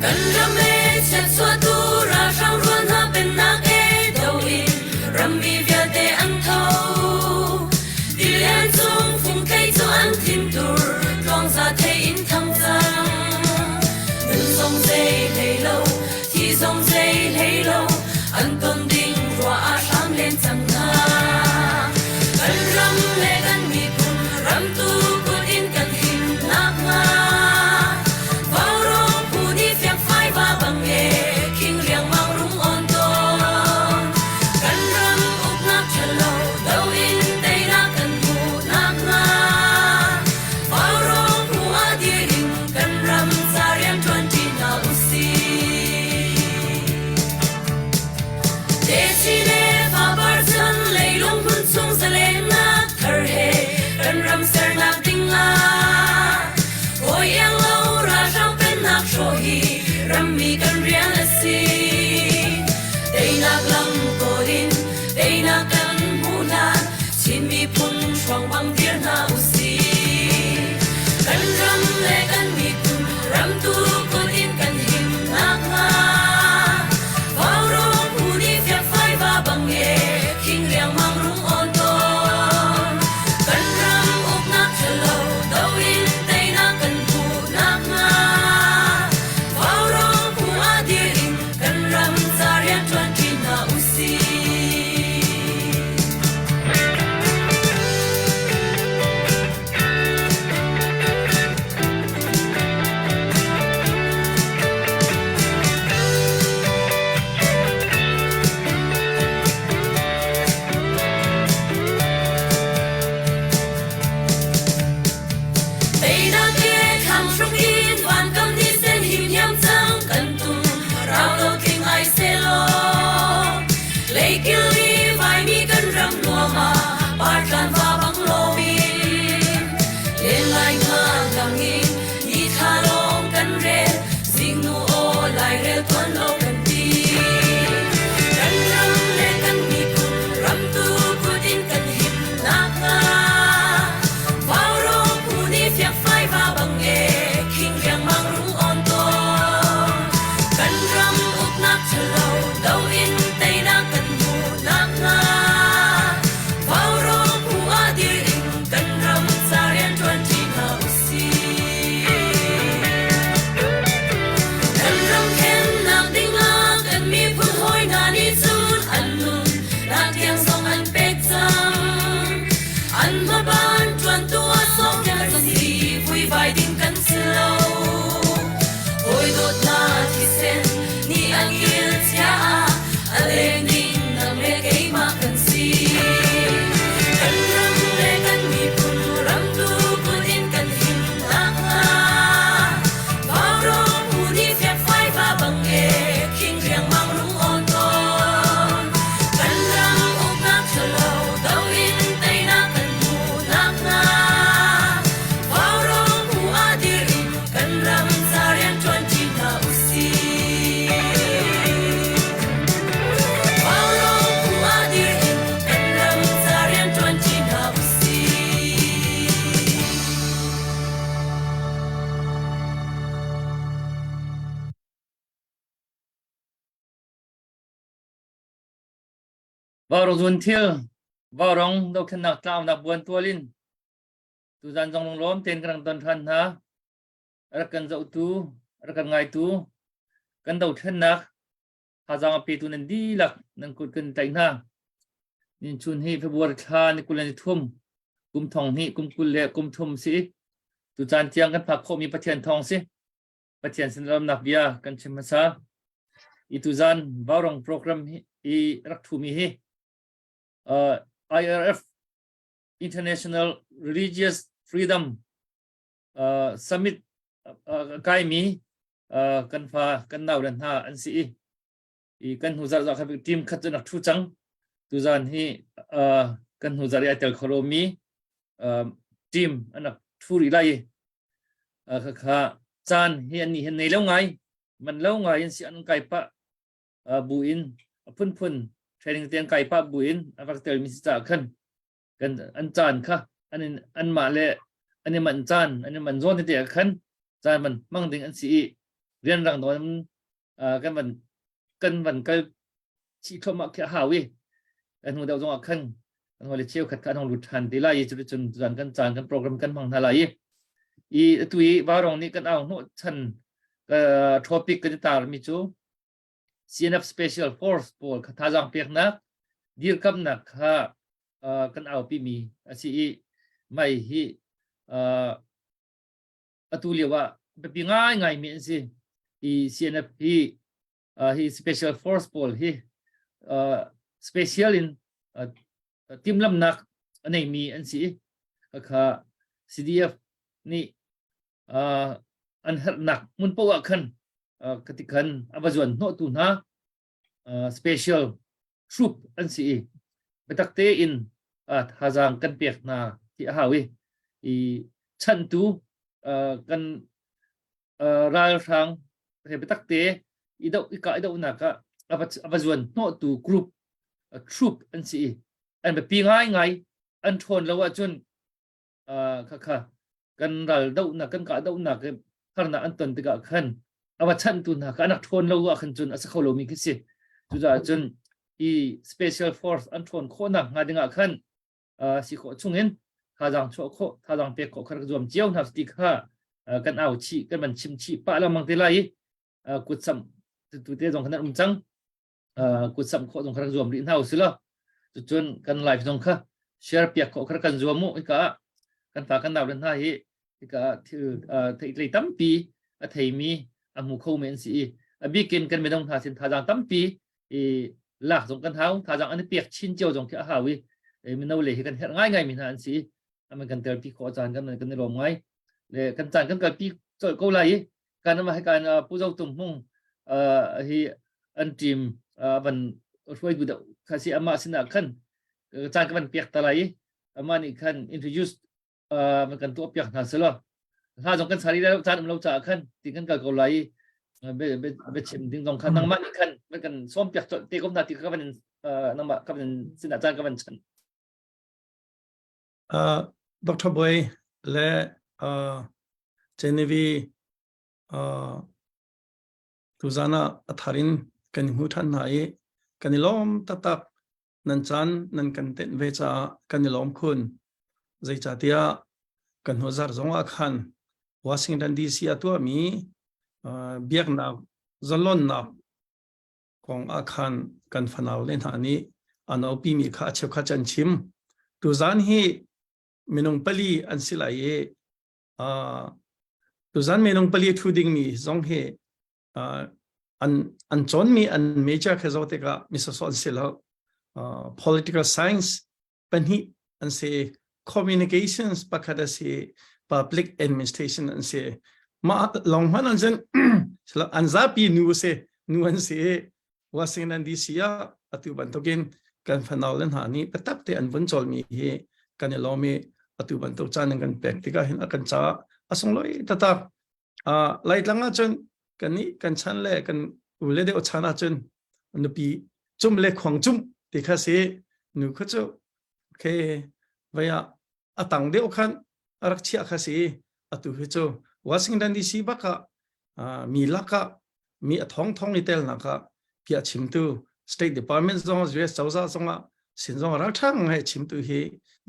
Kan ram e chiatchuahtu ralhrang rual hna pennak e do in rammi vialte an tho. Tilian cung fungtlei cu an thintur tluangza thei in thang cang. Nun zong zei hlei lo, thi zong zei hlei lo, an ton ding ruah ah hram len cang hna. Kan ram le kan miphun ramtu kut in kan him nakhnga Vaurawng phu nih fiangfai va bang e khing riangmang rung on tawn. Kan ram uknak ṭhalo do in teinak kan hmuh nakhnga Vaurawng phu ah dir in kan ram ca rian ṭuan ṭi hna usih. Techi le fapar chan leilung hmun chung zalennak thar he kan ram sernak ding ah hawi iang lo ralhrang pennak hrawh hi rammi kan rian a si. Teinak lam kawl in teinak kan hmuh hlan Chin miphun hruang bang dir hna usih. Kan ram le kan miphun ramtu kut in kan him nakhnga Vaurawng phu nih fiakfai va bang e khing riangmang rung awn tawn. Kan ram uknak ṭhalo do in teinak kan hmuh nakhnga Vaurawng phu ah dir in kan ram ca rian ṭuan ṭi hna usih. Teinak he thlang hruk in vankam ni sen him hiam cang kan tum rau lo tling ai selaw Leikil i vaimi kan ram nuam ah partlan va bang loin len lai nga lang in ni thla lawng kan rel zingnu aw lairel tuan lo kan ti kan ram le kan miphun ramtu kut in kan him nakhnga Vaurawng phu nih fiakfai va bang e khing riangmang rung on tawn kan ram uknak ṭhalo do in teinak kan hmuh nakhnga Vaurawng phu ah dir in kan ram ca rian ṭuan ṭi hna usih. Kan ram khennak dingah kan miphun hawi hna nih cun an nun nak tiang zong an pek cang. An hmaban ṭuantu ah sawmpiak kan si vuivai ding kan si lo. Hawi dawtnak thisen nih an kil chia ah a leng ding nang le keimah kan si. Kan ram le kan miphun ramtu kut in kan him nakhnga Vaurawng phu nih fiakfai va bang e khing riangmang rung awn tawn. Kan ram uknak ṭhalo do in teinak kan hmuh nakhnga Vaurawng phu ah dir in kan ram ca rian ṭuan ṭi hna usih. Vaurawng phu ah dir in kan ram ca rian ṭuan ṭi hna usih. Vaurawng zun thil, vaurawng dothlennak tlaunak buan tual in tuzan zong lunglawm tein kan rak don ṭhan hna. A rak kan zohtu, a rak kan ngaitu, kan dothlennak thazaang a petu nan dihlak nan kut kan tlaih hna. Nin chun hi February thla ni 23 kum thong hnih kum kul le kum thum si. Tucaan tiang kan phak khawhmi Pathian thawng si. Pathian sin ramnak bia kan chim hmasa. I tuzan Vaurong program hi i rak thumi hi IRF International Religious Freedom Summit kaimi kan fa kan nau le hna an si i i kan hnu zarh zarh kha team khat cu nak thu cang tuzan hi kan hnu zarh i ai tel kho lomi team an rak thu rih lai i khakha caan hi an nih hin nei lo ngai man lo ngai in si an kai pah bu in a phunphun training te an kai pah bu in a rak tel mi si ca khan kan an caan kha an in anmah le an i manh caan an i manh zawn tete ah khan caan man hmang ding an si i. Rianrang nawn kan van kan van kal chih thluahmah khi a hau i kan hnu deuh zong ah khan kan hawile cheukhat kha an hong lut ṭhan te lai i cuticun tuzan kan caan kan program kan hmang hna lai i i atu i Varong nih kan au hnawh chan topic kan i tarmi cu CNF Special Force pawl kha thazaang peknak dirkamnak kha kan aupi mi a si i mai hi atu lio ah biapi ngaingai mi an si i CNF hi hi Special Force pawl hi special in timhlamnak a neimi an si i kha CDF nih an herhnak hmun poah ah khan kati khan a va zuan hnawhtu hna special troop an si i biatak tein thazaang kan pek hna ti a hau i i chantu kan ralhrang he biatak te i doh i kah i dohnak ah a va zuan hnawhtu group troop an si i an biapi ngaingai an ṭhawn lo ahcun khakha kan ral dohnak kan kah dohnak harnak an ton tikah khan a va chanhtu hna kha an rak ṭhawn lo ah khan cun a si kho lomi khi si. Cucaah cun i special force an ṭhawn khawhnak hnga dingah khan si khawh chungin thazaang chuah khawh thazaang pek khawh kha rak zuam cio hna ti kha kan au chih kan van chim chih pah lengmang te lai i kutsamh tu te zong khan an um cang. Kutsamh khawh zong kha rak zuam rih hna usih law cucun kan live zong kha share piak khawh kha kan zuam mu. Hika ah kan fa kan nau le hna hi hika ah thil theitlei tampi a theimi a hmu kho mi an si i a bikin kan minung hna sin thazaang tampi i lak zong kan hau, thazaang an i pek chin cio zong khi a hau i mino le hi kan herh ngaingai mi hna an si i aman kan telpi khawh caan kan kan i lawm ngai le kan caan kan kalpi colh ko lai i kan ma kan Pu Zo Tum Hmung hi an team van hruai du kha si ama sinah khan caan ka van piak ta lai i ama nih khan introduce man kan tuah piak hna selo hla zong kan sari lai caan um lo caah khan ti kan kal ko lai i be chim ding zong khan nangmah nih khan man kan sawm piak te ko hna ti ka van nangmah ka van sinah caan ka van chan. Dr. Boy le Genevieve tuzan ah a thar in kan i hmu ṭhan hna i kan i lawm taktak. Nan caan nan kan tenh ve caah kan i lawm khun. Zeicahtiah kan hnu zarh zong ah khan Washington DC ah tuahmi biaknak zalonnak kong ah khan kan fanau le hna nih an aupimi kha a cheukhat an chim. Tuzan hi minung pali an si lai i tuzan minung pali thu dingmi zong hi an an cawnmi an major kha zoh tikah mi sawsawh an si lo. Political science pahnih an si, communications pakhat a si, public administration an si. Mah lawng hmanh an cun an zapi nu si, nu an si. Washington DC ah atu bantukin kan fanau le hna nih biatak te an vun cawlmi hi kan i lawm i atu bantuk caan in kan pek tikah hin a kan caah a sunglawi taktak. Laitlang ahcun kan nih kan chan le kan u le deuh chan ahcun nupi cum le khuang cum ti kha si. Nu kha cu okay vei ah a tang deuh khan a rak chiah kha si. Atu hi cu Washington DC bak ah mi lakah mi a thong thong i telnak ah piah chimtu State Department zong US cozah zong ah sin zong ralṭha ngai chimtu hi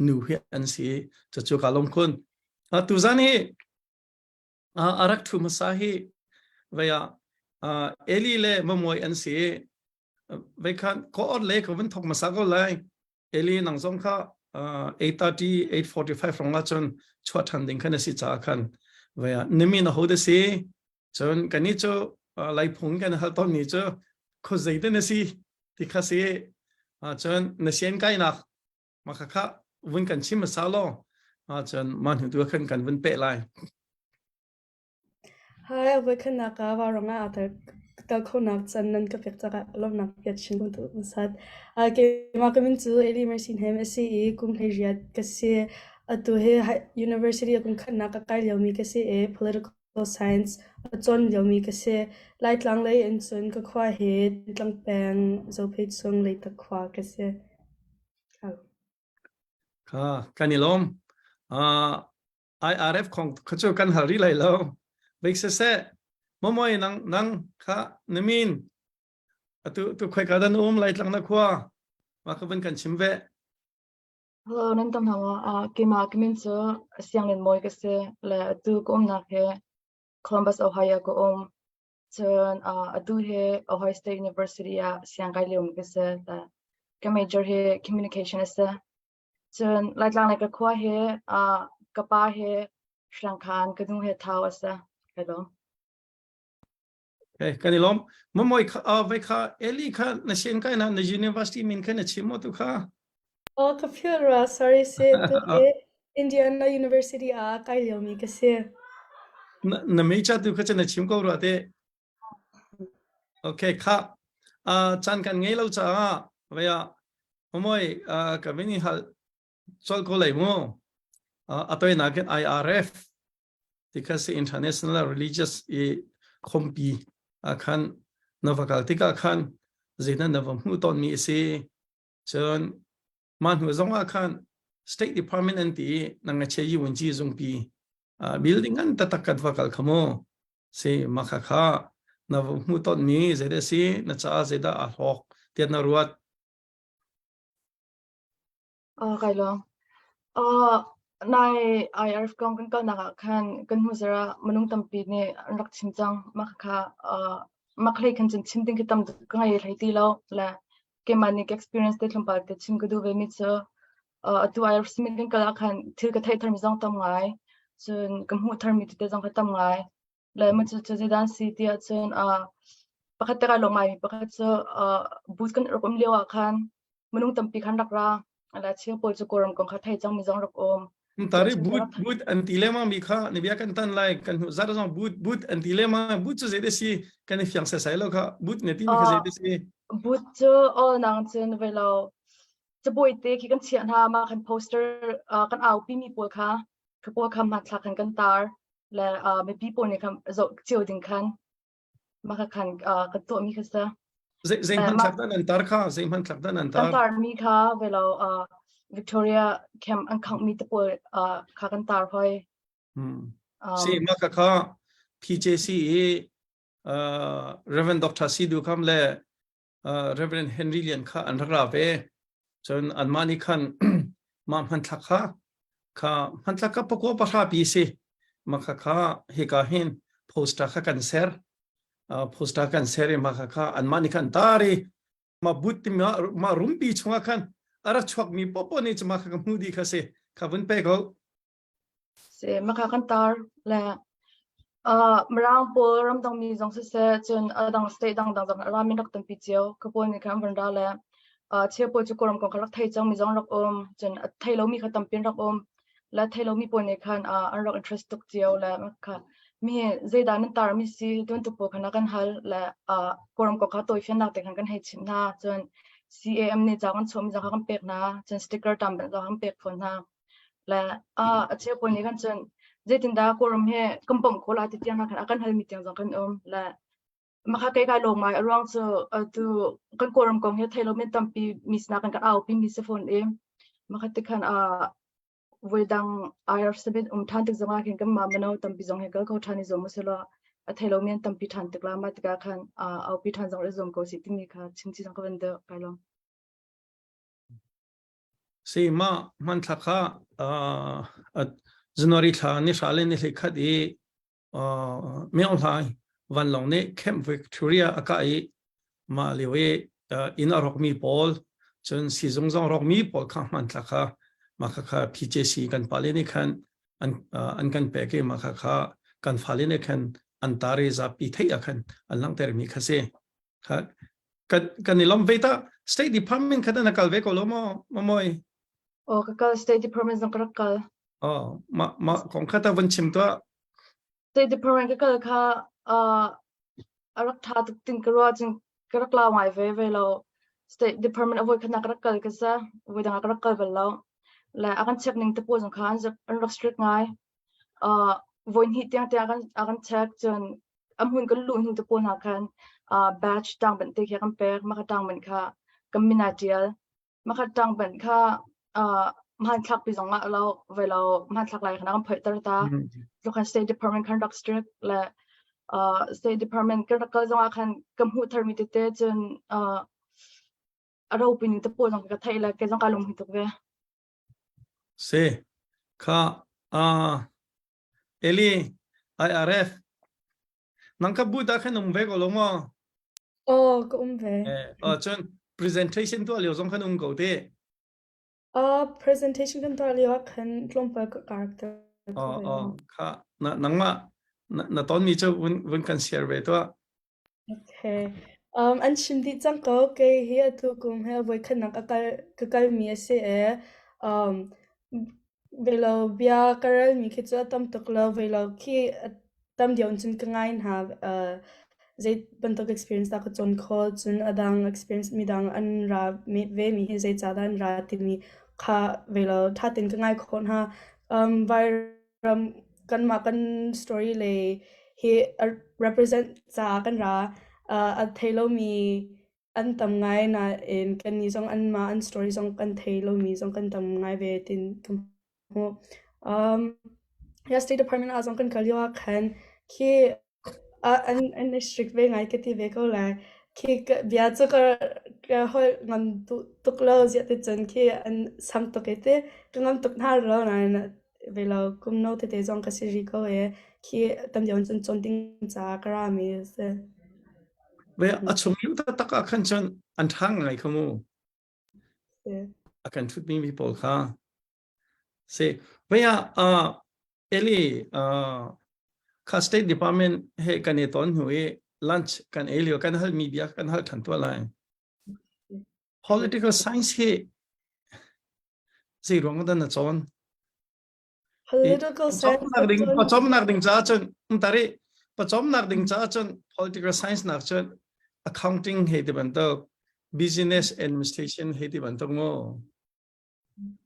nu hi an si. Cucu ka lawm khun. Tuzan hi a rak ṭhu hmasa hi vei ah Eli le Mamoi an si. Vei khan ko or le ka vun thok hmasa ko lai. Eli, nang zong kha 8:30 8:45 rong ah cun chuah ṭhan ding khan a si caah khan vei ah nimi na ho de si? Cun kannih cu Laiphung kan hal tawnmi cu khuazei te na si ti kha si. Cun na sian kainak mah kha kha vun kan chim hmasa law cun mah hnu tu khan kan vun peh lai. Hi, voikhatnak ah vauruang ah aa tel khonak can nan ka pek caah lawmhnak bia chin ka duh hmasat. Keimah ka min cu Eli Mercy Hnem a si i kum 18 ka si. Atu hi university ah kum khatnak ka kai liomi ka si i political science a cawn liomi ka si. Laitlang lei in cun ka khua hi Thantlang peng, Zophei chung Leitak khua ka si. Kha kan i lawm. IRF kong kha cu kan hal rih lai lo. Bik siseh. Momoi nang nang kha na min atu tu khoi ka dan um lai tlang na khua ma ka van kan chim ve. Hello, nan tam hna maw? Keimah ka min cu Sianglin Mawi ka si le atu ka umnak hi Columbus, Ohio ka um. Cun atu hi Ohio State University ah siangkai liomi ka si. Ka major hi communication a si. Cun Laitlang le ka khua hi ka pa hi Hrangkhan, ka nu hi Thau a si. Kai lawm. Okay, kan i lawm. Mamoi kha vai kha Eli kha na sian kai na na university min kha na chim mo tu kha. Oh, ka phil ra sorry si tu hi Indiana University ah kai liomi ka si. Na na major tu kha na chim ko rua te. Okay, kha chan kan ngei lo caah vaya mamoi ka vini hal chol ko lai mu. Atoi na ken IRF tikha si international religious i khompi ah khan na va kal tikah khan zeidah na va hmuh tawnmi a si cun mah hnu zong ah khan state department an ti i nang a che yi wun ji zungpi building an tatak kat va kal kha mu si ma kha kha na va hmuh tawnmi zeidah si na caah zeidah a hlawk tiah na ruat Kai lawm. Nai IRF kong kan kalnak ah khan kan hnu zarh ah minung tampi nih an rak chim cang. Mah khakha mah hlei khan cun chim ding khi tam tuk ka ngei hlei ti lo. Le keimah nih ka experience te tlawmpal te chim ka duh ve mi cu atu IRF summit kan kal ah khan thil ka theih tharmi zong tam ngai. Cun ka hmuh tharmi tete zong kha tam ngai. Le mah cu zeidah an si ti ahcun pakhat te kai lawm ngaimi pakhat cu booth kan rak um lio ah khan minung tampi khan rak ra. La cheu pawl cu Kawlram kong kha thei cangmi zong rak um. Tari but but an ti lengmang mi kha ni bia kan tan lai kan hnu zar zong but but an ti lengmang but cu zei si kan i fiang sai lo kha but ne ti mi kha zei si but cu all nang cun ve lo cabuai te khi kan chiah hna ma kan poster kan aupi mi pawl kha ka pawl kha hmanthlak khan kan tar le mipi pawl nih khan zoh cio ding khan mah kha khan kan tuahmi kha si. Zei hmanthlak dah nan tar kha? Zei hmanthlak dah nan tar? Kan tarmi kha velo Victoria camp an khanghmi te pawl kha kan tar hoi. Si mah kha kha PJC i Reverend Dr. Sidu Kham le Reverend Henry Lian kha an rak ra ve. Cun anmah nih khan mah hmanthlak kha kha hmanthlak kha pakua pahra pi si. Mah kha kha hika hin poster kha kan ser. Poster kan ser i mah kha kha anmah nih khan tar i mah but ti mah rumpi chungah khan a rak chuakmi popo nih cu mah kha ka hmuh dih kha si. Kha vun pe ko. Si maka kan tar le Mirang pawl ramdang mi zong siseh cun a dang state dangdang zong a rami rak tampi cio ka pawl nih khan an van ra le cheu pawl cu Kawlram kong kha rak thei cang mi zong rak um cun a thei lomi kha tampi an rak um le thei lomi pawl nih khan an rak interest tuk cio le kha mi zeidah nan tar mi si bantuk pawl khan a kan hal le Kawlram kong kha tawifiannak te khan kan hei chimh hna cun CAM nih ca kan chuahmi zong kha kan pek hna cun sticker tam zong kan pek fawn hna. Le a cheu pawl nih khan cun zeitindah Kawlram hi kan bawmh khawh lai ti tiang hna khan a kan halmi tiang zong kan um. Le mah kei kai lawm ngai a ruang cu atu kan Kawlram kong hi thei lo men tampi mi sinah kan kan aupi mi si fawn i mah ti khan voidang IR summit um ṭhan tik zongah khin kanmah mino tampi zong hi kal kho ṭhan i zuam usih law a thei lomi an tampi ṭhan tik la mah tikah khan aupi ṭhan zong i zuam ko sih timi kha chim chih zong ka van deuh kai lawm. Si mah hmanthlak kha January thla ni hra le ni hleikhat i Myo Hlaing vanlawng nih Camp Victoria a kah i mah lio i inn a rawkmi pawl cun siizung zong rawkmi pawl kha hmanthlak kha mah kha kha PJC kan pale nih khan an an kan pek i mah kha kha kan fale nih khan an tar i zapi theih ah khan an langhtermi kha si. Kha kan kan i lawm ve ta State Department kha na kal ve ko lo maw mamoi? Oh ka kal State Department zong ka rak kal. Oh ma ma kong kha ta van chim tuah. State Department ka kal kha a rak tha tuk tin ka ruah cun ka rak lau ngai ve ve lo. State Department a voi khat nak ka rak kal ka sa voi dang ah ka rak kal bal lo. Le a kan check ning te pawl zong kha an rak strict ngai. Voi hnih tiang tiang a kan check cun a hmun kan luh hnu te pawl hna khan batch ṭangbenh te khi a kan pek. Mah kha ṭangbenh kha kan min aa ṭial. Mah kha ṭangbenh kha hmanthlak pi zong ah lo ve lo hmanthlak lai khan a kan phoihter ta. Tluk khan State Department khan rak strict le. State Department kan rak kal zongah khan ka hmuh tharmi tete cun a ropi ning te pawl zong ka theih le kei zong ka lung tuk ve. Si kha uh, Eli IRF nang ka bu ta khan um ve ko lo maw? Oh, ka um ve. Eh, oh, cun presentation tuah lio zong khan um ko te. Presentation kan tuah lio ah khan tlawmpal ka character Oh, oh, kha na nangmah na, na ton mi cu vun vun kan share ve tuah. Okay. An chim dih cang ko. Kei hi atu kum he voi khatnak ka kal ka kalmi a si i um, velo bia ka relmi khi cu a tam tuk lo. Velo khi a tam deuh in cun ka ngai hna. Zei bantuk experience dah ka cawn khawh, cun a dang experience midang an ra ve mi hi zeicah dah an ra timi kha velo ṭha tein ka ngai khawh hna. Vairam kanmah kan story le hi a represent caah kan ra. A thei lomi an tam ngai nain kannih zong anmah an story zong kan thei lomi zong kan tam ngai ve tin ka hmuh. Yeah, State Department ah zong kan kal lio ah khan khi an i strict ve ngai ka ti ve ko lai. Khi bia cu ka holh ngam duh tuk lo ziah ti cun khi an sang tuk i ti ka ngam tuk hna lo nain ve lo kum no tete zong ka si rih ko i khi tam deuh in cun cawn ding caah ka ra mi a si. Ve a chung lu taktak ah khan cun an ṭha ngai kha mu. A kan ṭhutmi mi pawl kha. Si. Ve ah Eli kha State Department he kan i ton hnu i lunch kan ei lio kan hal mi bia kan hal ṭhan tuah lai. Political science hi zei ruang dah na cawn? Political science ding pawcawmnak ding caah cun tari pawcawmnak ding caah cun political science nak cun accounting hei ti bantuk business administration hei ti bantuk mu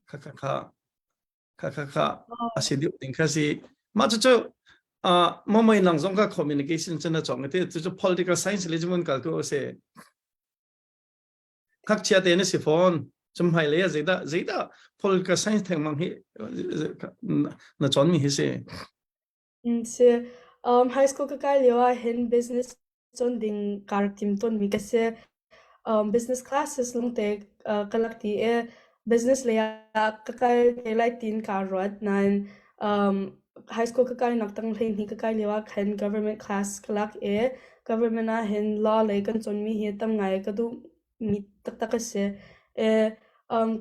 kha kha kha kha kha kha a si deuh ding kha si mah cu cu mo moi nang zong ka communication cun na chong te cu cu political science le mun kal ko se khakchia te na si fawn cum hmai lei ah zeidah zeidah political science thengmang hi na chon mi hi si Si high school ka kai lio ah hin business cawn ding kaa rak tim tawnmi ka si. Business classes lungte ka lak ti i business lei ah ka kal te lai tiin kaa ruat. Nain high school ka kainak tang hleihnih ka kai lio ah khan government class ka lak i government ah hin law lei kan cawnmi hi tam ngai ka duh mi taktak a si.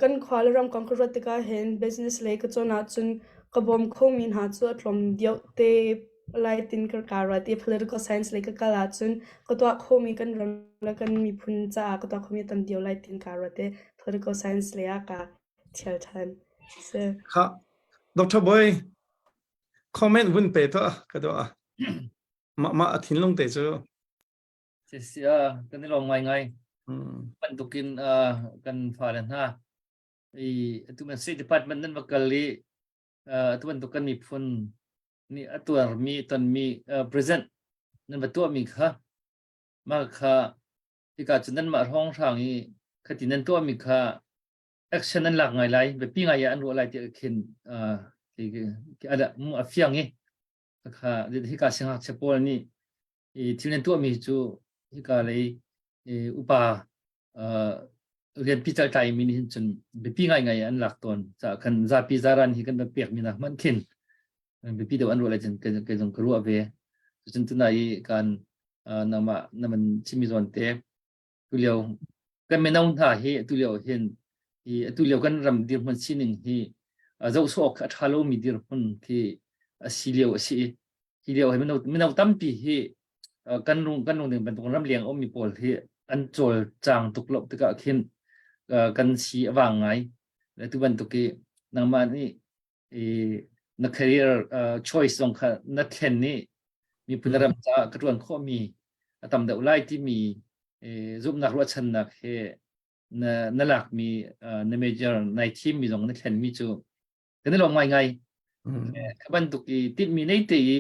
Kan khua le ram kong ka ruat tikah hin business lei ka cawn ahcun ka bawm khomi hna cu a tlawm deuh te lai tin ka kaa ruat i political science lei ka kal ahcun ka tuah khomi kan ram le kan miphun caah ka tuah khomi a tam deuh lai tin kaa ruat i political science lei ah kaa ṭhial ṭhan. Si. Kha Dr. Boy comment vun pe tuah ka duah. Mah mah a thinlung te cu Si kan i lawm ngaingai. Bantukin kan fale hna i atu man State Department nan va kal i atu bantuk kan miphun nih a tuarmi tonmi present nan va tuahmi kha mah kha hika cu nanmah hrawnghrang i khati nan tuahmi kha action nan lak ngai lai biapi ngai ah an ruah lai tiah khin a fiang i kha hika siangngakchia pawl nih i thil nan tuahmi cu hika lei upa rian pical tlai mi nih hin cun biapi ngaingai an lak tawn caah khan zapi zaran hi kan va pek mi nak hmanh khin biapi deuh an ruah lai cun kei zong ka ruah ve cun tunai i kan nangmah naman chimmi zawn te tulio kan mino hna hi tulio hin hi tulio kan ram dirhmun sining hi zoh sawh a ṭha lomi dirhmun khi a si lio a si i hi lio hi mino mino tampi hi kan rung kan rung ding bantuk ramleng a ummi pawl hi an cawlcang tuk lo tikah khin kan si a vang ngai tu bantuk i nangmah nih i na career choice zong kha na thlen i miphun ram caah ka ṭuan khawhmi a tam deuh lai timi zumhnak ruahchannak he na na lakmi na major nai thimmi zong na thlenmi cu kan i lawm ngaingai. Kha bantuk i tinhmi nei te i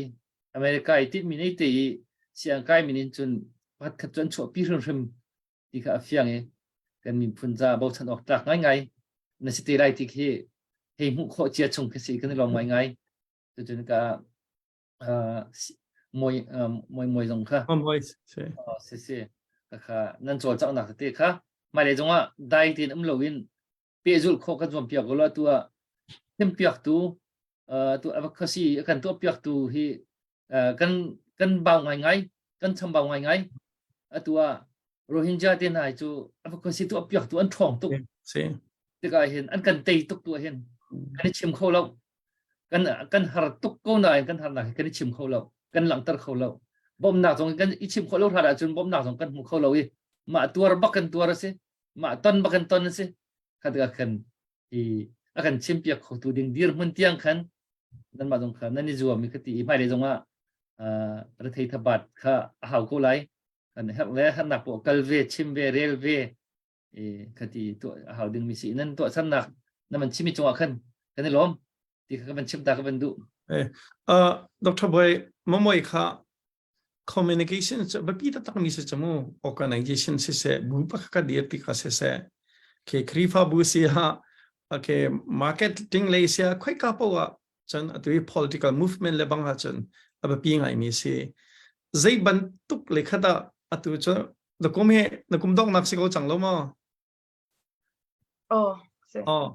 America i tinhmi nei te i siang kai min in cun pakhat khat cu an chuahpi hrimhrim ti kha a fiang i kan miphun ca bochan awk tlak ngaingai na si te lai ti khi hei hmuh khawh cia chung khi si kan i lawm ngaingai. Cucun ka. Moi moi moi zong kha. Moi si. Si si. Kha nan cawlcanghnak tete kha hmailei zongah dai tein um loin pehzulh khawh kan zuam piak ko la tu ah thimpiak tu tu advocacy kan tuah piak tu hi kan kan bau ngai ngai kan chambau ngai ngai atu ah Rohingya te hna cu advocacy tuah piak tu an ṭhawng tuk si tikah hin an kan tei tuk tu hin kan i chim kho lo kan kan har tuk ko nain kan harnak hi kan i chim kho lo kan langhter kho lo bawmhnak zong kan i chim khawh lo hrat ahcun bawmhnak zong kan hmu kho lo i mah tuar bak kan tuar a si mah ton bak kan ton a si kha tikah khan i a kan chimpiak khotu ding dirhmun tiang khan nanmah zong kha nan i zuam i ka ti i hmailei zongah rethei thabat kha a hau ko lai kan herh le harnak poh kal ve chim ve rel ve i khati tuah a hau ding mi si nan tuah sannak na man chimi cungah khan kan i lawm ti kha ka van chim ta ka van duh eh uh Dr. Boy mamoi kha communication cu biapi taktak mi si cu organization si se bu pakhat ka dir ti kha si se ke Khrifa bu si ha ke marketing lei sia khoi ka po ah cun atu i political movement le bang ha cun a biapi ngai mi si zei bantuk le khata atu cu na kum he na kum dongnak si ko cang lo maw? Oh, si. Oh.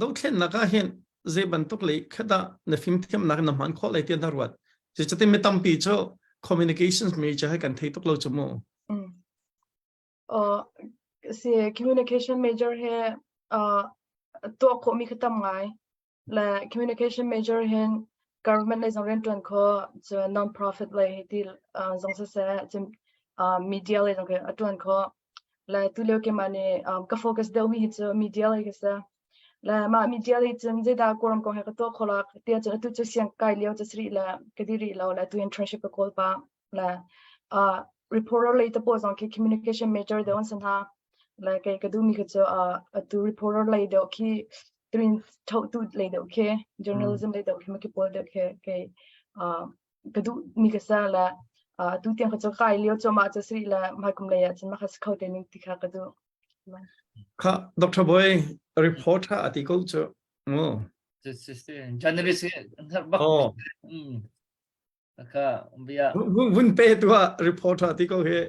Dothlennak ah hin zei bantuk lei khat ah na fimthiamnak na hman khawh lai tiah na ruat. Zeicahtiah mi tampi cu communications major he kan thei tuk lo cu mu. Mm. Oh, si communication major he uh, tuah khawhmi kha tam ngai. Le communication major hin government lei zong rianṭuan kho, cun non-profit lei hei ti uh, zong siseh, cun uh, media lei zong khi a ṭuan kho. Le tulio keimah nih um, ka focus deuhmi hi cu media lei khi si. Le mah media lei cun zeidah Kawlram kong he ka tuah kho la tiah cun atu cu siang kai lio cu si rih le ka di rih lo le tu internship ka kawl pah. Le uh, reporter lei te pawl zong khi communication major deuh an si hna. Le kei ka duhmi khi cu uh, atu reporter lei deuh khi tuin thotu lei deuh khi journalism lei deuh khi maki pawl deuh khi kei uh, ka duh mi ka sa la uh, tu tiang ka chu kai lio chu ma chu sri la mai kum lei ah cun ma kha kho te ning ti kha ka duh. Kha Dr. Boy reporter ati ko chu ngo. Journalist bak. Oh. Kha bia. Vun pe tua reporter ti ko he.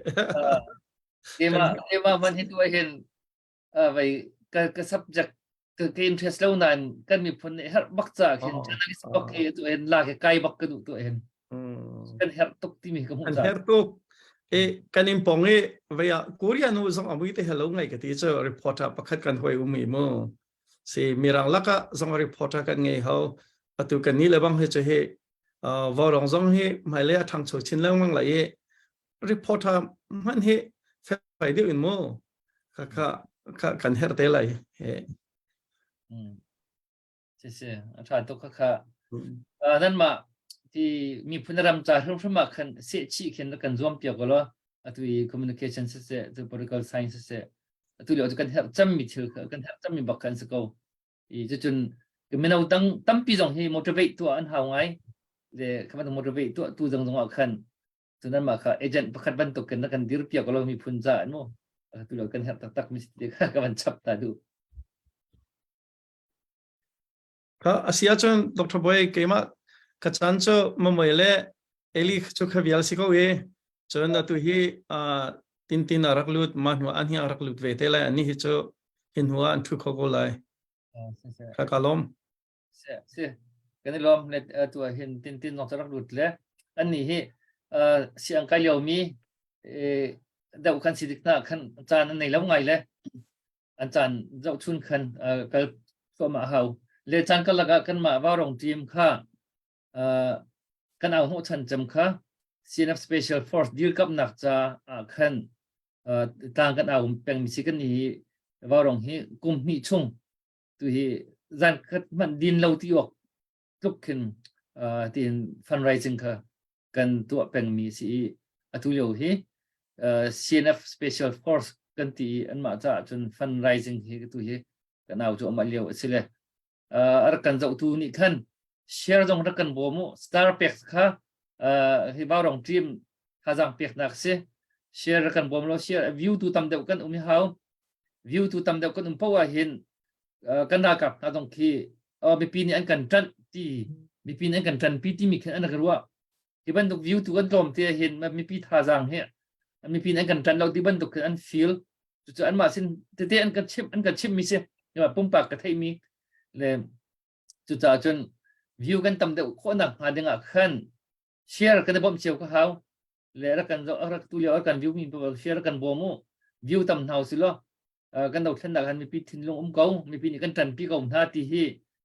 Ema ema man hi tu hin vei ka ka subject ka ka interest lo nain kan miphun nih herh bak ca khin journalist bak hi tu hen la ke kai bak ka duh tu hen kan herh tuk timi ka hmuh kan herh tuk e kan in pong i veia Korea nu zong amui te hello ngai ka ti chu reporter pakhat kan hoi umi mu si mirang laka zong reporter kan ngei ho atu kan ni le bang he chu he vorong zong hi hmailei a thangcho chin lengmang lai i reporter hman hi fai deuh in mu kha kha kha kan herh te lai he. Si si a tha tuk kha kha nan mah ti miphun ram ca hrimhrim ah khan seh chih khin kan zuam piak ko lo atu i communication siseh tu political science siseh atu lio cu kan herh cemmi thil kan herh cemmi bak kan si ko i cucun mino dang tampi zong hi motivate tuah an hau ngai le kha motivate tuah tu zong zong ah khan Cun anmah kha agent pakhat bantuk in na kan dirpiak lo miphun ca an mu. Tu lo kan herh taktak mi si kha ka van chap ta duh. Kha asi ahcun Dr. Boy keimah ka caan cu mamoi le Eli cu kha vial si ko i cun atu hi tintin a rak lut ma hnu an hi a rak lut ve te lai ani hi cu hin hnu ah an thu kho ko lai. Ka ka lawm. Si si kan i lawm le tu ah hin tintin zong cu rak lut le annih hi siang kai liomi deuh khan si dik hna khan caan an nei lo ngai le an caan zohchun khan kal thluahmah hau le caan karlak ah kanmah Vaurong team kha kan au hnawhchan cem kha CNF Special Force dirkamnak ca ah khan tlang kan au pengmi si kan hi Vaurong hi kum hnih chung tu hi zan khat hmanh din lo ti awk tluk khin uh, tiin fundraising kha kan tuah pengmi si i atu lio hi uh, CNF Special Force kan ti i anmah caah cun fundraising hi tu hi kan au cu amah lio a si le uh, a rak kan zohtu nih khan share zong rak kan bawm u star pek kha uh, hi Vaurong team thazang peknak si share rak kan bawm lo share view tu tam deuh kan um i hau view tu tam deuh kan um poah hin kan ralkap hna zong khi mipi nih an kan ṭanh ti mipi nih an kan ṭanpi timi khin an rak ruah. Hi bantuk view tu kan tlawm te hin mipi thazaang hi mipi an kan ṭan lo ti bantuk an feel. Cucu anmah sin tete an kan chimh an kan chimh mi si. Pumpak ka theih mi le cucaah cun view kan tam deuh khawhnak hnga ding ah khan share kan i bawmh cio ka hau. Le rak kan rak tu lio kan view mi share kan bawm u. View tam hna si law kan dothlennak han mipi thinlung um ko mipi nih kan ṭanpi ko hna ti hi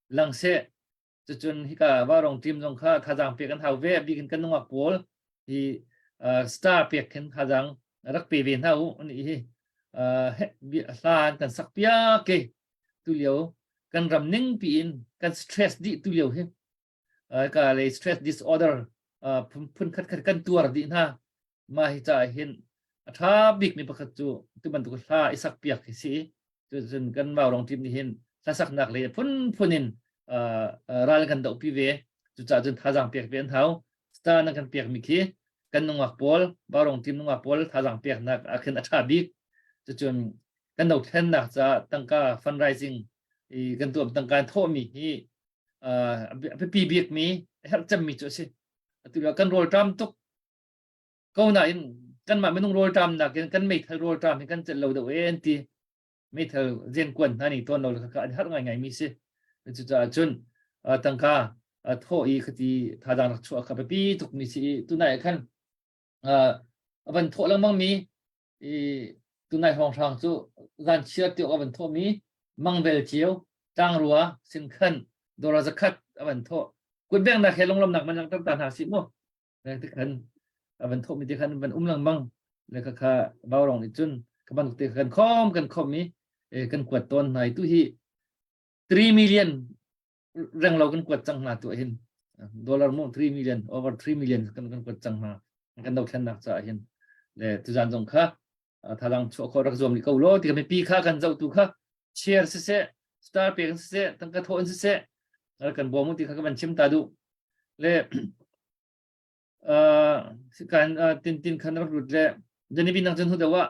lang seh. Cucun hika Vaurawng team zong kha thazaang pek an hau ve. Bikin kan nungak pawl hi star pek khin thazaang rak pe ve hna u ani hi hla an kan sak piak ke tu lio kan ram ning piin kan stress dih tu lio hi ka le stress disorder phun khat khat kan tuar dih hna. Mah hi caah hin a ṭha bikmi pakhat cu tu bantuk hla i sak piak hi si. Cun kan Vaurawng team nih hin hlasaknak lei phunphun in ral kan dohpi ve. Cucaah cun thazaang pek ve an hau. Star na kan pekmi khi kan nungak pawl, Vaurawng team nungak pawl thazaang peknak ah khin a ṭha bik. Cucun kan dothlennak caah tangka fundraising i kan tuah tangka thawhmi hi a biapi bikmi a herh cemmi cu a si. Atu kan rawlṭam tuk ko nain kanmah minung rawlṭamnak in kan meithal rawlṭam hi kan celh lo deuh e an ti. Meithal zenkuan hna nih tawn lo le kha an harh ngaingai mi si. Cucaah cun tangka thawh i khati thazaang rak chuah kha biapi tuk mi si i tunai ah khan a van thawh lengmang mi i tunai hrawnghrang cu zan chiar ti awk a van thawh mi mangvel cio tlangrua sin khan dora zakhat a van thawh kutbengnak he lunglawmnak man langhter ta hna sih mu. Ti khan a van thawhmi te khan van um lengmang le kha kha Vaurawng nih cun ka bantuk te kan khawm kan khawm i kan kuat tawn hna i tu hi 3 million renglo kan kuat cang hna tu hin dollar mu 3 million over 3 million kan kan kuat cang hna kan dothlennak caah hin. Le tuzan zong kha thalang chuah khawh rak zuam rih ko law ti mipi kha kan zohtu kha share siseh star pek siseh tangka thawh in siseh kan bawm ti kha ka van chim ta duh. Le kan tin tin khan rak lut le Genevieve nang cun hu deuh ah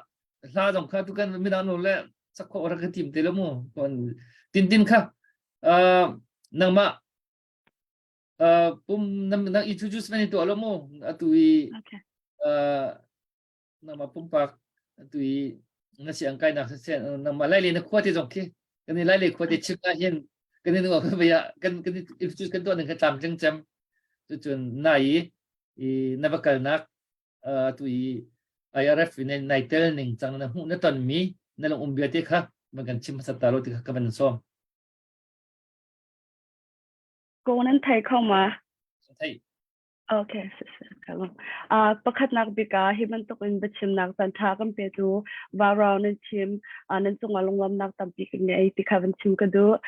hla zong kha tu kan midang nu le sak khawh rak ka tim te lo mu. Tin tin kha nangmah pum nang introduce man tuah lo mu atu i nangmah pumpak atu i na si ang kai nak se nangmah lai le na khua te zong khi kan i lai le khua te chim ah hin kan i nuak bia kan kan introduce kan tuah ning kha tlamtling cem. Cucun na i i na va kalnak tu i IRF in nai tel ning cang na hmuh na ton mi na lung um bia te kha man kan chim hmasat ta lo ti kha ka van sawm. Ko nan thei kho ma? Thei. Okay, siseh. Pakhatnak bik ah hi bantuk in biachimnak caan ṭha kan petu Vaurawng nan chim, nan cungah lunglawmhnak tampi ka ngei ti kha van chim ka duh.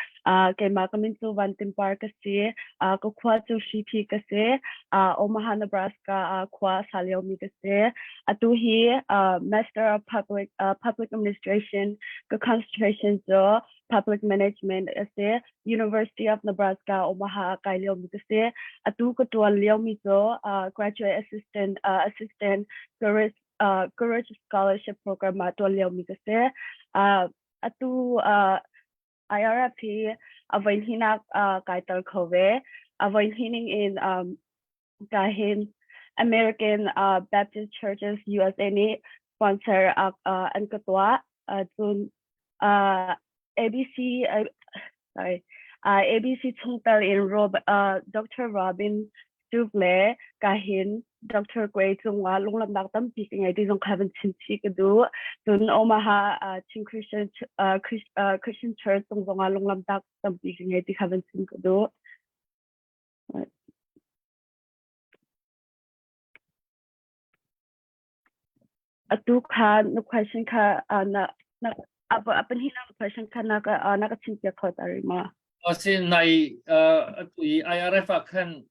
Keimah ka min cu Van Tin Par ka si. Ka khua cu Hriphi ka si. Omaha, Nebraska ah khua a sa liomi ka si. Atu hi Master of Public, Public Administration ka concentration cu Public Management a si. University of Nebraska Omaha ah kai liomi ka si. Atu ka ṭuan liomi cu graduate assistant assistant Courage Courage Scholarship Program ah ṭuan liomi ka si. Atu IRF hi a voi hnihnak kai tel kho ve. A voi hnih ning in ka hin American Baptist Churches USA nih sponsor an ka tuah. Cun ABC sorry ABC chungtel in Rob, Dr. Robin Stube le ka hin Dr. Gray cungah lunglawmhnak tampi ka ngei ti zong kha van chim chih ka duh. Cun Omaha Chin Christian Christian Church cung zongah lunglawmhnak tampi ka ngei ti kha van chim ka duh. Atu kha na question kha na na a pahnihnak question kha na ka na ka chimpiak kho ta rih ma? Asin nai atu i IRF ah khan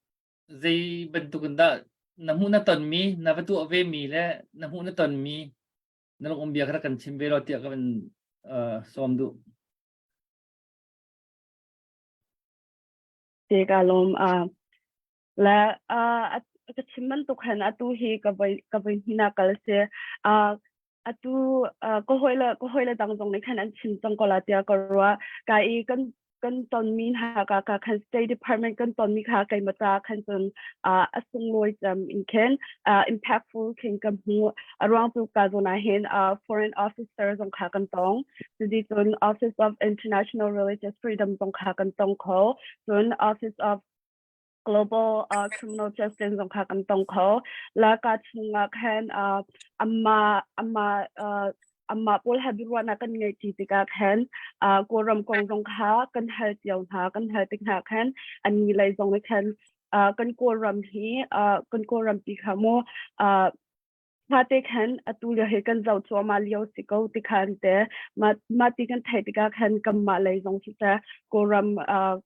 zei bantuk in dah na hmuh na tonmi na va tuah ve mi le na hmuh na tonmi na lung um bia kha kan chim ve lo tiah ka van sawm duh. Te ka lawm. Le ka chim bantuk hin atu hi ka voi ka voi hnih kal si. Atu ka hawi le ka hawi le dang zong nih khan an chim cang ko la tiah ka ruah. Ka i kan. kan tonmi hna ka ka khan State Department kan tonmi kha keimah ca khan cun a sunglawi cem in khin impactful khin ka hmu. A ruang cu ka zawn ah hin foreign officer zong kha kan tong. Cuti cun Office of International Religious Freedom zong kha kan tong kho. Cun Office of global uh, criminal justice zong kha kan tong kho. Laka chungah khan uh, amma amma uh, amma pawl he biaruahnak kan ngeih ti tikah khan uh, Kawlram kong zong kha kan hal cio hna kan hal tik hna khan an ni lei zong nih khan uh, kan Kawlram hi uh, kan Kawlram pi kha mu uh, Fate khan atu lio hi kan zoh cuahmah lio si ko ti khan te mah mah ti kan theih tikah khan kanmah lei zong siseh Kawlram uh,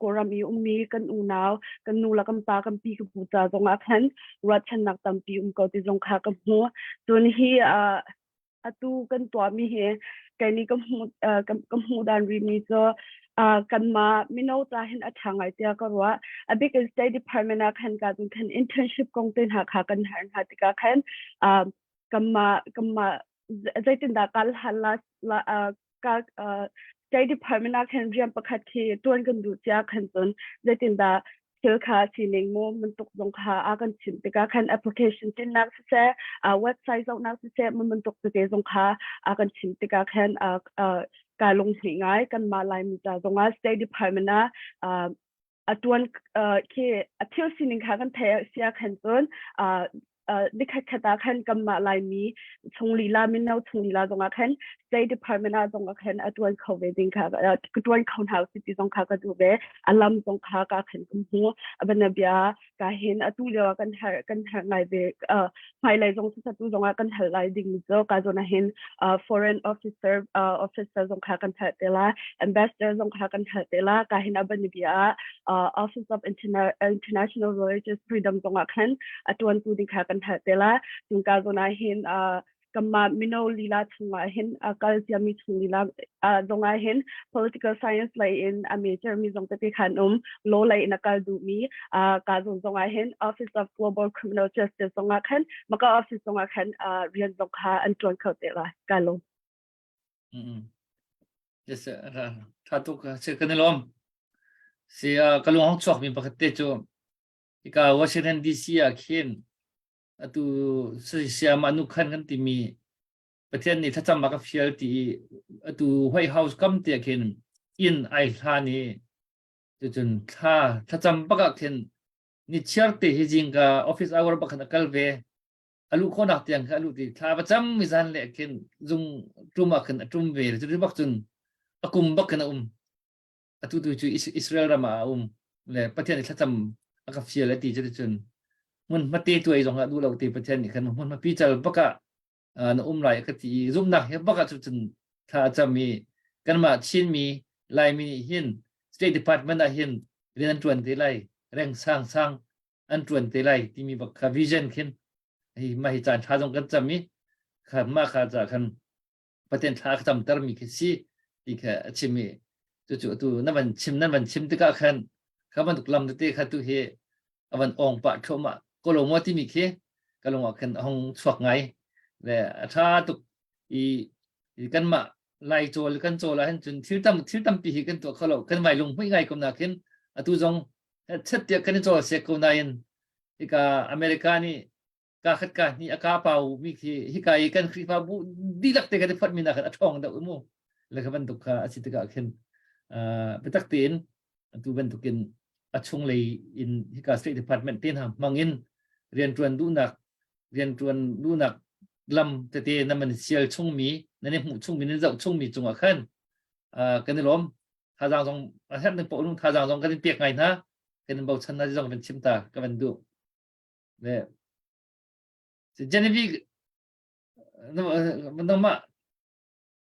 Kawlram i ummi kan unau kan nu le kan pa kan pi ka pu ca zongah khan ruahchannak tampi um ko ti zong kha ka hmu. Cun hi uh, atu kan tuahmi hi kei nih ka hmuh uh, ka, ka hmuh dan rihmi cu uh, kanmah mino ca hin a ṭha ngai tiah ka ruah. A bik in State Department ah khan ka cun khan internship kong te hna kha kan har hna tikah khan uh, kanmah kanmah zeitindah kal hal la, la uh, ka uh, State Department ah khan rian pakhat khi tuan kan duh cia khan cun zeitindah thil kha sining mu bantuk zong kha a kan chimh tikah khan application tinnak siseh uh, website zohnak siseh mun bantuk tete zong kha a kan chimh tikah khan uh, uh, ka lunghnih ngai kanmah Laimi ca zongah State Department ah uh, a tuan uh, khi a thil sining kha kan theih sia khan cun uh, nikhat khat ah khan kanmah Laimi chung lila mino chung lila zongah khan State Department ah zongah khan a tuan kho ve ding kha ka tuan kho hna si ti zong kha ka duh ve a lam zong kha ka khan ka hmu a bana bia ka hin atu lio ah kan har kan har ngai ve hmailei zong tu zongah kan hal lai ding cu ka zawn ah hin foreign officer officer zong kha kan hal te la ambassador zong kha kan hal te la ka hin a bana bia Office of International Religious Freedom zongah khan a tuantu ding kha kan hal te la cung ka zawn ah hin kanmah mino lila chungah hin a kal ciami chung lila zongah hin political science lei in a major mi zong tete khan um law lei in a kal duhmi ka zawn zongah hin Office of Global Criminal Justice zongah khan maka office zongah khan rian zong kha an tuan kho te la ka lung Yes, tha tuk si kan i lawm. Si ka lung hong chuak mi pakhat te cu hika Washington DC ah khin atu siam anu khan kan timi Pathian nih thlacam a ka fial ti i atu White House kam te khin inn ai hlan i cucun thla thlacam bak ah khin ni chiar te hi zingka office hour bak khan a kal ve a luh khawhnak tiang kha a luh ti thla va cam mi zan le khin zung tum ah khin a tum ve cu bak cun a kum bak khin a um atu tu cu Israel ram ah a um le Pathian nih thlacam a ka fial a ti cu cun hmun hmate tuai zong ah duh lo ti Pathian nih khan hmun hmapi cal bak ah na um lai ka ti i zumhnak he bak ah cu cun thla a cam i kanmah Chinmi Laimi nih hin State Department ah hin rian an ṭuan te lai reng sang sang an ṭuan te lai timi bak kha vision khin hi mah hi caan ṭha zong kan cam i kha mah kha ca khan Pathian thla ka camter mi khi si ti kha a chim i cucu atu na van chim nan van chim tikah khan kha bantuk lam tete kha tu hi a van ong pah thluahmah ko lo maw timi khi ka lung ah khan a hung chuak ngai le a ṭha tuk i kanmah lai cawl kan cawl ah hin cun thil tam thil tampi hi kan tuah kho lo kan vai lung hmuih ngai ko na khin atu zong chet tiah kan i cawl sek ko nain hika America nih ka khat ka hnih a ka pau mi khi hika i kan Khrihfabu dihlak te kan i fonh mi nak a ṭhawng deuh mu le kha bantuk kha a si tikah khin biatak tein atu bantukin a chunglei in hika State Department te hna hmang in rianṭuan duhnak rianṭuan duhnak lam tete na man sial chungmi nan i hmuh chungmi nan zoh chungmi cungah khan kan i lawm thazaang zong a herh ning paoh thazaang zong kan in pek ngai hna kan in bochan hna zong kan chim ta ka van duh le Genevieve nangmah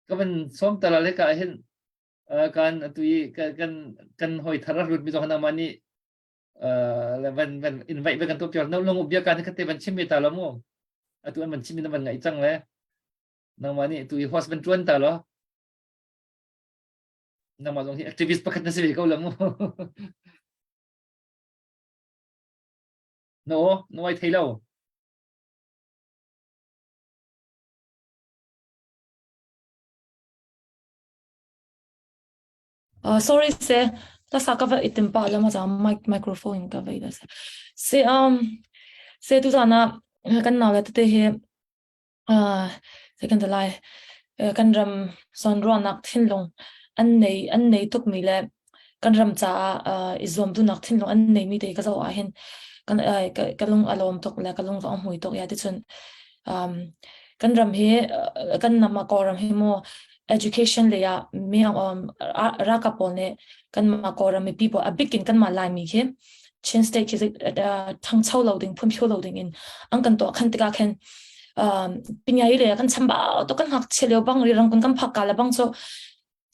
ka van sawm ta la le ka hin kan atu i kan kan hoi thar lut mi zong nangmah nih le van van invite ve kan tuah piak no long bia kan khate van chim ve ta lo mu atu an van chim mi na van ngai cang le nangmah nih tu i host van tuan ta lo nangmah zong hi activist pakhat na si ve ko la mu no no ai thei lo Sorry se ta sa ka va itim pa la ma cha mic microphone ka vai da se. Se se tu zana kan nau la te he second lai kan ram son ruahnak thinlung an nei an nei tuk mi le kan ram caah i zuam duhnak thinlung an nei mi te ka zoh ah hin kan ka lung a lawm tuk le ka lung a hmui tuk ya ti cun kan ram hi kan nama Kawlram hi mu education lei ah mi ralkap pawl nih kanmah Kawlram mipi pawl a bik in kanmah Laimi khi Chin state khi ṭhangcho lo ding phunphio lo ding in an kan tuah khan tikah khin pinyai le kan chambau tuk kan ngakchia lio bang ri rangkun kan phak ka le bang cu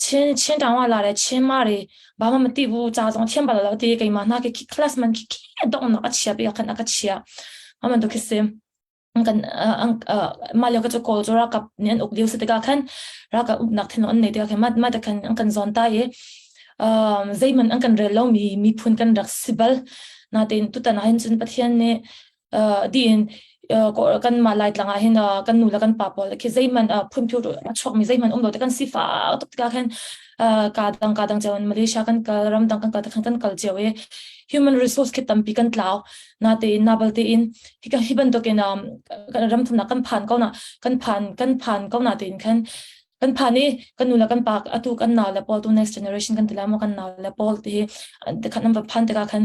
Chin Chin ṭang wa la le Chin ma ri ba ma ti bu cha zong thiam ba lo ti keimah hna khi class man khi khi dong nak a chia pi khan a ka chia aman tu khi sim kan mah lio ka cu kawl cu ralkap nih an uk lio si tikah khan ralkap uknak thinlung an nei tikah khan mah te khan an kan zawn ta i zeihmanh an kan rel lomi miphun kan rak si bal natein tutan ah hin cun Pathian nih diin kan mah Laitlang ah hin kan nu le kan pa pawl khi zeihmanh phunphiu a chuakmi zeihmanh um lo te kan sifak tuk tikah khan ka dang ka dang cio in Malaysia kan kal ramdang kan kal te khan kan kal cio i human resource khi tampi kan tlau natein na balte in hi hi bantukin um, ram thumnak kan phan ko na kan phan kan phan ko na tein khan kan phan i kan nu le kan pa atu kan nau le pawl tu next generation kan ti la mo kan nau le pawl ti hi khan an va phan tikah khan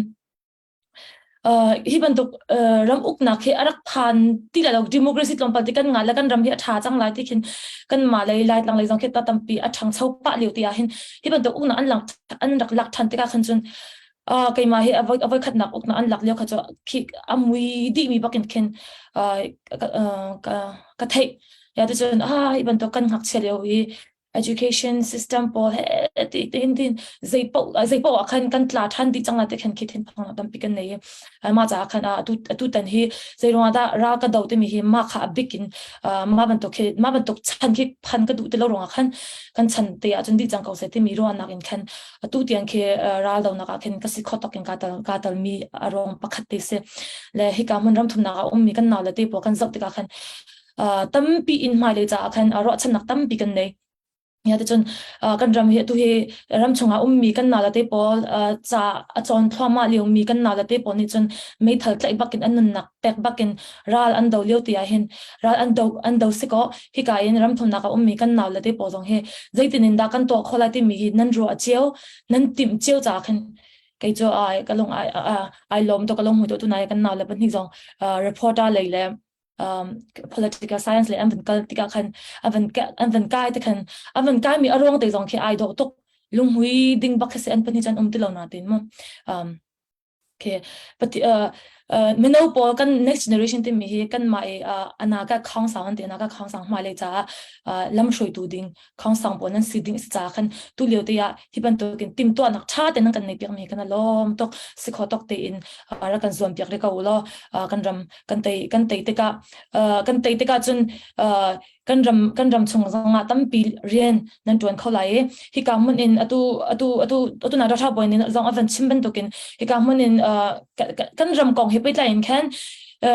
uh, hi bantuk uh, ram uknak hi arak phan ti la lo democracy tlawmpal ti kan nga le kan ram hi a tha cang lai ti khin kan ma lei lai tlang lei zong khi ta tampi a ṭhangcho pah lio ti ah hin hi bantuk uknak an lang an rak lak ṭhan tikah khan cun keimah hi a voi khatnak uknak an lak lio kha cu khi a mui dihmi bakin khin ka theih. Ya ti cun ah hi bantuk kan ngakchia lio i education system pawl he ti tin tin zei paoh zei paoh ah khan kan tla ṭhan dih cang la ti khan khi thin phang tampi kan nei i mah caah khan atu atu tan hi zei ruangah dah ral ka do timi hi mah kha a bik in mah bantuk khi mah bantuk chan khi phan ka duh ti lo ruangah khan kan chan te ah cun dih cang ko seh timi ruahnak in khan atu tiang khi ral donak ah khin ka si kho tok in ka tal ka tal mi a rong pakhat te si le hika hmun ram thumnak ah ummi kan nau le te pawl kan zoh tikah khan tampi in hmailei caah khan ruahchannak tampi kan nei ya te cun kan ram hi atu hi ram chungah ummi kan nau le te pawl ca a cawn thluahmah lio mi kan nau le te pawl nih cun meithal tlaih bakin an nunnak pek bakin ral an do lio ti ah hin ral an do an do si ko hika in ramthumnak a ummi kan nau le te pawl zong hi zeitin in dah kan tuah kho lai timi hi nan ruah cio nan timh cio ca khin kei cu ai ka lung ai ai lawm to ka lung hui to tunai kan nau le pahnih zong reporter lei le um, political science le an van kal tikah khan an van an van kai te khan an van kai mi a ruang te zong khi ai dawh tuk lunghui ding bak khi se an pahnih chan um ti lo na tin mu um Okay. But mino pawl kan next generation timi hi kan mah i ana ka khong sang an ti ana ka khong sang hma le caah lam hruaitu ding khong sang pawl nan si ding si ca khan tu lio te ah hi bantukin timtuahnak tha te nan kan nei piak mi kan lawm tuk si kho tok te in ra kan zuam piak re ko lo kan ram kan tei kan tei tikah kan tei tikah cun kan ram kan ram chung zongah tampi rian nan tuan kho lai i hika hmun in atu atu atu atu na ratha boy nin zong avan chim bantukin hika hmun in kan ram kong he peitlai in khan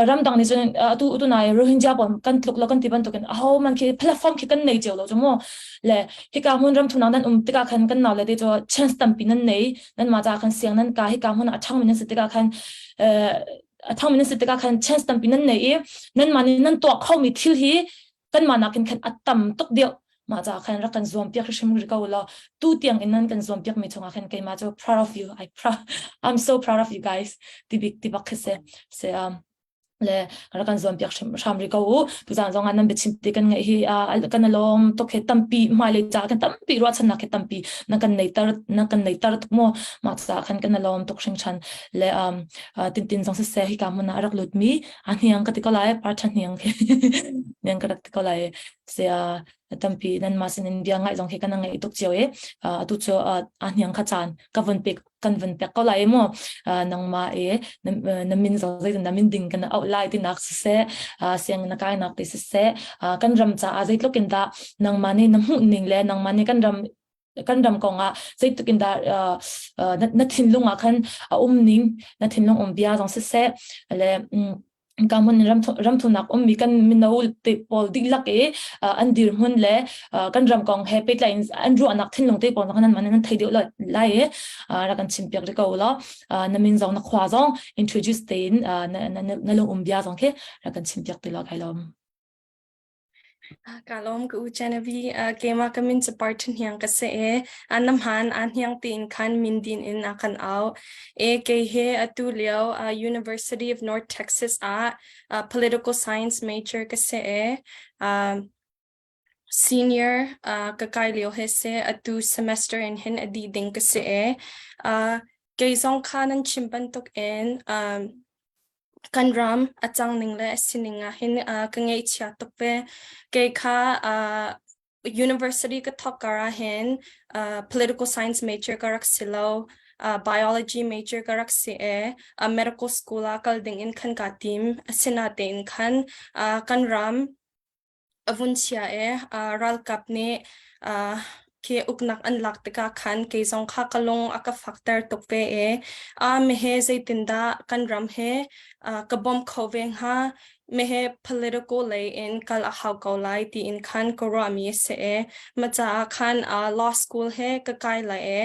ramdang nih cun atu atu nai Rohingya pawl kan tluk lo kan ti bantukin aho man khi platform khi kan nei cio lo chu mu le hika hmun ram thunang nan um tikah khan kan nau le te chu chance tampi nan nei nan ma cha khan siang nan ka hika hmun a thang min nan si tikah khan a thangmi nan si tikah khan chance tampi nan nei i nanmah nih nan tuah khomi thil hi kanmah nakin khan a tam tuk deuh mah caah khan rak kan zuam piak hrim rih ko law tu tiang in nan kan zuam piak mi chungah khan keimah cu proud of you I proud I'm so proud of you guys ti bik ti bak khi se se um le rak kan zuam piak hrim hram ri ko u tuzan zong ah nan biachim te kan ngeih hi kan alawm tuk he tampi hmailei ca kan tampi ruahchannak he tampi nan kan nei tar nan kan nei tar tuk mu mah ca khan kan alawm tuk hringhran le um tintin zong siseh hika hmun ah a rak lutmi a hniang ka ti ko lai par tha hniang khi hniang ka rak ti ko lai se tampi nan ma sinin bia ngai zong khi kan ngai tuk cio e atu cu a hniang kha caan ka von pek kan von pek ko lai mu nangma e na min zo zei na min ding kan au lai ti nak siseh siang na kai nak ti siseh kan ram ca a zeitluk in dah nangma nih na hmuh ning le nangma nih kan ram kan ram kong ah zeitluk in dah na thinlung ah khan a um ning na thinlung um bia zong siseh le. Ka hmun ramthumnak ummi kan mino te pawl dihlak i an dirhmun le kan ram kong he pehtlai in an ruahnak thinlung te pawl nan man nan thei deuh lai i rak kan chimpiak rih ko law na min zong na khua zong introduce tein na lung um bia zong khi rak kan chimpiak te law kai lawm. Ka lawm ka u Genevieve. Keimah ka min cu Partin Hniang ka si i nam han aa hniang tiin khan min din in a kan auh. E kei he atu lio University of North Texas ah political science major ka si i senior ka kai lio he si atu semester in hin a dih ding ka si i kei zong kha nan chim bantuk in kan ram a cang ning le a sining ah hin ka ngaihchia tuk ve. Kei kha university ka thawk kar ah hin political science major ka rak si lo. Biology major ka rak si i medical school ah kal ding in khan kaa tim. Asinain khan kan ram a vun chia i ralkap nih khi uknak an lak tikah khan kei zong kha ka lung a ka fakter tuk ve i mehe zeitindah kan ram he ka bawm kho ve hnga mehe political lei in kal a hau ko lai tiin khan ka ruahmi a si i ma caah khan law school he ka kai lai i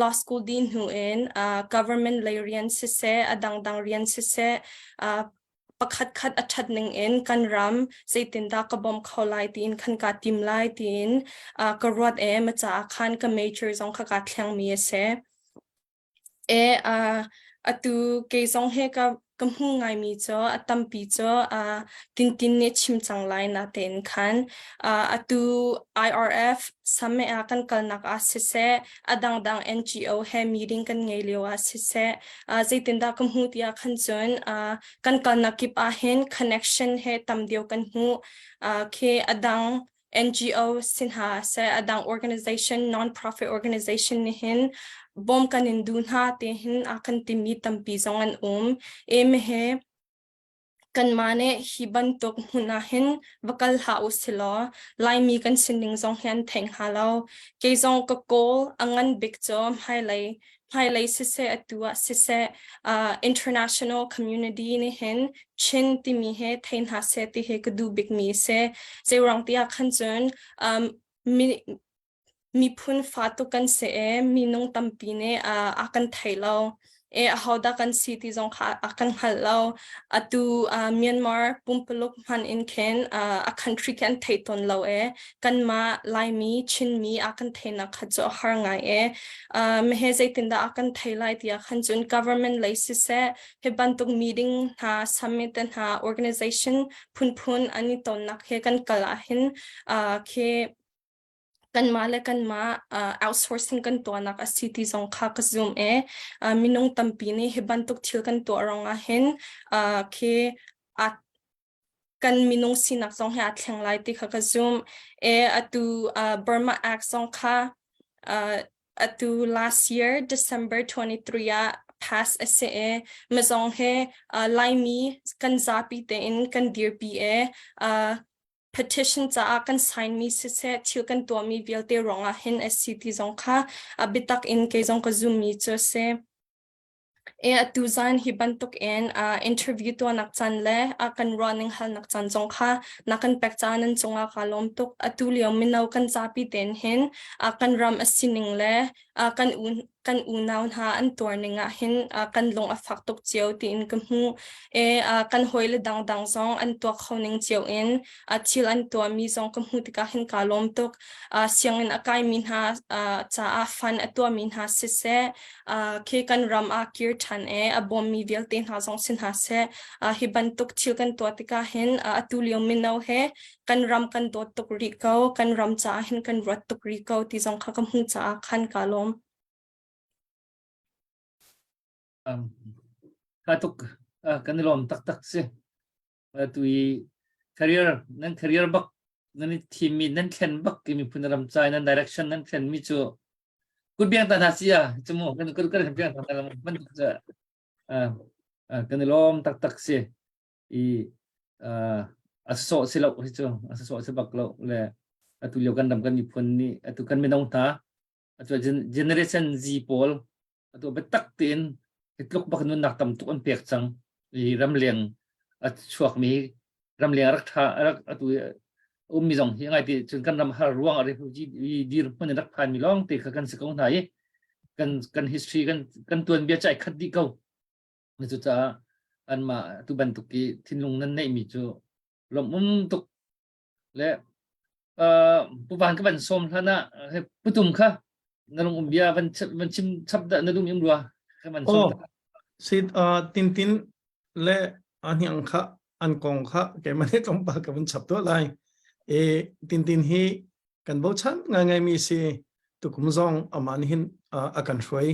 law school dih hnu in government lei rian siseh a dangdang rian siseh pakhatkhat a ṭhat ning in kan ram zeitindah ka bawm kho lai tiin khan kaa tim lai tiin ka ruat e ma caah khan ka major zong kha kaa thlengmi a si. E atu kei zong he ka ka hmu ngaimi cu a tampi cu Tintin nih chim cang lai na tein khan atu IRF summit ah kan kalnak ah siseh a dangdang NGO he meeting kan ngei lio ah siseh zeitindah ka hmu tiah khan cun kan kalnak kip ah hin connection he tam deuh kan hmu khi a dang NGO sin hna seh a dang organization non-profit organization nih hin bawm kan in duh hna te hin a kan timi tampi zong an um e me he Kanmah nih hi bantuk hmun ah hin va kal hlah u silaw Laimi kan sining zong hi an thei hnga lo. Kei zong ka kawl a ngan bik cu hmailei hmailei siseh atu ah siseh uh, international community nih hin Chin timi he thei hna seh ti hi ka duh bikmi a si. Zeiruang ti ah khan cun um, mi, Miphun fa tuk kan si i minung tampi nih a kan thei lo. E ahodah kan si ti zong kha a kan hngalh lo. Atu Myanmar pumpuluk hmanh in khin a country khi an thei tawn lo e. Kanmah Laimi, Chinmi a kan theinak kha cu a har ngai e. Mehe zeitindah a kan thei lai tiah khan cun government lei siseh, hi bantuk meeting hna, summit te hna, organization phunphun an i tonnak he kan kal ahhin khi kanmah le kanmah outsourcing kan tuahnak a si ti zong kha ka zum i minung tampi nih hi bantuk thil kan tuah ruangah hin khi kan minung sinak zong hi aa thleng lai ti kha ka zum. E atu Burma Act zong kha atu last year December 23 ah pass a si i mazong he Laimi kan zapi tein kan dirpi i petition caah kan sign mi siseh thil kan tuahmi vialte ruangah hin a si ti zong kha a biatak in kei zong ka zummi cu a si. E atu zan hi bantuk in uh, interview tuahnak caan le a kan ruahning halnak caan zong kha na kan pek caan nan cungah ka lawm tuk. Atu lio mino kan zapi ten hin uh, kan ram a sining le uh, kan un kan unau hna an tuar ning ah hin kan lung a fak tuk cio tiin ka hmu e kan hawile dangdang zong an tuak kho ning cio in thil an tuahmi zong ka hmu tikah hin kaa lawm tuk sianginn a kaimi hna caah fund a tuahmi hna siseh khi kan ram ah kir ṭhan e a bawmmi vialte hna zong si hna seh hi bantuk thil kan tuah tikah hin atu lio mino he kan ram kan dawt tuk rih ko kan ram caah hin kan ruat tuk rih ko ti zong kha ka hmuh caah khan kaa lawm. Um, ka tuk uh, kan i lawm taktak si. Uh, tu i career nan career bak nan i thimmi nan thlen bak ki miphun ram cai nan direction nan thlen mi cu kut biang ta hna si a cumu kan kan kan biang ta lam man cu uh, uh, kan i lawm taktak si. I a sawh si lo hi cu a sawh si bak lo le atu lio kan ram kan miphun nih atu kan mino hna atu generation Z pawl atu biatak tein hi tluk bak nunnak tam tuk an pek cang i ramleng. A chuakmi ramleng rak tha rak atu ummi zong hi ngai ti cun kan ram har ruang a refugee dir hmun in rak phan mi lawng te kha kan si ko hna i kan kan history kan kan tuan bia chai khat dih ko. Cu caah anmah tu bantuk i thinlung nan neih mi cu lawmh um tuk le uh, pu van ka van som hlan ah putum kha na lung um bia van van chim chap da na lung im rua ka van som oh sit uh, tin tin le aniang kha an kong kha ke mane tlawmpal ka van chap to lai e tin tin hi kan bochan ngai ngai mi si tukum zong aman hin a kan hruai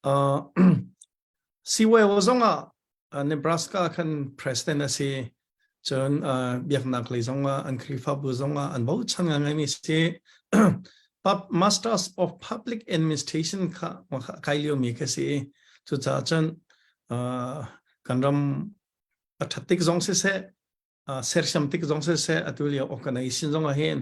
uh, CYO zong ah Nebraska khan president a si. Cun biaknak lei zong ah an Khrihfabu zong ah an bochan ngaingaimi si. Masters of Public Administration kha kai liomi kha si. Cucaah cun kan ram a ṭhat tik zong siseh, sersiam tik zong siseh atu lio organization zong ah hin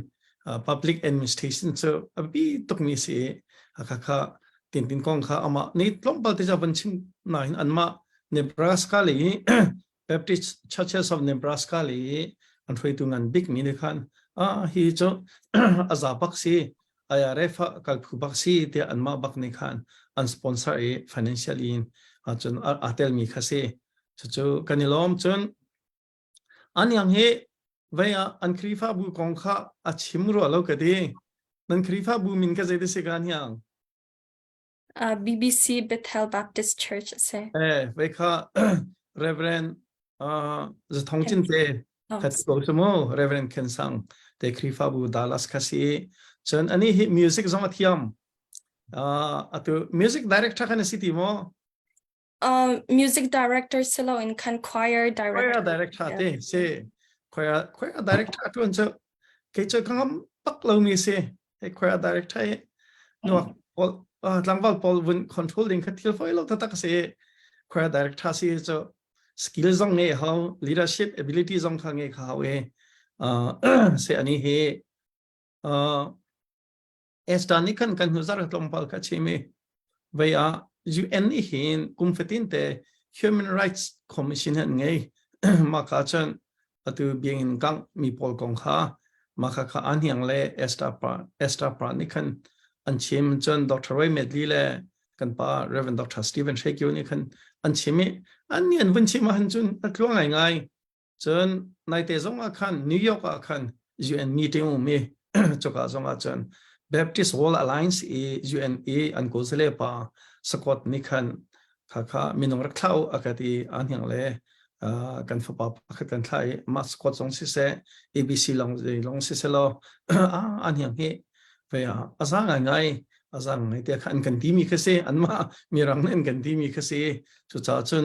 public administration cu a biapi tukmi si i khakha tintin kong kha amah nih tlawmpal te van chim nain anmah Nebraska le Baptist Churches of Nebraska le an hruaitu ngan bik mi nih khan ah hi cu a za bak si IRF kal phu bak si tiah anmah bak nih khan an sponsor i financial in cun a tel mi kha si cucu kan i lawm cun Aniang hi vei ah an Khrihfabu kong kha a chim rua lo ka ti. Nan Khrihfabu min kha zei ti si ka niang? BBC Bethel Baptist Church a si. Eh, vei kha Reverend uh, Zathong Cin te kha ti ko su mu Reverend Ken Sang te Khrihfabu Dallas kha si. Cun ani hi music zong a thiam. Uh, atu music director khan a si ti maw? Music director si loin khan choir director. Choir director te si. Choir choir director tuan cu kei cu ka ngam bak lomi si. Hei choir director hi nuak pawl tlangval pawl vun control ding kha thil foi lo taktak si. Choir director si cu skill zong ngei hau, leadership ability zong kha ngei kha hau e. Se ani hi Esther nih khan kan hnuzar tlawmpal kha chim i vei ah UN nih hin kum fatin te Human Rights Commission an ngei. Mah kha cun atu bianginn kangh mi pawl kong kha mah kha kha an hiang le Esther pa Esther pa nih khan an chim cun Dr. Roy Medley le kan pa Reverend Dr. Stephen Shekyo nih khan an chim i an nih an vun chim ahhin cun a tluang ngaingai. Cun naite zong ah khan New York ah khan UN meeting um i cuka zong ah cun Baptist World Alliance i UN i an kawlsale pa Scott nih khan kha kha minung rak thlah u a ka ti a hniang le kan fapa pakhat kan thlah i mah Scott zong siseh ABC long long siseh law a hniang hi ve a za ngai ngai a za ngai te kha an kan ti mi kha si anmah mirang nih an kan ti mi kha si cucaah cun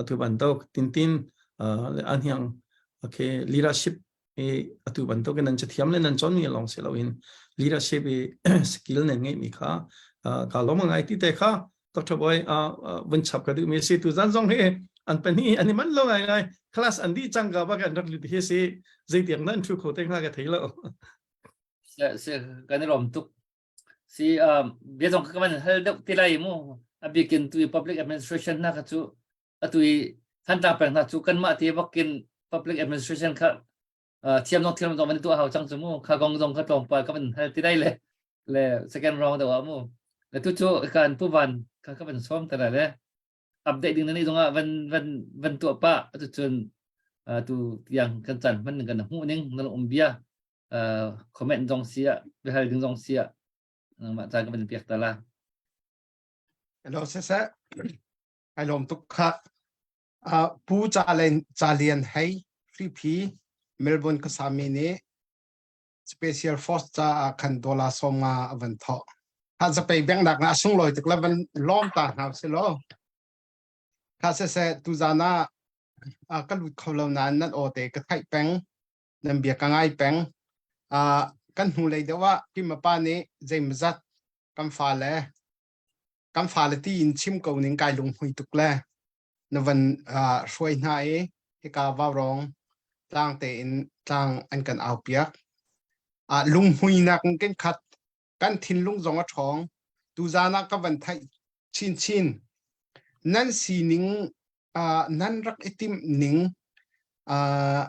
atu bantuk tintin le anhiang okay leadership i atu bantuk in nan cathiam le nan cawn mi lawng si loin leadership i skill nan ngeih mi kha ka lawm ngai ti te kha Dr. Boy vun chap ka duh mi si tu zan zong hi an pani an i man lo ngai ngai class an di cang ka ba kan rak lut hi si zeitiang nan thu kho te nga ka thei lo se se kan i lawm tuk Si bia zong ka van hal deuh ti lai mu. A bikin tu public administration na kha cu atu i Thantlang peng hna cu kanmah te bakin public administration kha thiam zong thiam zong van tuah hau cang cu mu. Kha gong zong kha tlawmpal ka van hal ti lai le le second round deuh ah mu. Le tu cu kan pu van kha ka van sawm te lai le update ding na nih zongah van van van tuah pa atu cun tu tiang kan chan hman kan hmuh ning na um bia comment zong si ah biahal ding zong si ah nangmah caan ka van piak ta la. Hello siseh ai lawm tuk kha uh, Pu Ca Ca Lian Hei Hripi Melbourne khuasami nih Special Force caah khan dollar 50 a van thawh. Kha zapei bengnak na sunglawi tuk la van lawm ta hna si law. Kha siseh tuzan ah ka lut kho lo nain nan aw te ka theih peng. Nan bia ka ngai peng. Uh, kan hnulei deuh ah Kimapa nih zeimazat kan fale kan fale ti in chim ko ning kai lunghmui tuk le na van uh, hruai hna i hika vaurawng tlang tein tlang an kan au piak. Uh, lunghmuinak in kan khat kan thinlung zong a ṭhawng. Tuzan ah ka van theih chinchin. Nan sining uh, nan rak i timh ning. Uh,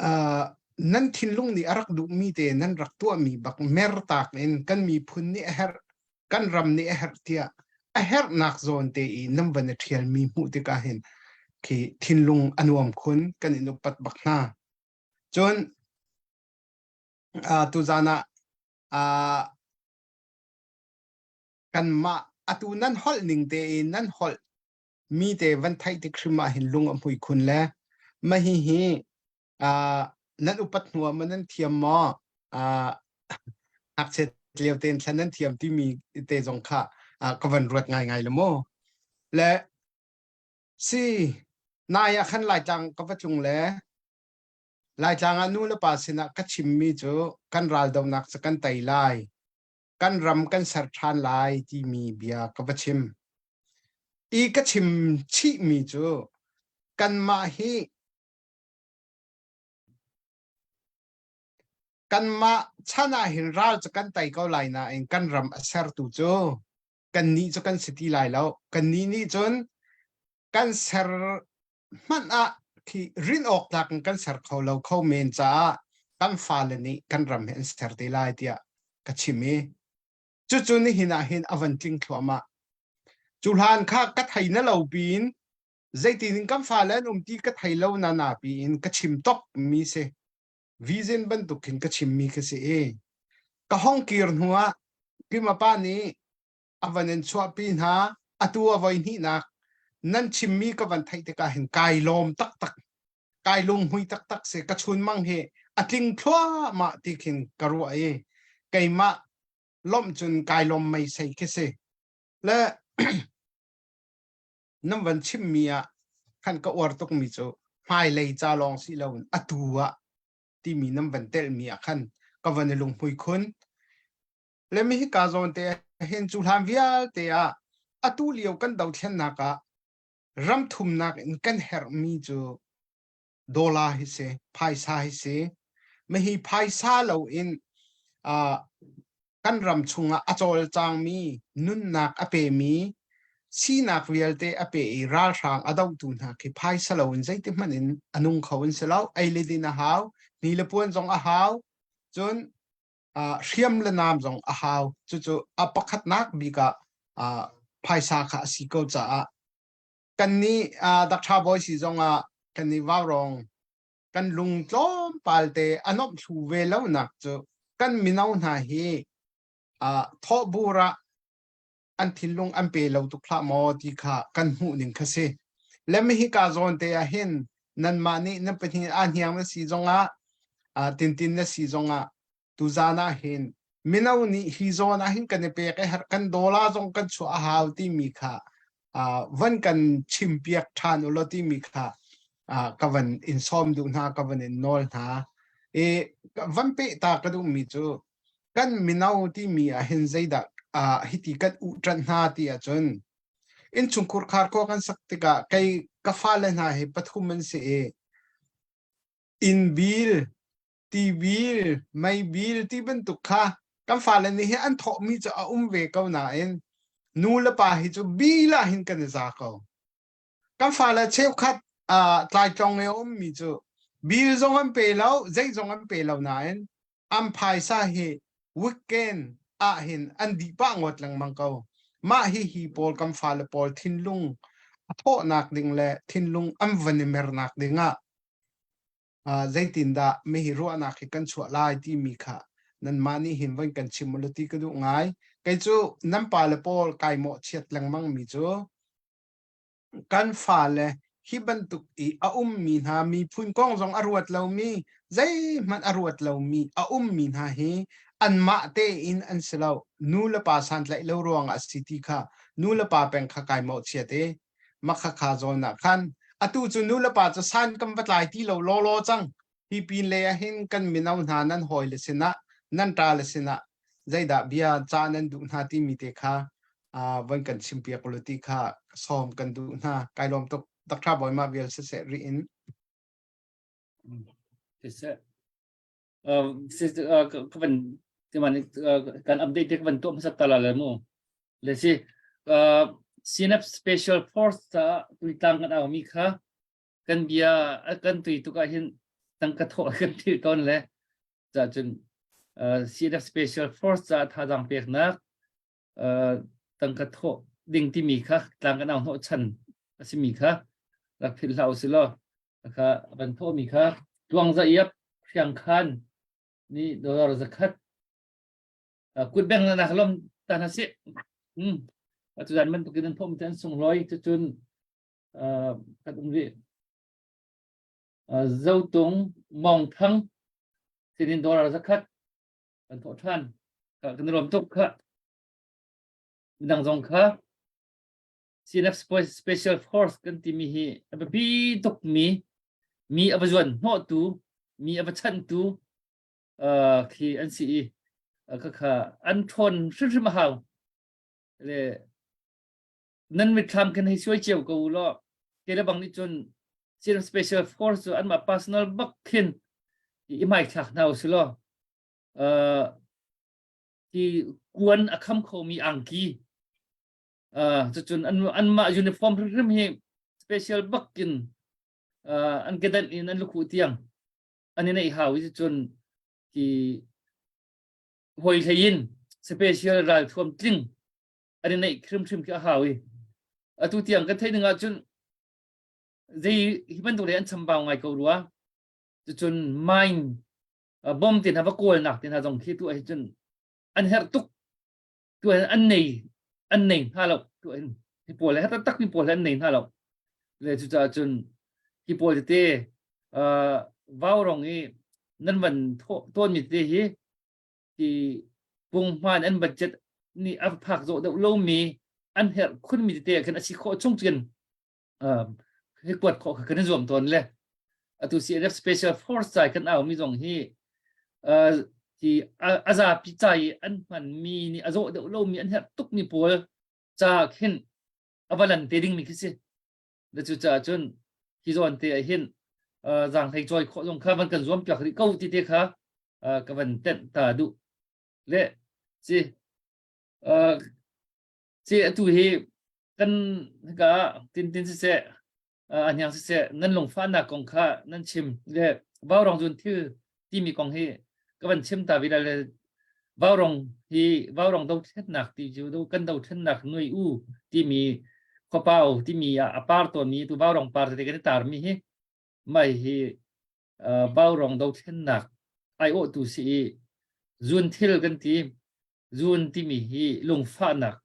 uh, nan thinlung nih a rak duhmi te nan rak tuahmi bak mertak in kan miphun nih a herh kan ram nih a herh tiah a herhnak zawn te i nan van i ṭhialmi hmuh tikah hin khi thinlung a nuam khun kan in upat bak hna. Cun uh, tuzan ah uh, kanmah atu nan holh ning te in nan holh mi te van theih tik hrim ah hin lung a hmui khun le mah hi hi uh, nan upat hnu ah maw nan thiam maw uh, ngakchiat lio tein thlan nan thiam timi te zong kha uh, ka van ruat ngaingai le mu le si nai ah khan Laitlang ka va tlung le Laitlang ah nu le pa sinah ka chimmi cu kan raldonak cu kan tei lai kan ram kan ser ṭhan lai timi bia ka va chim. I ka chim chihmi cu kanmah hi kanmah chan ah hin ral cu kan tei ko lai nain kan ram a sertu cu kannih cu kan si ti lai lo. Kannih nih cun kan ser hmanh ah khi rin awk tlak in kan ser kho lo kho men caah kan fale nih kan ram hi an ser te lai tiah ka chim i cucu nihin ah hin a van tling thluahmah. Cu hlan kha ka thei na lo piin zeitin in kan fale an um ti ka thei lo na na piin ka chim top mi si. Vision bantuk khin ka chim mi ka si i ka hong kir hnu ah Kimapa nih a van in chuahpi hna atu a voi hnihnak nan chimmi ka van theih tikah hin kai lawm taktak kai lunghmui taktak si ka chunmang hi a tling thluahmah ti khin ka ruah i keimah lawmh cun kai lawm meisei khi si le nan van chimmi ah khan ka uar tukmi cu hmailei ca lawng si loin atu ah timi nan van telhmi ah khan ka van i lunghmui khun Le mi hika zawn te hin cu hlan vialte ah atu lio kan dothlennak ah ram thumnak in kan herhmi cu dollar hi si, phaisa hi si. Mahi phaisa lo in uh, kan ram chungah a cawlcangmi nunnak a pemi sinak vialte a pe i ralhrang a dohtu hna khi phaisa lo in zeiti hmanh in a nung kho in si lo ei le din a hau ni le puan zong a hau cun uh, hriam le nam zong a hau cucu a pakhatnak bik ah uh, phaisa kha a si ko caah kan nih uh, Dr. Bawi si zong ah kan nih vaurong kan lung tlawmpal te a nomh thlu ve lo nak cu kan mino hna hi uh, thawhbur ah an thinlung an pe lo tuk hlah maw ti kha kan hmuh ning kha si. Le hi ka zawn te ah hin nanmah nih nan pahnih a hniang na si zongah tintin na si zongah tuzan ah hin mino nih hi zawn ah hin kan i pek i kan dawla zong kan chuah a hau timi kha van kan chimpiak ṭhan u law timi kha ka van in sawm duh hna ka van in nawl hna i van peh ta ka duhmi cu kan mino timi ah hin zeidah uh, hiti kan uhṭanh hna ti ahcun innchungkhur khar khua kan sak tikah kei ka fale hna hi pathum an si i inn bil ti bil mei bil ti bantuk kha kan fale nih hi an thawhmi cu a um ve ko nain nu le pa hi cu bil ah hin kan i za ko kan fale cheukhat uh, tlaitlong i a ummi cu bil zong an pe lo zei zong an pe lo nain an phaisa hi weekend ah hin an dih pah ngawt lengmang ko. Mah hi hi pawl kan fale pawl thinlung a thawhnak ding le thinlung an van i mernak ding ah uh, zeitindah mihi ruahnak hi kan chuah lai timi kha nanmah nih hin van kan chim u ti ka duh ngai. Kei cu nan pale pawl kai mawh chiat lengmang mi cu kan fale hi bantuk i a ummi hna miphun kong zong a ruat lomi zeihmanh a ruat lomi a ummi hna hi anmah tein an si lo nu le pa santlaih lo ruangah a si ti kha nu le pa peng kha kai mawhchiat i makha kha zawn ah khan atu cu nu le pa cu san kan va tlai ti lo lawlaw cang Hi pin lei ah hin kan mino hna nan hawile sinah nan ṭale sinah zeidah bia cah nan duh hna timi te kha uh, van kan chimpiak ulaw ti kha sawm kan duh hna. Kai lawm tuk. Dr. Bawi mah vial siseh rih in. Siseh. Uh, uh, ka van timan kan update te ka van tuah hmasat ta la le mu. Le si uh, CNF Special Force ta tuitlang kan au mi kha. Kan bia kan tui tuk ah hin tangka thawh kan thil tawn le ca cun CNF Special Force ca thazaang peknak tangka thawh ding timi kha tlang kan au hnawh chan a simi kha rak philh hlah usih law kha van thawhmi kha tuang za iap hriang khan ni dollar zakhat kut beng na nak lom ta na si hmm atu zan man tukin an phom te an sunglawi cucun kan um rih zotung mong thang sinin dollar zakhat kan thawh ṭhan kan rom tuk kha midang zong kha CNF Special Force kan timi hi a biapi tuk mi mi a va zuan hnawhtu mi a va chanhtu khi an si i khakha an ṭhawn hrimhrim a hau le nan mitthlam kan hei suai cio ko u law te le bang nih cun CNF Special Force cu anmah personal bak khin i hmai thlak hna u si law ti kuan a kham khomi angki cucun an anmah uniform hrimhrim hi special bakin an kedan in an lukhuh tiang an i neih hau i cun ti hoi hlei in special ralthuam tling an i neih hrimhrim khi a hau i atu tiang kan theih ning ahcun zei hi bantuk le an chambau ngai ko rua cucun mine bom te hna va kawlnak te hna zong khi tu ah cun an herh tuk tu an nei an nei hna lo tu in hi pawl he taktak mi pawl he an nei hna lo le cucaah cun hi pawl tete vau rong i nan van tawn mi tete hi ti punghman an budget nih a phak zawh deuh lomi an herh khun mi tete khan a si khawh chung cun hi kuat khawh kha kan i zuam tawn le atu CNF Special Force cai kan au mi zong hi hi a zapi cai an hman mi nih a zawh deuh lomi an herh tuk mi pawl ca khin a va lan te ding mi khi si le cu caah cun hi zawn te ah hin zaanghlei cawi khawh zong kha van kan zuam piak rih ko ti te kha ka van tenh ta duh le si si atu hi kan hika tintin siseh a hniang siseh nan lungfahnak kong kha nan chim le vaurong zun thil timi kong hi ka van chim ta vi le vaurong hi vaurong dothlennak ti cu do kan dothlennak nui u timi khuapau timi ah a par tawnmi tu vaurong par te kan i tarmi hi mai hi vaurong dothlennak aiawhtu si i zun thil kan ti zun timi hi lungfahnak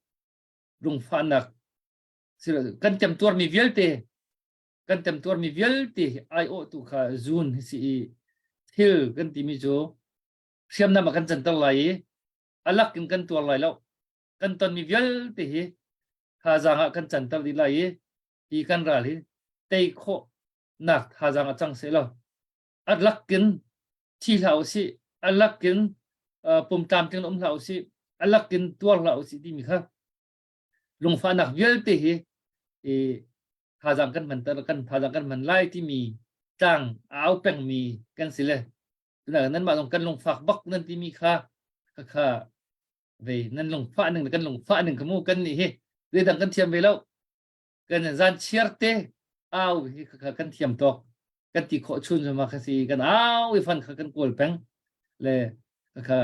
lungfahnak kan temtuarmi vialte kan temtuarmi vialte aiawhtu kha zun hi si i thil kan timi cu hriamnam ah kan canter lai i alak in kan tuar lai lo kan tonmi vialte hi thazaang ah kan canter dih lai i hi kan ral hi tei khawh nak thazaang a cang seh lo alak in thi hlah usih alak in pum tlamtling um hlah usih alak in tuar hlah usih timi kha lungfahnak vialte hi i thazaang kan hman kan thazaang kan hman lai timi tlang a au pengmi kan si le nan mah zong kan lungfak bak nan timi kha kha kha ve nan lungfah ning kan lungfah ning kha mu kan nih hi zeidang kan thiam ve lo kan zan chiar te au hi kha kan thiam tawk kan ti khawh chun zuma kha si kan au i fan kha kan kawl peng le kha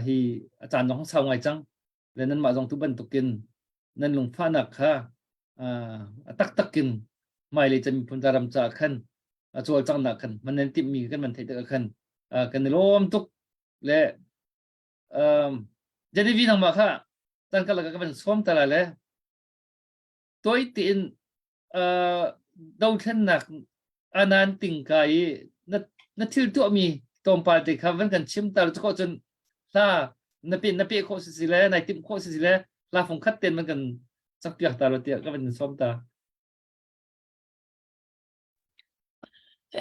hi a caan zong sau ngai cang le nan mah zong tu bantukin nan lungfahnak kha a taktak in hmailei chan miphun ram ca khan a cawlcanghnak khan man nan timhmi kan man theih tik khan kan i lawm tuk le Genevieve nangmah kha tan ka laka ka van sawm ta lai le toi tiin dothlennak anan tingka i na na thil tuahmi tlawmpal te kha van kan chim tar cu cun hla na pe na pe khawh si si le nai timh khawh si si le hla fung khat ten van kan sak piak ta lo tiah ka van in sawm ta.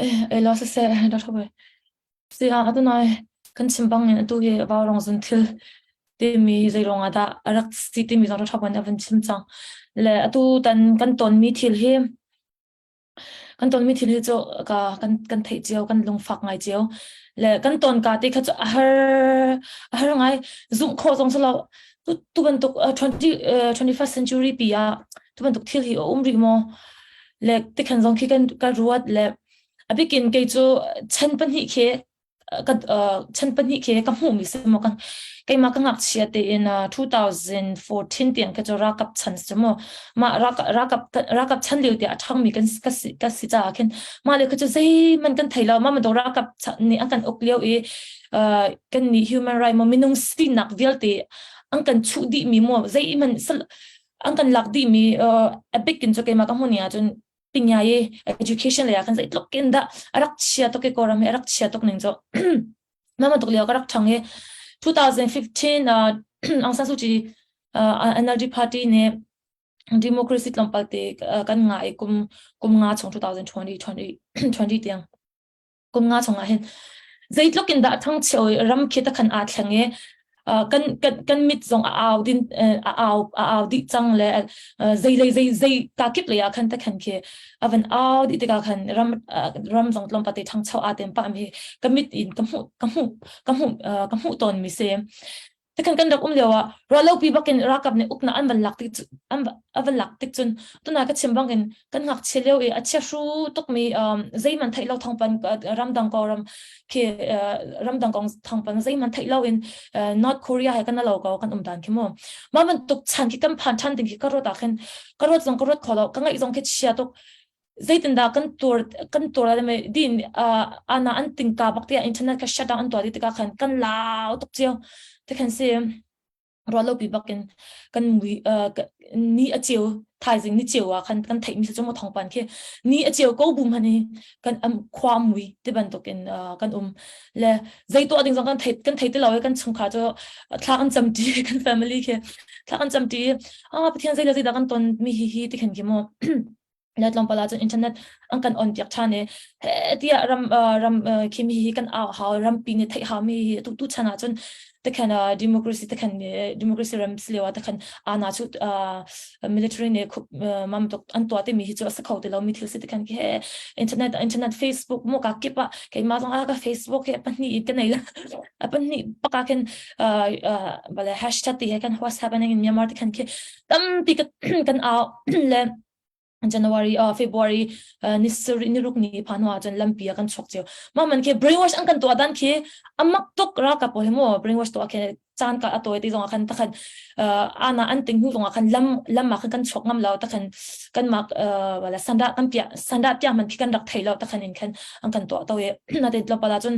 Eh, eh lo se se da thobe. Si a atu nai kan chim bang in atu hi vau rong zun thil timi zeirong ah dah a rak si timi zong ṭha in a van chim cang. Le atu tan kan tonmi thil hi kan tonmi thil hi cu ka kan kan theih cio kan lungfak ngai cio le kan ton ka te kha cu a har a har ngai zumh khawh zong si lo tu tu bantuk 20 21st century pi ah tu bantuk thil hi a um rih maw? Le tikhan zong khi kan ka ruat le a bikin kei cu chan pahnih khi ka chan pahnih khi ka hmuhmi si maw kan keimah ka ngakchia tein 2014 tiang ka cu ralkap chan si mu mah ralkap ralkap chan lio tiah a ṭhangmi kan ka si ka si caah khin mah le kha cu zeihmanh kan thei lo mah bantuk ralkap nih an kan uk lio i kan nih human right maw minung sinak vialte an kan chuh dihmi maw zeihmanh an kan lak dihmi a bikin cu keimah ka hmuh ning ahcun pingyai education lei ah khan zeitluk in dah a rak chia tuk i Kawlram hi a rak chia tuk ning cu mah bantuk lio ka rak ṭhang i 2015 uh, Aung San Suu Kyi uh, NLD party nih democracy tlawmpal te kan ngah i kum kum nga chung 2020 20 20 tiang kum nga chung ah hin zeitluk in dah thangchio i ram khi ta khan aa thleng i kan kan kan mit zong a au din a au a au dih cang le zei lei zei zei ka kip lei ah khan ta khan khi avan au dih tikah khan ram ram zong tlawmpal te thangcho aa tem pa mi ka mit in ka hmuh ka hmuh ka hmuh ka hmuh tawn mi si Tikhan kan rak um lio ah ruahlopi bakin ralkap nih uknak an van lak tik an a van lak tik cun tuna ka chim bangin kan ngakchia lio i a chiahru tukmi um, zeihmanh theih lo thawngpan ramdang ko ram khi ramdang kong thawngpan zeihmanh theih lo in North Korea he kan lo ko kan um dan khi mu mah bantuk chan khi kan phan than ding khi ka ruat ah khin ka ruat zong ka ruat kho lo ka ngaih zong khi chia tuk zeitindah kan tur kan tur la me din ana an tingka bak tiah internet ka shut down an tuah ti tikah khan kan lau tuk cio te khan si ruah lo pi bakin kan mui ni a ceu thaizing ni ceu ah khan kan theih mi cu mo thongpan khi ni a ceu ko bum han hi kan am khwa mui ti bantukin kan um le zei tuah ding zong kan thei kan thei ti lo kan chungkhar cu thla kan cam ti kan family khi thla kan cam ti ah pathian zei le zei dah kan ton mi hi hi ti khan khi mo le tlawmpal ah cun internet an kan on piak ṭhan i he tiah ram ram khim hi kan au hau rampi nih theih hau mi hi tu tu chan ah cun tekhan democracy tekhan democracy ram si lio ah tekhan ana chu military nih khup mam tuk an tuah timi hi cu a si kho ti lo mi thil si tekhan khi he internet internet Facebook mo ka kip ah keimah zong ah ka Facebook he pahnih in ka nei la pahnih paka khin bale hashtag ti he kan what's happening in Myanmar tekhan khi tampi kan au le January uh, February uh, ni sari ni ruk ni phan hnu ahcun lampi ah kan chuak cio mah man khi brainwash an kan tuah dan khi amak tuk ralkap pawl hi mu brainwash tuah khi caan ka atawi ti zong ah khan takhan uh, ana an ting hnu zong ah khan lam lam ah khan kan chuak ngam lo takhan kan mak uh, wala sanda kan pia sanda pia man khi kan rak thei lo takhan in khan an kan tuah to i na te tlawmpal ahcun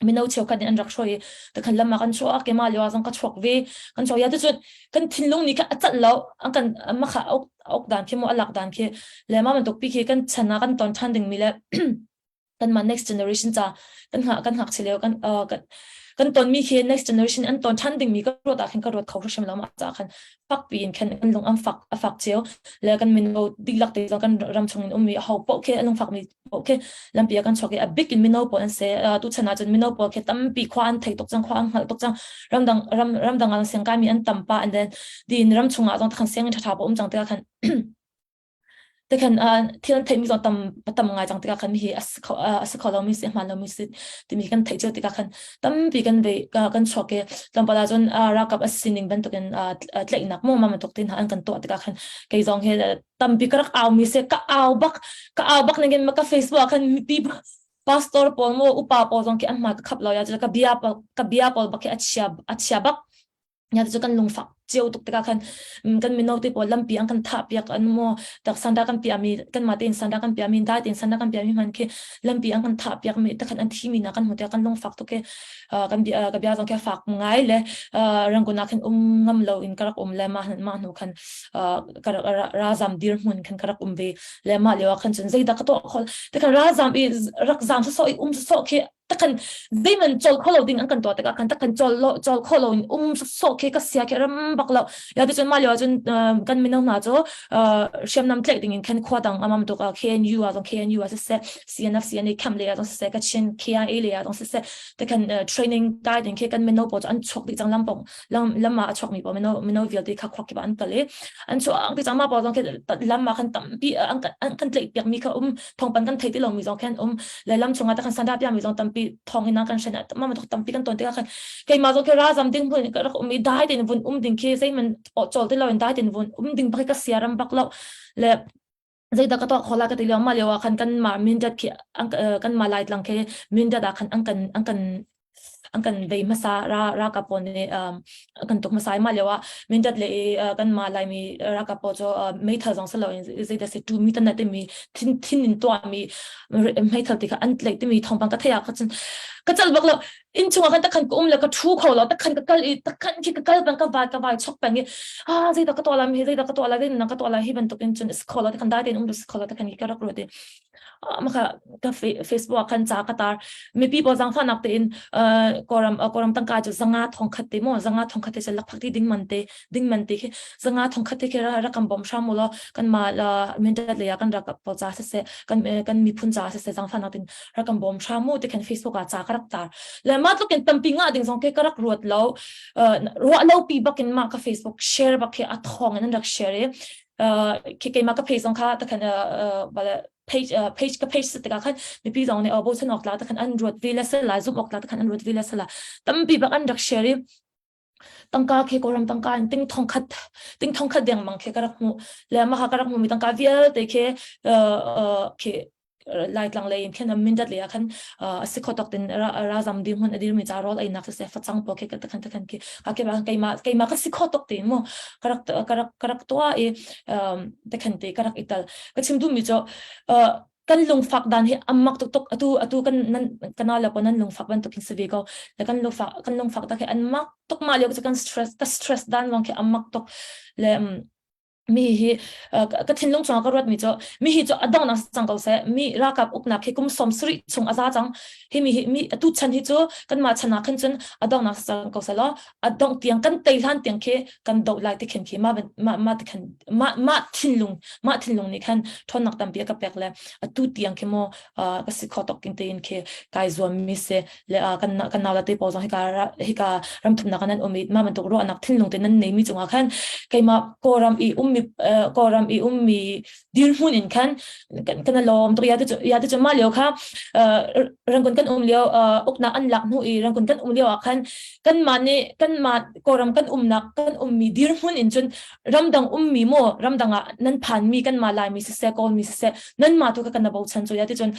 mino cheukhat nih an rak hruai i takhan lam ah kan chuak keimah lio ah zong ka chuak ve kan chuak ya ticun kan thinlung nih kha a calh lo an kan makha uk uk dan khi mu alak dan khi le ma bantuk pi khi kan chan ah kan ton than ding mi le kan ma next generation ca kan hngak kan hngak chileo kan kan kan ton mi khi next generation an ton than ding mi ka ruat ah khin ka ruat kho hrim lo ma ca khan fak pi in khan kan lung an fak a fak cheu le kan mino dihlak te zong kan ram chung in ummi ho poh khi lung fak mi poh khi lampi ah kan chuak i a bik in mino pawl an si tu chan ah cun mino pawl khi tampi khua an thei tuk cang khua an hngalh tuk cang ramdang ram ramdang ah siang kaimi an tam pa and then din ram chung ah zong khan sianginn ṭha pa um cang tikah khan Tikhan thil an theihmi zong tam tam ngai cang tikah khan hi a si kho a si kho lomi si a hmaan lomi si timi kan theih cio tikah khan tampi kan ve kan chuak i tlawmpal ah cun ralkap a sining bantukin tlaihnak maw ma bantuk te hna an kan tuah tikah khan kei zong hi tampi ka rak au mi si ka au bak ka au bak ning in ka Facebook ah khan mipi pastor pawl maw upa pawl zong khi an hma ka khap lo ya ka bia ka bia pawl bak khi a chia a chia bak nya cu kan lungfak cio tuk tikah khan kan mino te pawl lampi an kan thah piak an mo tak sanda kan pia mi kan ma tein sanda kan pia mi dai tein sanda kan pia mi man khi lampi an kan thah piak mi takhan an thi mi na kan hmu te kan lungfak tuk ke kan bia ka bia zong kha fak ngai le rangun ah khan um ngam lo in ka rak um le ma ma hnu khan ka ra zam dir hmun khan ka rak um ve le ma leo khan chun zeidah ka to khol te khan ra zam i rak zam so so i um so khi takhan zeiman chol kho lo ding an kan tuah tikah khan takhan chol lo chol kho lo in um so khi ka sia khi ram bak lo ya ti chun ma lio cun kan mino hna cu hriamnam tlaih ding in khan khua dang amam tuk KNU a zong KNU a siseh CNF CNA camp le a zong siseh Kachin KIA le a zong siseh takhan training kai ding khi kan mino pawl cu an chuak dih cang lam pong lam lam ah a chuak mi pawl mino mino vialte kha khua kip ah an kal i an chuak ti cang ma pawl zong khi lam ah khan tampi an an kan tlaih piak mi kha um thawngpan kan thei ti lo mi zong khan um le lam chungah ta kan sanda pia mi zong tampi thong in kan hren ma ma tampi kan ton tikah khan keimah zong khi ra zam ding hmun ka rak um i dai tin vun um ding khi zeiman chol ti lo in dai tin vun um ding bak ka siaram bak lo le. Zeidah ka tuah khawh lai ka ti lio mah lio ah khan kanmah Mindat khi an kanmah Laitlang khi Mindat ah khan an kan an kan an kan vei hmasa ra ralkap pawl nih um, an kan tuk hmasa i mah lio ah Mindat le i uh, kanmah Laimi ralkap pawl cu uh, meithal zong si loin zeidah si tu mi tan timi thin thin in tuahmi meithal ti kha an tlaih timi thawngpang ka theih ah kha cun ka cal bak lo inn chungah khan takhan ka um le ka thu kho lo takhan ka kal i takhan khi ka kal peng ka vai ka vai chok peng i ah zeidah ka tuah lai hi zeidah ka tuah lai zeidah ka tuah lai hi bantuk in cun is kho lo takhan dai tein um is kho lo takhan ka rak ruat i maka ka Facebook ah khan ca ka tar mipi pawl zangfahnak tein kawram kawram tangka cu zanga thong khat te mo zanga thong khat te se lakphak ti ding man te ding man te khi zanga thong khat te khi ra rakam bom hram mu lo kan ma la mental le ya kan rak pawl ca se se kan kan miphun ca se se zangfahnak tin rak kan bawm hram mu ti khan Facebook ah ca ka rak tar le ma tluk in tampi nga ding zong ke ka rak ruat lo ruah lo pi bakin ma ka Facebook share bak khi a thong in an rak share i khi keima ka page zong kha ta khan bala page page ka page tikah khan mipi zong nih bochan awk tla ta khan an ruat ve le sala zum awk tla ta khan an ruat ve le sala tampi bak an rak share i Tangka khi Kawlram tangka in ting thong khat ting thong khat dengmang khi ka rak hmuh. Le mah ka rak hmuhmi tangka vialte khi khi Laitlang lei in khin Mindat lei ah khan a si kho tok tin razam dirhmun a dirmi ca rawl einak siseh facang pawl khi ka khan khan khi ka ke keimah keimah ka si kho tok tin mu ka rak ka rak ka rak tuah i te khan te ka rak i tal ka chim duhmi cu kan lungfak dan hi amak tuk tuk atu atu kan nan kana le ko nan lungfak bantuk in si ve ko le kan lungfak kan lungfak tak hi an mak tuk ma lio cu kan stress ka stress dan long khi amak tuk le mi hi ka thinlung chungah ka ruat mi cu mi hi cu adong nak cang ko se mi ralkap uknak hi kum som sari chung aza cang hi mi hi mi atu chan hi cu kan mah chan ah khan cun adong nak cang ko se lo adong tiang kan tei hlan tiang khi kan doh lai ti khin khi ma ma ma ti khan ma ma thinlung ma thinlung nih khan ṭhawnnak tampi a ka pek le atu tiang khi mo ka si kho tok king tein khi kai zuam mi si le kan kan nau la te pawl zong hika hika ram thumnak nan um i ma bantuk ruahnak thinlung te nan nei mi cungah khan keimah kawlram i ummi kawlram i ummi dirhmun in khan kan kan lawm tuk ya te ya te chu ma lio kha rangkun kan um lio uknak an lak hnu i rangkun kan um lio ah khan kan ma nih kan ma kawlram kan umnak kan ummi dirhmun in cun ramdang ummi mo ramdang ah nan phan mi kan ma lai mi siseh kawl mi siseh nan ma tu ka kan bochan chu ya ti cun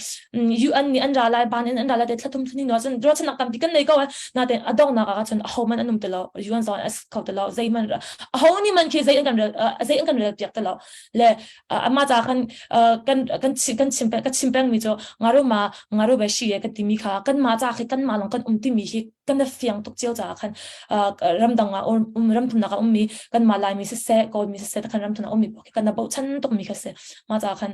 UN nih an ra lai ban in an ra lai te thlathum thuni no cun ruahchannak tampi kan nei ko na te adong nak ah cun aho man an um te lo UN zong as kho te lo zei man aho ni man khi zei an kan zei an kan rel piak te lo le ama cha khan kan kan kan chim ka chim peng mi chu ngaru ma ngaru ba shi ka ti mi kha kan ma cha khi kan ma long kan um ti mi hi kan na fiang tuk cio ca khan ramdang ah um ram thumnak ah ummi kan ma lai mi siseh kawl mi siseh kan ram thumnak ummi kan na bochan tuk mi kha si ma cha khan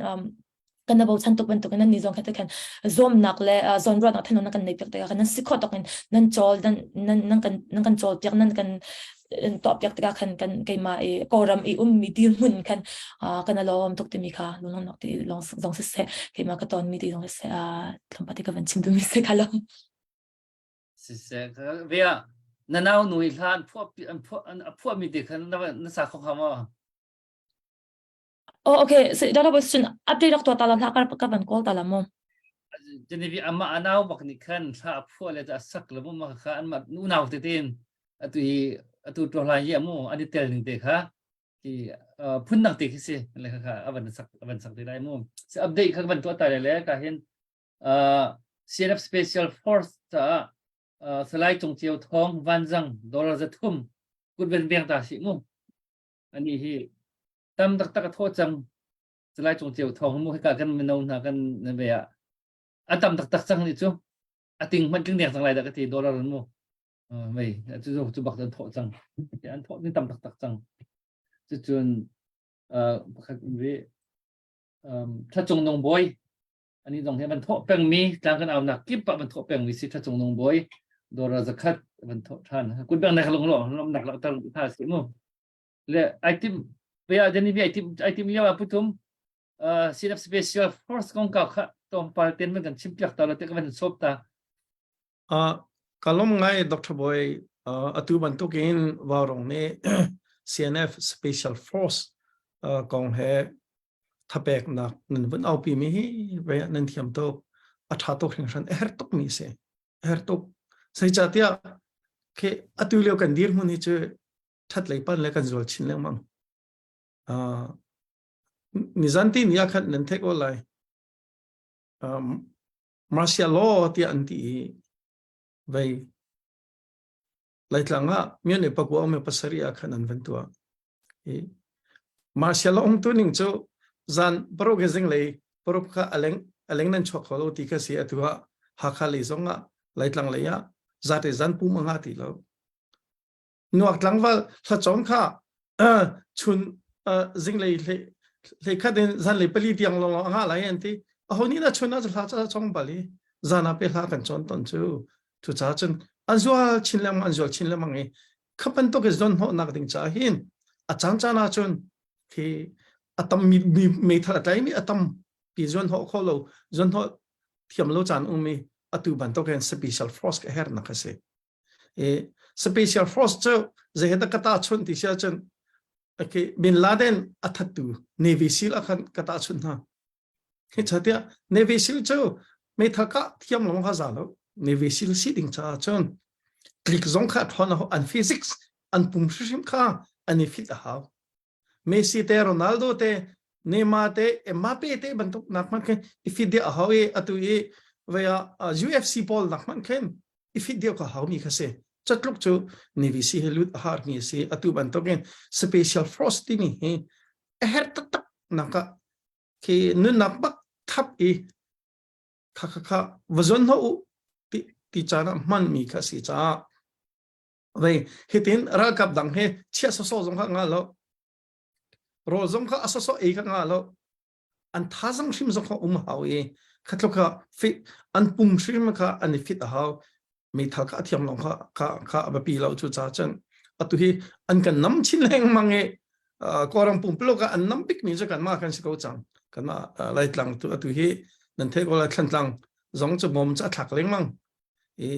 kan na bochan tuk bantuk in nan ni zong kha te khan zuamnak le zawnruahnak thinlung nan kan nei piak tikah nan si khawh tok in nan chawl nan nan nan kan nan kan chawl piak nan kan tuah piak tikah khan kan keimah i Kawlram i ummi dirhmun khan kan alawm tuk timi kha lunglawmnak ti lawng zong siseh keimah ka ton mi ti zong siseh tlawmpal te ka van chim duhmi si kha lawm Siseh via na nau nu i hla an phuah an phuah an phuah mi te khan na na sa kho kha maw Oh, okay. So, database cun update rak tuah ta la hla ka ka van kawl ta la mu. Genevieve ama anau bak nih khan thla a phuah le a sak le mu ma kha an ma unau te tein atu hi atu to hlan hi amu an i tel ning te kha ki phun dang te khi si le kha kha avan sak avan sak te lai mu si update kha van tuah ta le le ka hin CNF Special Force ca Salai Cung Ceu Thong Vanzang dollar za thum kut ven veng ta si mu ani hi tam taktak a thawh cang Salai Cung Ceu Thawng mu hika kan mino hna kan na ve ah a tam taktak cang ni cu a ting hmanh tling deng cang lai dah ka ti dollar an mu mei cu cu bak an thawh cang an thawh ni tam taktak cang cucun pakhat ve Thacung Nung Bawi ani zong hi van thawh pengmi tlang kan aunak kip ah van thawh pengmi si Thacung Nung Bawi dollar zakhat van thawh than kun bang nak lung lo nak lak tar tha si mu le ai tim ve ah jani vi ai tim ai tim lio ah putum CNF Special Force kong ka kha tlawmpal ten man kan chim piak ta lo te ka van sop ta Uh, kalom ngai Dr. Boy uh, atu bantukin Vaurong nih CNF Special Force uh, kong he thapeknak nan vun aupi mi hi ve nan thiam tuk a tha tuk hringhran a her tuk mi si a her tuk zeicahtiah khi atu lio kan dirhmun hi cu ṭhat lei pan le kan zual chin lengmang. Uh, Nizan ti ni ah khan nan theih ko lai. Um, martial law tiah an ti i vei Laitlang ah myone pakua me pasarih ah khan an van tuah. I martial law um tu ning cu zan paruk he zinglei paruk kha aleng aleng nan chuak kho lo ti kha si atu ah Hakha lei zong ah Laitlang lei ah zate zan pum anga ti lo. Nuak tlangval hlacawm kha chun zinglei hlei khat in zanlei pali tiang lawng anga lai an ti. Aho nih dah chun ah hla ca chong bal i zan ah pe hla kan cawn ton cu Cucaah cun an zual chin lengmang an zual chin lengmang i kha bantuk i zon hnawhnak ding caah hin a caan caan ah cun khi a tam mi meithal a tlaimi a tam pi zuan hnawh kho lo zuan hnawh thiam lo caan um i atu bantuk hin special force ka hernak a si. I special force cu zei he dah ka ta chun ti sia cun okay, Bin Laden a thattu Navy SEAL a khan ka ta chun hna. Zeicahtiah Navy SEAL cu meithal kah thiam lawng kha za lo. Navy SEAL si ding caah cun tlik zong kha ṭhawn a hau. An physics, an pum hrimhrim kha an i fit a hau. Messi te, Ronaldo te, Neymar te, Mbappe te bantuk nak hmanh khin i fit deuh a hau i atu i vei ah UFC pawl nak hmanh khin i fit deuh ka hau mi kha si. Catluk cu Navy SEAL he lut a har mi a si. Atu bantukin Special Force timi hi a herh taktak nak ah khi nunnak bak thap i kha kha kha va zon ho u ti ti caan ah hman mi kha si caah vei hitin ralkap dang he chia soso zong kha nga lo rawl zong kha a soso ei kha nga lo an thazang hrim zong kha um hau i khatluk kha fit an pum hrim kha an i fit a hau meithal kha a thiam lawng kha kha kha a biapi lo cu ca cun atu hi an kan nam chin lengmang i Kawlram pumpuluk ah an nam bik mi cu kanmah kan si ko cang kanmah Laitlang tu atu hi nan theih ko lai Thlantlang zong cu bom cu a thlak lengmang i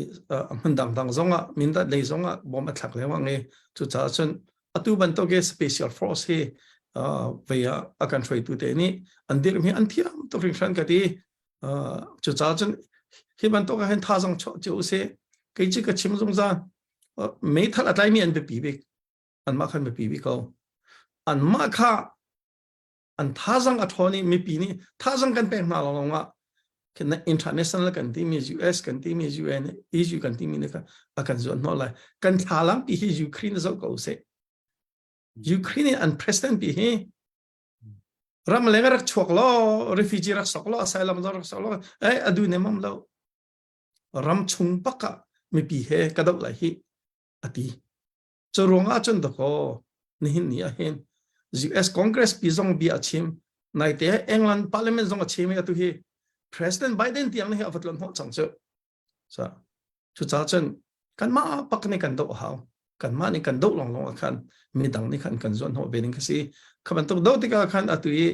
hmun dangdang zong ah Mindat lei zong ah bom a thlak lengmang i cucaah cun atu bantuk i special force hi vei ah a kan hruaitu te nih an dirhmi an thiam tuk hringhran ka ti Cucaah cun hi bantuk ah hin thazang chuah cio usih. Kei cu ka chim zungzal. Meithal a tlaimi an biapi bik. Anmah khan biapi bik ko. Anmah kha an thazang a ṭhawn i mipi nih thazang kan pek hna lawng ah international kan timi US kan timi UN EU kan timi nih kha a kan zuan hnawh lai. Kan thlalang pi hi Ukraine zoh ko usih. Ukraine an president pi hi ram leng rak chuak law refugee rak sok law asylum zong rak sok law eh adu ne mam lo ram chung bak ah mipi he ka doh lai hi ati cu ruang ah cun dako nihin ni ah hin US Congress pi zong bia a chim naite England parliament zong a chim i atu hi President Biden tiang nih a va tlon hnawh cang cu Sa cucaah cun kanmah pak nih kan doh hau. Kanmah nih kan doh lawnglawng ah khan midang nih khan kan zuan hnawh ve ding kha si. Kha bantuk doh tikah khan atu i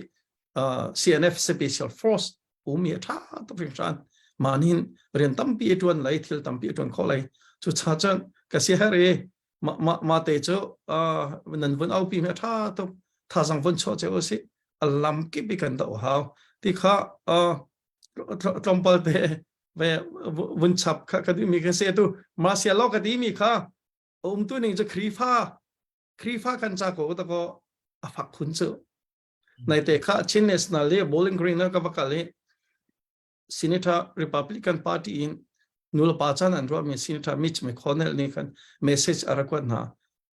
uh, CNF Special Force um i a ṭha tuk hringhran. Mah nih rian tampi a ṭuan lai, thil tampi a ṭuan khawh lai. Cucaah cun ka si her i ma ma ma te cu uh, nan vun aupi mi a ṭha tuk thazang vun chuah cio usih. A lam kip i kan doh hau. Ti kha uh, tlawmpal te ve vun chap kha ka duhmi ka si tu martial law ka timi kha a um tu ning cu Khrifa Khrifa kan ca ko ta ko a fak khun cu nai te kha Chin National le Bowling Green ka va kal i Senator Republican Party in nulepa chan an ruahmi Senator Mitch McConnell nih khan message a rak kuat hna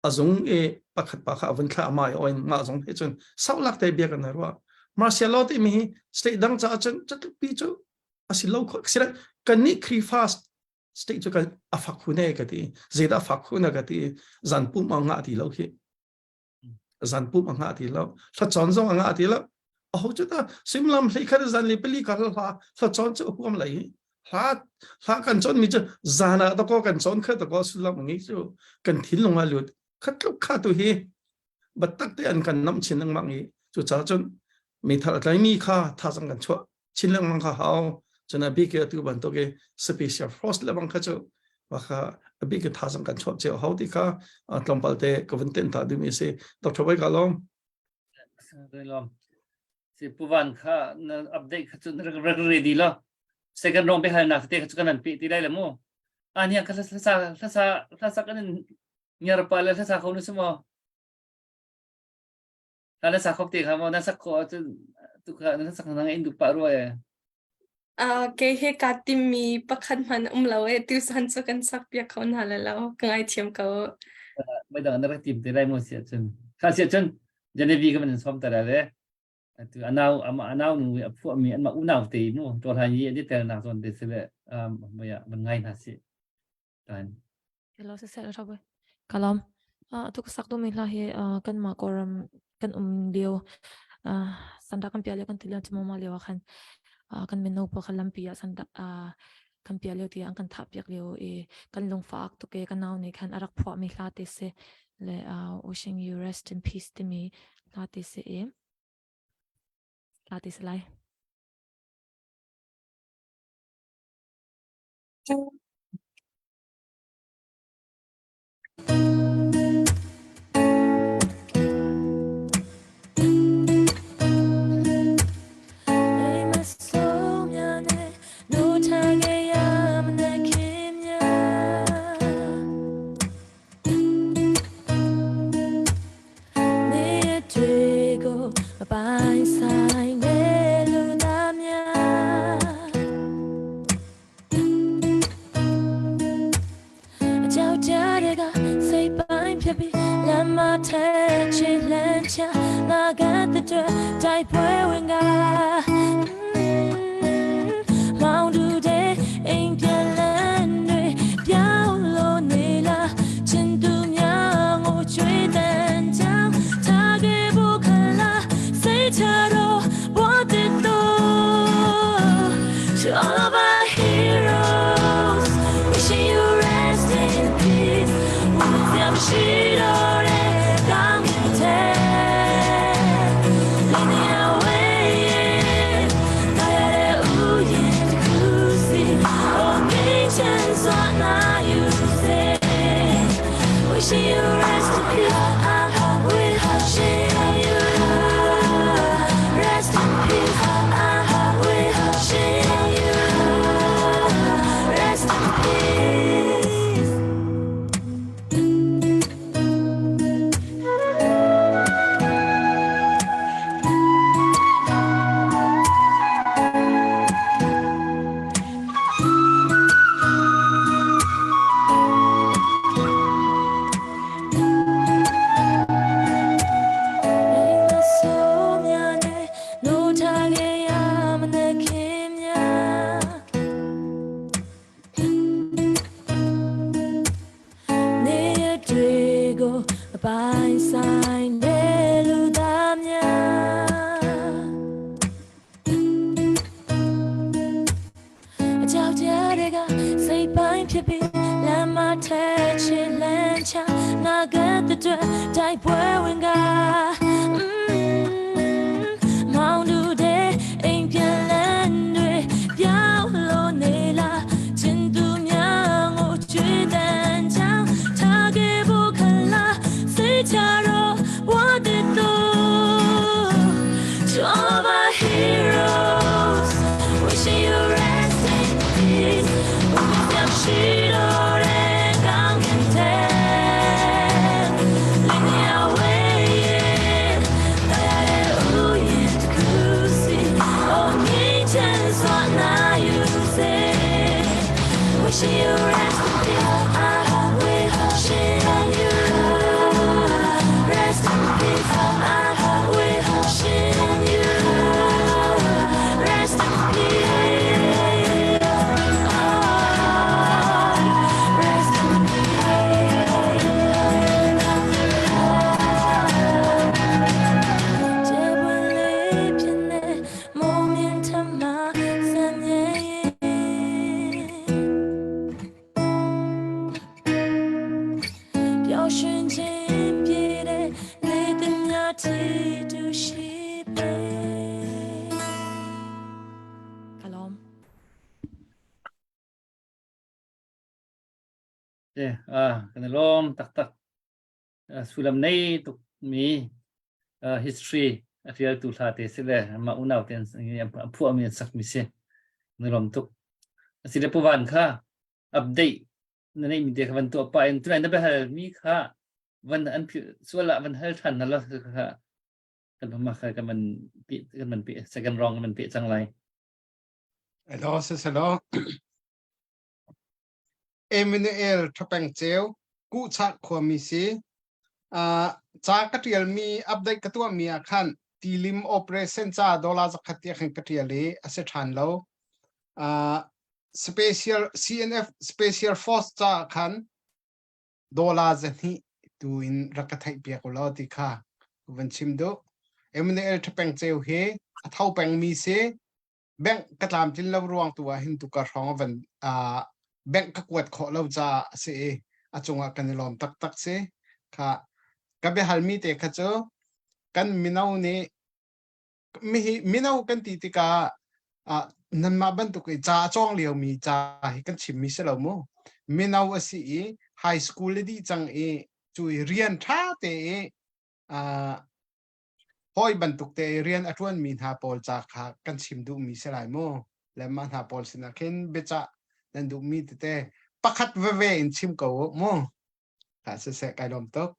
a zung i pakhat pa kha a vun thlah amah i oin mah zong he cun saulak te bia kan ruah martial law timi hi state dang caah cun catlukpi cu a si lo kho sila kan nih Khrifa state cu kan a fak khun e ka ti zeidah a fak khun a ka ti zan pum a ngah ti lo khi zan pum a ngah ti lo hlacon zong a ngah ti lo a ho cu ta simlam hlei khat zan li pali ka hla hlacon cu huam lai hla hla kan chon mi cu zan ah ta ko kan chon kha ta ko sullam ngi cu kan thinlung ah lut khat tluk kha tu hi battak te an kan nam chin lengmang i cu cha cun meithal a tlai mi kha thazang kan chuah chin lengmang kha hau cun a bik tu bantuk i special force le bang kha cu kha a bik thazang kan chuah cio hau ti kha tlawmpal te ka vun ten ta ding mi si Dr. Wai ka lawm Lawm. Si puvan kha na update kha cu na rak ready lo. Second round pe hal nak te kha cu kan an pe ti lai le mu. Ania kha hlasa hlasa hlasa kan in ngiar pa le hlasa kho nu si mo. Hla na sak khok te kha maw na sak khawh ahcun tu kha na sak nang in duh pah rua e. Uh, kei he ka timmi pakhat hmanh um lo e tu san cu kan sak piak kho hna la lo ka ngaithiam ko. Mai dang na rak tim te lai mo si ahcun. Kha si ahcun Genevieve ka man in som ta le atu anau ama anau nu a phuah mi an ma unau te mu to hlan yi ani tel nak zon te se le um maya man ngai hna si tan Hello se se ra boy kalam tu ka sak do mi hla hi kan ma koram kan um lio sanda kan pia lio kan ti lio chimo ma lio khan kan mino pa khan lampi ah sanda kan pia lio ti an kan tha piak lio i kan lungfak tu ke kan nau ni khan arak phuah mi hla te se le wishing you rest in peace ti mi hla te se e hla te se lai To all of our heroes, wishing you rest in peace. Wishing you rest in peace. I wishing you rest in peace. I wishing you rest in peace. To all of our heroes, wishing you rest in peace. Wishing you rest in peace. I wishing you rest in peace. I wishing you rest in peace. Rest in Kalom. Eh, ah, kan i lawm taktak. Sullam nei tuk mi history a tialtu hla te si le mah unau te an phuahmi an sakmi si. Na lawm tuk. Asile puvan kha update na neih mi te kha van tuah pah in tunai na biahal mi kha van an sual ah van hal than na la kha. Kan ma kha kan man pi kan man pi second round kan man pi cang lai. Hello, siselo. Emmanuel Thapeng Ceu, Kuhchak khuami si. Uh, ca ka tialmi update ka tuahmi ah khan tilim operation ca dollar zakhat tiah khan ka tial i a si ṭhan lo. Uh, special CNF special force ca khan dollar zahnih tu in rak ka theih piak u law ti kha van chim duh. Emmanuel Thapeng Ceu hi a tho pengmi si. Bank ka tlamtlin lo ruang tu ah hin tukar hrawng a van uh, bank ka kuat khawh lo caah a si i a cungah kan i lawm taktak si. Kha ka biahalmi te kha cu kan mino nih mihi mino kan ti tikah ah nanmah bantuk i ca a cawng liomi ca hi kan chimmi si lo mu mino a si i high school a dih cang i cu i rian ṭha te i ah hawi bantuk te i rian a ṭuanmi hna pawl ca kha kan chim duhmi si lai mu le mah hna pawl sinah khin biacah nan duhmi tete pakhat veve in chim ko u mu ha siseh kai lawm tuk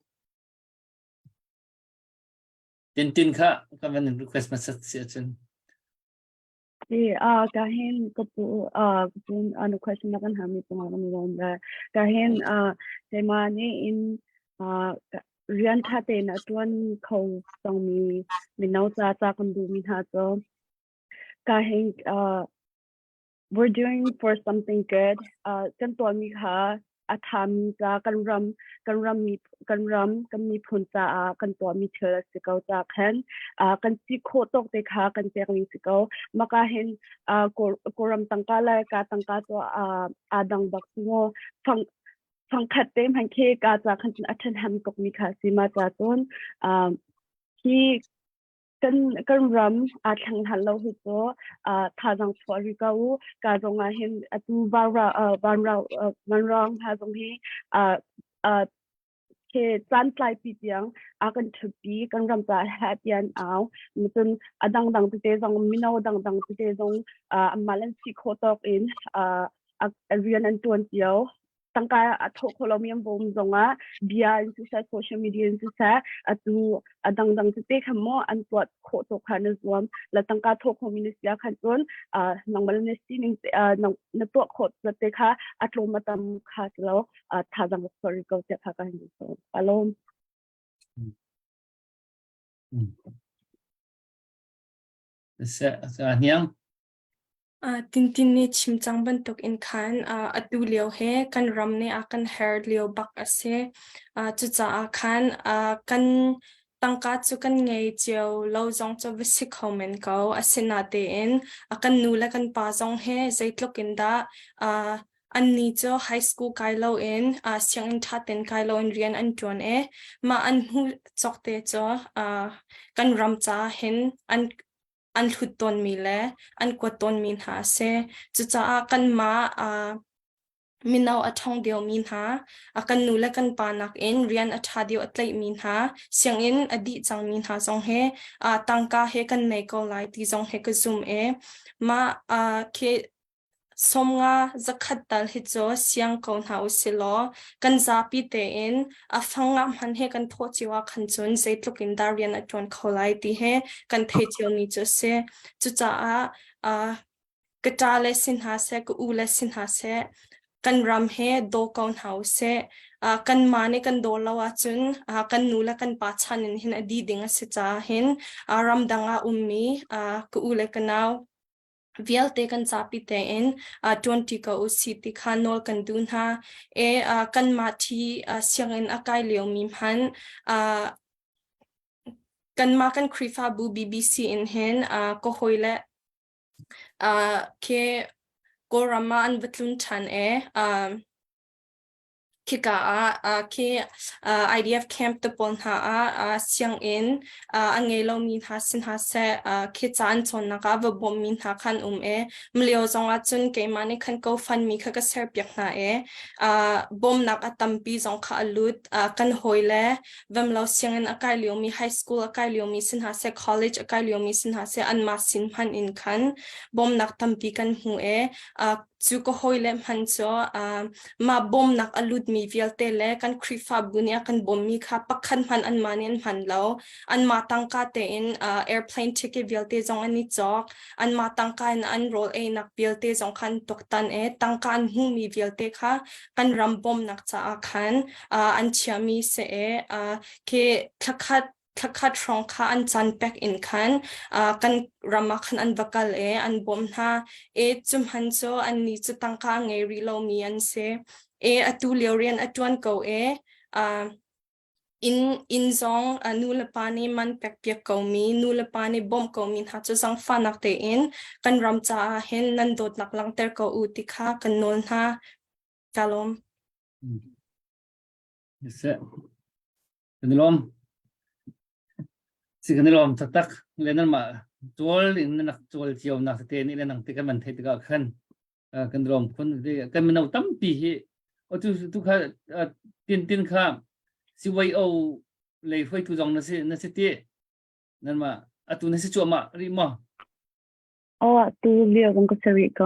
Tintin kha ka van in request hmasat si ahcun. Si, ah ka hin ka pu ah cun anu question na kan hami cungah kan lawm le ka hin ah keimah nih in ah rian ṭha tein a ṭuan kho cangmi mino ca ca kan duhmi hna cu ka hin ah we're doing for something good. Uh, kan tuahmi kha a thami ca kan ram kan ram mi kan ram kan miphun caah kan tuahmi thil a si ko ca khan uh, kan si khawh tawk te kha kan pek ning si ko maka hin uh, kawlram tangka le ka tangka cu uh, aa dang bak si ngo fang fangkhat te hman khi ka ca khan cun a ṭhahnem tuk mi kha si ma ca cun uh, hi kan kan ram aa thleng hlan lo hi cu uh, thazaang chuah rih ko u. Ka zong ah hin atu vanra uh, vanra uh, vanrang hna zong hi uh, uh, ke caan tlaipi tiang a kan ṭhutpi kan ram ca ha tian au cun a dangdang tete zong mino dangdang tete zong uh, anmah le an si khawh tawk in uh, a rian an ṭuan cio tangka a thawh khawh lomi an bawm zongah bia in siseh social media in siseh atu a dangdang tete khan maw an tuah khawh tuk kha na zuam la tangka thawh khomi na sia khan cun nangmah le na sining na tuah khawh te kha a tlawm a tam kha si lo thazang sorry ko tiah kha ka hin so alom Se hniang Tintin nih chim cang bantuk in khan atu lio he kan ram nih a kan her lio bak a si. Cucaah khan kan tangka cu kan ngei cio lo zong cu va si kho men ko. Asinatein a kan nu le kan pa zong he zeitluk in dah annih cu high school kai loin sianginn ṭha tein kai loin rian an ṭuan i mah an hmuh cawk te cu kan ram caah hin an an hlut tawnmi le an kuat tawnmi hna a si. Cucaah kanmah uh, mino a ṭhawng deuhmi hna, a kan nu le kan pa nakin rian a ṭha deuh a tlaihmi hna, sianginn a dih cangmi hna zong he uh, tangka he kan nei ko lai ti zong he ka zum i mah uh, khi 50 zakhat tal hi cu siang ko hna usih law kan zapi tein a fang ah hman he kan thawh cio ah khan cun zeitluk in dah rian a ṭuan kho lai ti he kan theih ciomi cu a si. Cucaah uh, ka ṭa le si hna seh, ka u le si hna seh, kan ram he daw ko hna usih. Uh, kanmah nih kan daw lo ahcun uh, kan nu le kan pa chan in hin a dih ding a si caah hin uh, ramdang ah ummi uh, ka u le ka nau vialte kan zapi tein ṭuanṭi ko usih ti kha nawl kan duh hna. E kanmah ṭhi sianginn a kai liomi hmanh kanmah kan Khrihfabu BBC in hin ka hawile khi Kawlram ah an va tlun ṭhan e Khika ah khi IDF camp te pawl hna ah sianginn a ngei lomi hna si hna seh khi ca an cawnnak ah va bawmmi hna kha an um i mlio zong ah cun keimah nih khan GoFundMe kha ka serpiak hna i bawmnak a tampi zong kha a lut. Kan hawile vemlo sianginn a kai liomi high school a kai liomi si hna seh college a kai liomi si hna seh anmah sin hmanh in khan bawmnak tampi kan hmu i cu ka hawile hmanh cu mah bawmnak a lutmi bawmmi vialte le kan Khrihfabu nih a kan bawmmi kha pakhat hmanh anmah nih an hman lo. Anmah tangka tein uh, airplane ticket vialte zong an i cawk. Anmah tangka in an rawl einak vialte zong kha an tuaktan i tangka an hmuhmi vialte kha kan ram bawmnak caah khan uh, an chiahmi si i uh, khi thlakhat thlakhat hrawng kha an caan pek in khan uh, kan ram ah khan an va kal i an bawmh hna i cu hman cu annih cu tangka a ngei rih lomi an si i atu lio rian a ṭuan ko i uh, inn inn zong uh, nu le pa nih man pek piak komi nu le pa nih bawmh komi hna cu zangfahnak tein kan ram caah hin nan dawtnak langhter ko u ti kha kan nawl hna. Ka lawm. Seh. Kan i lawm. Si kan i lawm taktak. Le nan mah tual in nan rak tual cio nak tete nih le nang te kan van theih tikah khan kan lawm phun kan mino tampi hi o tu tu kha tin tin kha CYO lei hruaitu zong na si na si ti nan mah atu na si cuahmah rih maw? Oh, atu lio zong ka si rih ko.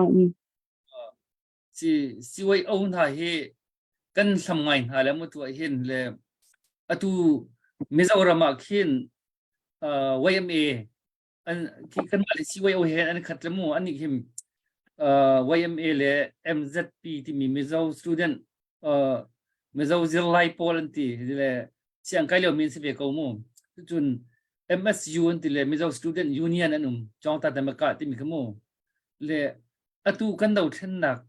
Si CYO hna hi kan hlam ngai hna le mu tuah hin le atu Mizoram ah khin uh, YMA an khi kan mah le CYO he an khat le mu an him uh, YMA le MZP timi Mizo student uh, Mizo zirlai pawl an ti le siang kai lio min si ve ko mu cun MSU an ti le Mizo Student Union an um Chawngta Tamaka timi kha mu le atu kan dothlennak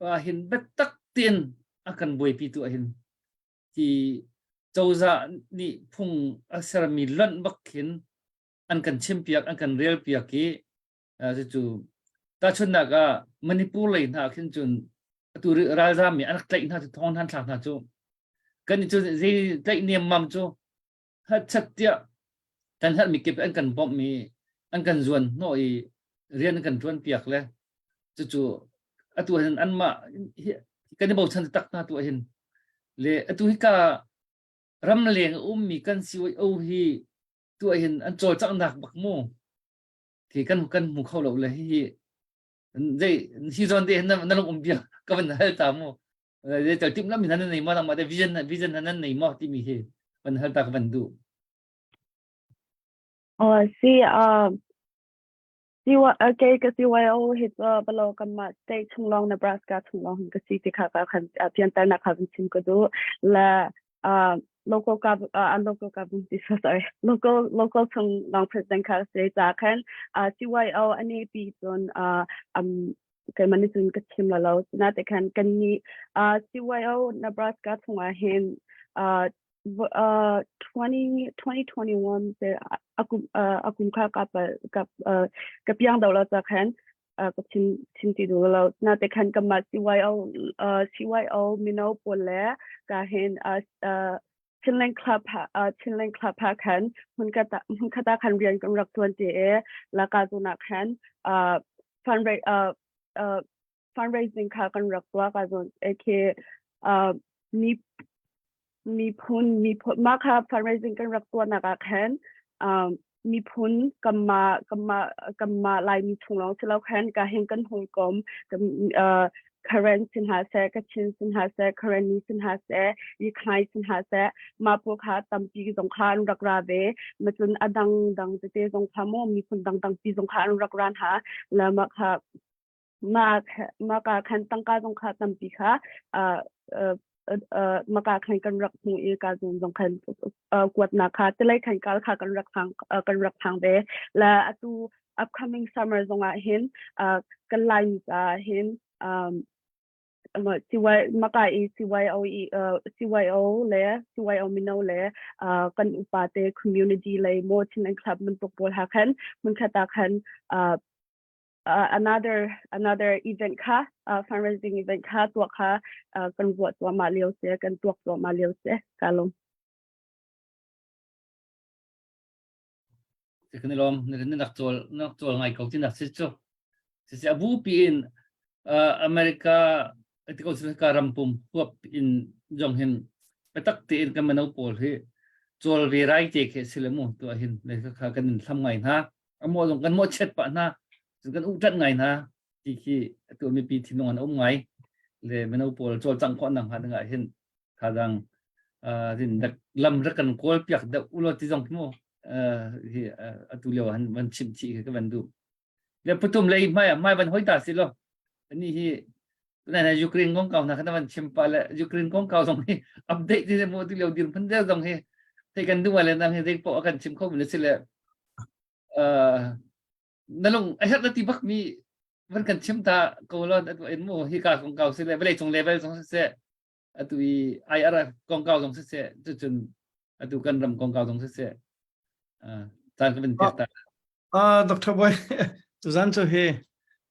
ah hin biatak tein a kan buaipi tu ah hin ti cozah nih phung a sermi lonh bak khin an kan chimpiak an kan relpiak i cucu tahchunhnak ah Manipur lei hna khin cun atu ralzam mi an rak tlaih hna cu thong han thlak hna cu kan cu zei tlaih niammam cu Hngatchat tiah kan herhmi kip an kan bawmh i an kan zuan hnawh i rian an kan ṭuan piak le cucu atu hin anmah kan i bochan tak hna tu hin le atu hika ramleng a ummi kan CYO hi tu hin an cawlcanghnak bak mu khi kan kan hmu kho lo le hihi zei hi zawn te hin na lung um bia ka van hal ta mu Zeital timhlamh nan nei maw nangmah te vision vision nan nei maw timi hi van hal ta ka van duh. Oh si uh CY kei ka CYO hi cu balo kanmah state chung lawng Nebraska chung lawng ka si ti kha ka khan pianternak kha van chim ka duh le uh local gov uh, local government so sorry local local chung lawng president kha si ca khan uh, CYO ani pi cun uh, um keimah nih cun ka chim la lo. Nate khan kan nih uh, CYO Nebraska chungah hin uh, uh, 20, 2021 te akum uh, akum kha ka ka uh, ka piang do lo cha khan uh, ka chim chim ti du lo na te khan ka ma CYO uh, CYO mino pawl le ka hin uh, uh, Chinland Club uh, Chinland Club ha khan hmun kata hmun khata khan rian kan rak tuan ti e laka zuna khan uh, fundraise uh, uh, fundraising kha kan rak tuah ka zon eke uh, mi miphun miphun ma kha fundraising kan rak tuah nak ah khan um, miphun kanmah kanmah kanmah Laimi chung lawng si lo khan ka hin kan hawikom kan uh, Karen sin ha seh Kachin sin ha seh Karenni sin ha seh Yikhai sin ha seh mah pawl kha tampi zong kha an rak ra ve macun a dang dang tete zong kha maw miphun dang dang pi zong kha an rak ran ha la mah kha mah mah ka khan tangka zong kha tampi kha uh, uh, maka khan kan rak hmu i ka zung zong khan kuatnak kha tilei khan kal kha kan rak phang kan rak phang ve la atu upcoming summer zong ah hin kan lai ca hin um CY maka i CYO i CYO le CYO mino le kan upa te community lei mo Chin and Club mun tuk pawl ha khan mun khata khan uh, another another event kha uh, fundraising event kha tuah kha uh, kan ruah cuahmah lio si kan tuak cuahmah lio si ka lawm. Kan i lawm na nak cawl na nak cawl ngai ko ti nak si cu si abu pi in America ti ko ka ram pum huap in jong hin patak te in kan mano pawl hi cawl ve rai te khe sile mu tu hin le kha kan in thlam ngai hna amo zong kan mo chet pa hna kan utat ngai hna ti khi atu mipi thinlung an um ngai le mino pawl cawlcangh khawh nak hnga dingah hin. Thazang din dak lam rak kan kawl piak deuh ulaw ti zong mu hi atu lio han van chim chi ka van duh. Le putum lei hmai hmai van hoi ta si lo. Ani hi tunai na Ukraine kong kau na khan van chim pa le Ukraine kong kau zong hi update ti mu tu lio dir phun del zong hi thei kan duh le nang hi zei po kan chim kho mi si le na lung a herh na ti bak mi van kan chim ta ko lo atu in mu hi ka kong kau si le vawlei cung level zong si se atu i IR kong kau zong si se cucun atu kan ram kong kau zong si se caan ka van pek ta Ah, Dr. Boy, tuzan cu hi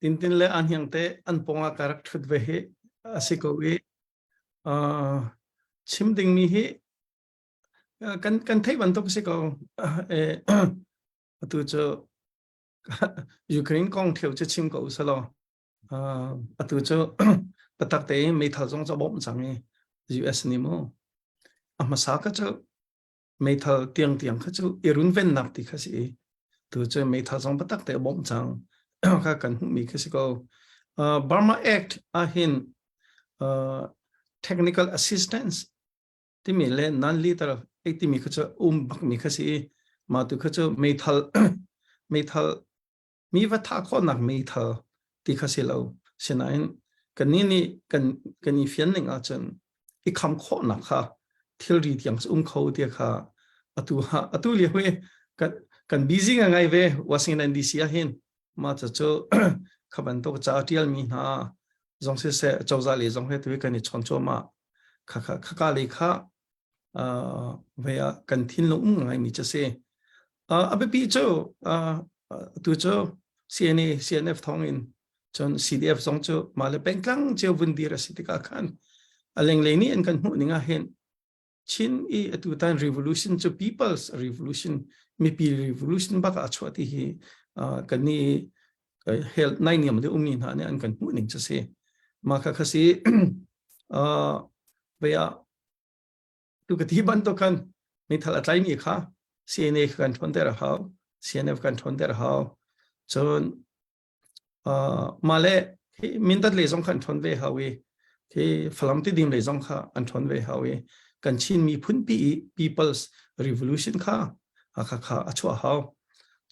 Tintin le an hiang te an pong ah ka rak thut ve hi a si ko i uh, chim dingmi hi kan kan theih bantuk si ko eh atu cu Ukraine kong theu cu chim ko usalaw uh, atu cu patak te meithal zong cu bawmh cang i US nih mu a hmasa ka cu meithal tiang tiang kha cu i runvennak ti kha si i tu cu meithal zong patak te bawmh cang kha kan hmuhmi kha si ko uh, Burma Act ahhin uh, technical assistance timi le non-lethal ei timi kha cu um bakmi kha si i mah tu kha cu meithal meithal mi va thah khawhnak meithal ti kha si lo sinain kannih nih kan kan i fian ning ahcun i kham khawhnak kha thilri tiang um kho ti kha atu ha atu lio hi kan kan busy nga ngai ve Washington DC ah hin ma cu cu kha bantuk ca tial mi hna zong si se cozah le zong he tu kan i chon choma kha kha kha ka le kha ve ah kan thinlung um ngai mi cu si. A biapi cu tu cu CNA CNF thawng in cun CDF zong cu mah le pengtlang cio vun dir a si tikah khan a lenglei nih an kan hmuh ning ah hin Chin i atu tan revolution cu people's revolution mipi revolution bak ah a chuah ti hi kan ni hel nai niam le ummi hna nih an kan hmuh ning cu si. Mah kha kha si ve ah Tu ka ti bantuk khan meithal a tlaimi kha CNA kan ṭhawn ter a hau, CNF kan ṭhawn ter a hau. Cun uh, mah le hi Mindat lei zong kha an ṭhawn ve hau i khi Falam Tidim lei zong kha an ṭhawn ve hau i kan Chin miphun pi i People's Revolution kha kha kha a chuah hau.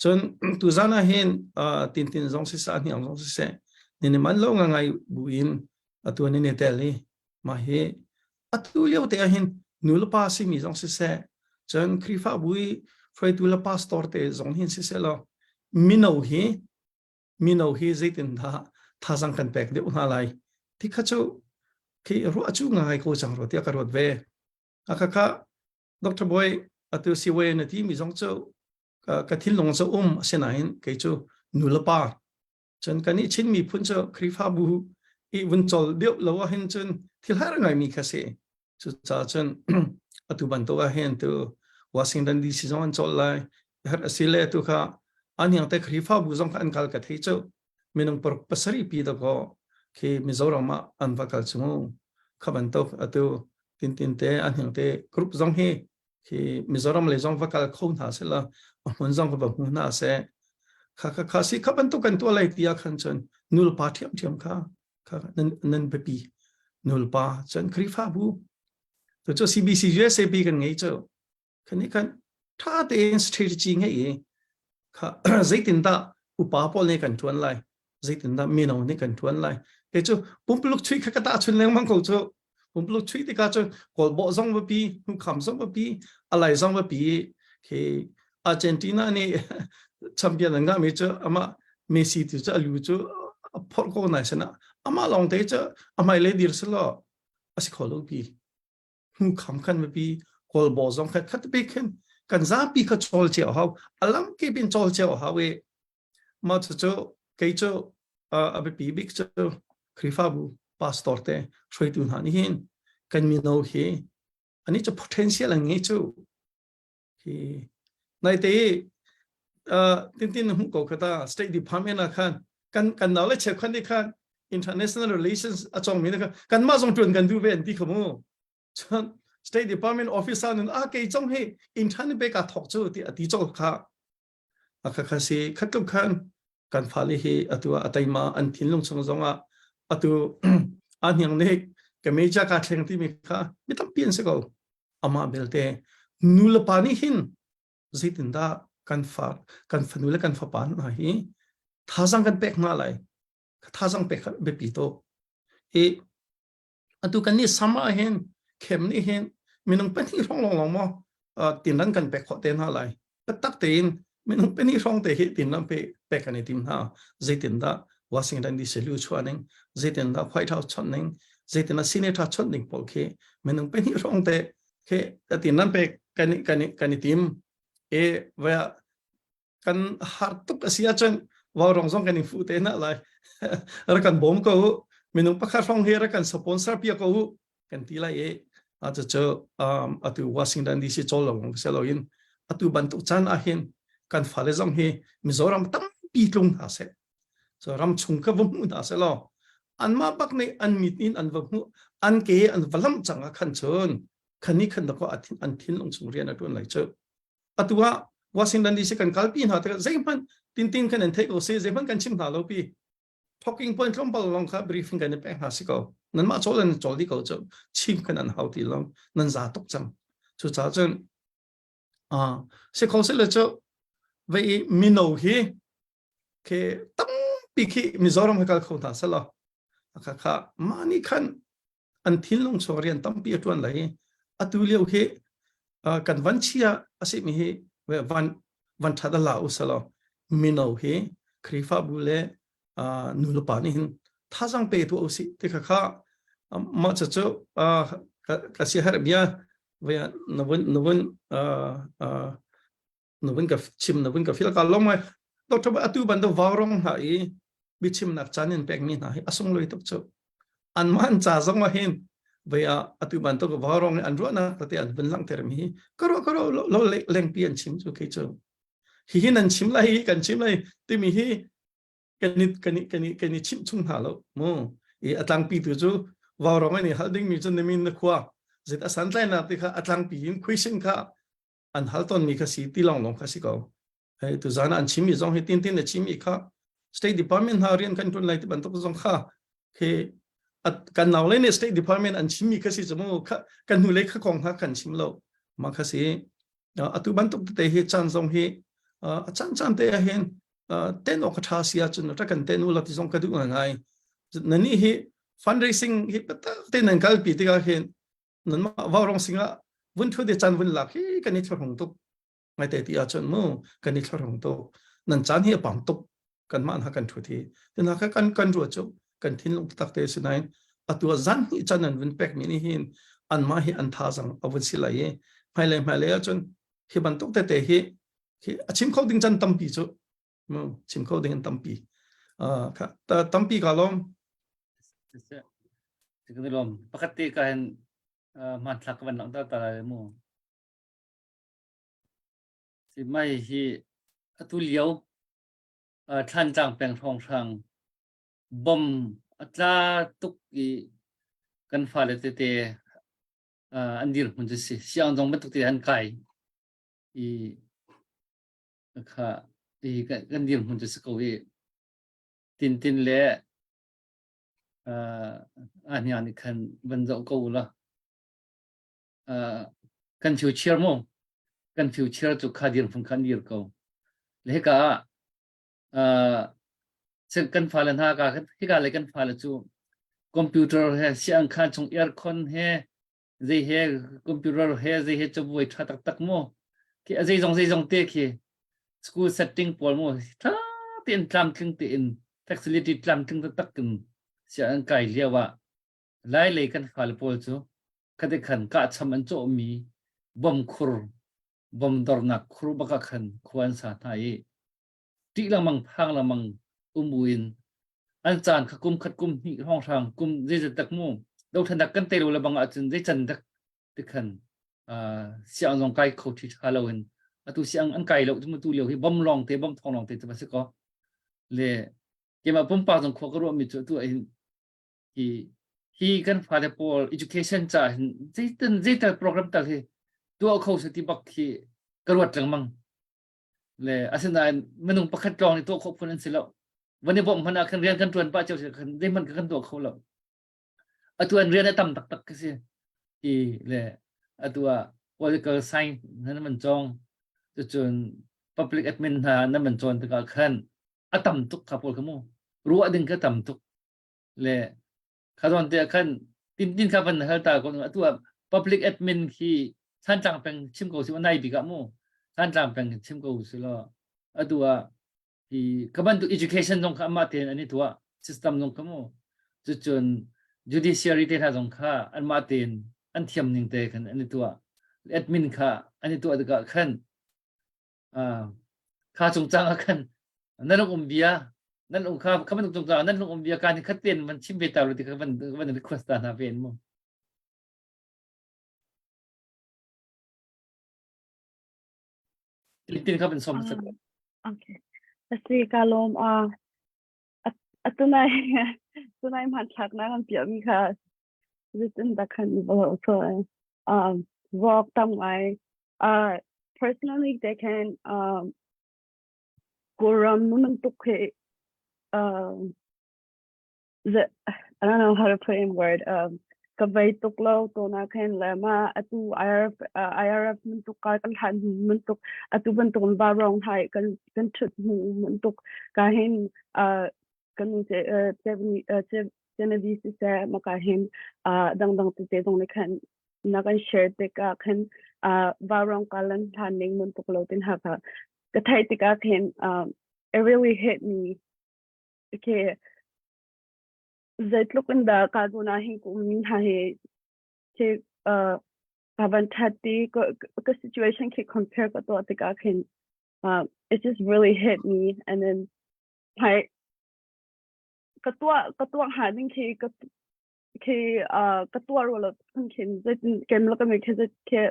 Cun tuzan ah hin uh, Tintin zong siseh, Hniang zong siseh, ni man lo ngai buin atu ni ne tel i mah hi atu lio te ahhin nu le pa simi zong siseh cun Khrihfabu i hruaitu le pastor te zong hin siseh law mino hi mino hi zeitindah thazang kan pek deuh hna lai ti kha cu khi ruah cu ngai ko cang ro tiah ka ruat ve a kha kha Dr. Boy atu si we na ti mi zong cu ka thinlung cu um asinain kei cu nu le pa Cun kan i Chin miphun cu Khrihfabu i vun col deuh lo ahhin cun thil har ngaimi kha si. Cucaah cun atu bantuk ahhin tu Washington DC zong an col lai. Har a si le tu kha an hiang te Khrihfabu zong kha an kal ka thei cu minung paruk pasarih pi dakaw khi Mizoram ah an va kal cu kha bantuk atu tintin te an hiang te group zong hi khi Mizoram lei zong va kal kho hna seh la a hmun zong va hmu hna seh kha kha kha si kha bantuk kan tuah lai ti ah khan cun nulpa ṭhiamṭhiam kha kha nan nan biapi nulpa cun Khrihfabu tu cu CBC USAP kan ngei cu kan i kan ṭha tein strategy ngei i kha zeitindah upa pawl nih kan ṭuan lai zeitindah mino nih kan ṭuan lai kei cu pumpuluk chuih kha ka tahchun lengmang ko cu pumpuluk chuih tikah cu kawlbawh zong va pi hnukham zong va pi alai zong va pi khi Argentina nih champion an ngahmi cu amah Messi tu cu a lu cu a phorh ko nai sana amah lawng te cu a hmailei dir selaw a si kho lo pi hnu kham khan mipi kawlbaw zong khat khat pe khin kan zapi kha chawl cio hau alam ke bin chawl cio hau i ma chu chu kei chu a biapi bik chu Khrihfabu pastor te hruaitu hna nih hin kan mino hi ani chu potential an ngei chu hi nai te tin tin hmu ko khata state department ah khan kan kan nau le cheu khan ni khan international relations a chong mi na kan ma zong tuan kan du ve an ti khamu chan state department officer nun a kei chong hi intern pe ka thok chu ti ati chok kha a kha kha si khatluk khan kan fale hi atu a taima an thinlung chung zong ah atu a hniang nek. Ka major ka thleng timi kha mi tampi an si ko. Amah belte nu le pa nih hin zeitindah kan fa kan fanu le kan fapa hna hi thazang kan pek hna lai thazang pek kha biapi tuk i atu kan nih sama hin khem nih hin minung pahnih hrawng long long maw tinran kan pek khawh te hna lai taktak tein minung pahnih hrawng te hi tinran pe pek kan i tim hna zeitindah Washington DC lu chuah ning zeitindah White House chawnh ning zeitindah Senator chawnh ning pawl khi minung pahnih hrawng te khi tinran pek kan kan kan i tim e va kan har tuk a si ahcun vaurawng zong kan in fuh te hna lai rak kan bawm ko u minung pakhat hrawng hi rak kan sponsor piak ko u kan ti lai i a cu um, atu Washington DC chawl lo se lo in atu bantuk caan ah hin kan fale zong hi Mizoram tampi tlung hna seh so ram chung ka va hmu hna seh law anmah bak nih an mit in an va hmu an ke an va lamh cang ah khan cun khani khan da ko an thinlung chung rian a tuan lai cu atu ah Washington DC kan kalpi hna tikah zeihmanh tintin kan in theih ko si zeihmanh kan chim hna lo pi talking point tlawmpal lawng kha briefing kan i pek hna si ko nanmah cawl an cawl dih ko cu chim kan an hau ti lo nan za tuk cang cucaah cun si kho se le cu vei i mino hi khi tampi khi Mizoram he kal kho hna selaw kha kha mah nih khan an thinlung chung rian tampi a ṭuan lai atu lio hi kan van chia a si mi hi van van ṭhat la u selaw mino hi Khrihfabu le nu le pa nih hin thazang pe tu u si ti kha kha mah cu cu ka si har bia na vun na vun na vun ka chim na vun ka fil ka long mai doctor atu ban do vaurong hna i biachimnak caan in pekmi hna hi a sunglawi tuk cu an man ca zong ah hin vei ah atu bantuk vaurong an ruahnak tete an vun langhter mi hi ka ruah ka ruah lo lengpi an chim cu kei cu hi hi nan chim lai hi kan chim lai timi hi kan i kan i kan i kan i chimh chung hna lo mu i a tlangpi tu cu vaurong an i hal dingmi cu nimin na khua zit a santlainak ti kha a tlangpi in khuisin kha an hal tawnmi kha si ti lawng lawng kha si ko hei tu zan an chimmi zong hi tin tin na chimmi kha state department hna rian kan ṭuan lai ti bantuk zong kha khi kan nau le nih state department an chimmi kha si cu mu kan hnu lei kha kong kha kan chim lo ma kha si atu bantuk te hi chan zong hi a chan chan te ah hin ten awk tha sia cun ta kan ten ula ti zong ka duh ngai nani hi fundraising hi patak te nan kalpi tikah hin nanmah vaurong singah vun thu de chan vun lak hi kan i thlorhung tuk ngai te ti ahcun mu kan i thlorhung tuk nan caan hi a pam tuk kan mah hna kan thu thi tina kha kan kan ruah cu kan thinlung tak te sinain atu zan hi chan an vun pek mi ni hin an mah hi an thazang a vun si lai i hmailei hmailei ahcun hi bantuk tete hi hi a chim kho ding chan tampi cu mu chim kho ding an tampi kha tampi ka lawm Kan lawm pakhat te ka hin hmanthlak ka van langhter ta lai mu si mai hi atu lio Thlantlang peng hrawnghrang bom a tla tuk i kan fale tete an dirhmun cu si siang zong bantuk te an kai i kha i kan dirhmun cu si ko i Tintin le uh, ahniang nih khan van zoh ko u la uh, kan future mu kan future cu kha dirhmun khan dir ko le hika ah uh, kan fale hna ka hika le kan fale cu computer he siang khan chung aircon he zei he computer he zei he cabuai ṭha taktak mu khi a zeizong zeizong te khi school setting pawl mu ṭha tein tlamtling tein facility tlamtling taktak in sia an kai lio ah lai lei kan fale pawl cu khate khan kahcham an cawhmi bom khur bom dornak khur baka khan khua an sa hna i ṭih lengmang phang lengmang um buin an caan kha kum khat kum hnih hrawnghrang kum zeizat dak mu dothlennak kan tei lo le bang ahcun zei can dak ti khan siang zong kai kho ṭhi ṭha lo in atu siang an kai lo cu tu lio hi bom lawng te bom thong lawng te cu si ko le keimah pumpak zong khua ka ruah mi cu atu hin hi hi kan fale pawl education ca hin zeitin zeital program tal hi tuah kho se ti bak khi ka ruat lengmang Le asinain minung pakhat lawng nih tuah khawh phun an si lo. Van i bawmh hmanh ah khan rian kan ṭuan pah cio si khan zeihmanh kan tuah kho lo. Atu an rian a tam taktak ka si. Ti le atu ah political science na man cawng cucun public admin hna na man cawn tikah khan a tam tuk kha pawl kha mu ruah ding kha tam tuk le kha zawn te ah khan tintin kha van hal ta ko atu ah public admin khi Thantlang peng chim ko si nai bik ah mu Thantlang peng chim ko si law atu ah hi ka bantuk education zong kha amah tein an i tuah system zong kha mu cucun judiciary te hna zong kha anmah tein an thiam ning te khan an i tuah admin kha an i tuah tikah khan kha cungcang ah khan nan lung um bia nan lung kha kha bantuk cungcang nan lung um bia kan khat ten van chim ve ta lu ti kha van van request ta hna ven mu Tin kha van som sak. Okay. Asi ka lom a atunai tunai hmanthlak na kan piah mi kha zeitin dah khan va so um walk tam ngai uh personally they can um Kawlram bantuk hi um the I don't know how to put in word um ka vei tuk lo to na khin le ma atu IRF uh, IRF bantuk ka kan hlan bantuk atu bantuk va rong hai kan kan thut mu bantuk ka hin uh kan che che che Genevieve siseh maka hin uh dangdang tete zong nih khan na kan share tikah khan uh vaurawng kalan hlan ning mun tuk lo tin ha kha ka theih tikah khin um it really hit me okay zeitluk in dah ka zona hin kum min ha he ke uh ka van that ti ka ka situation khi compare ka to tikah khin uh, it just really hit me and then I ka tuah ka tuah hnga ding khi ka khi uh, ka tuah ro lo phun khin zeitin kem lo ka mi khi zet khi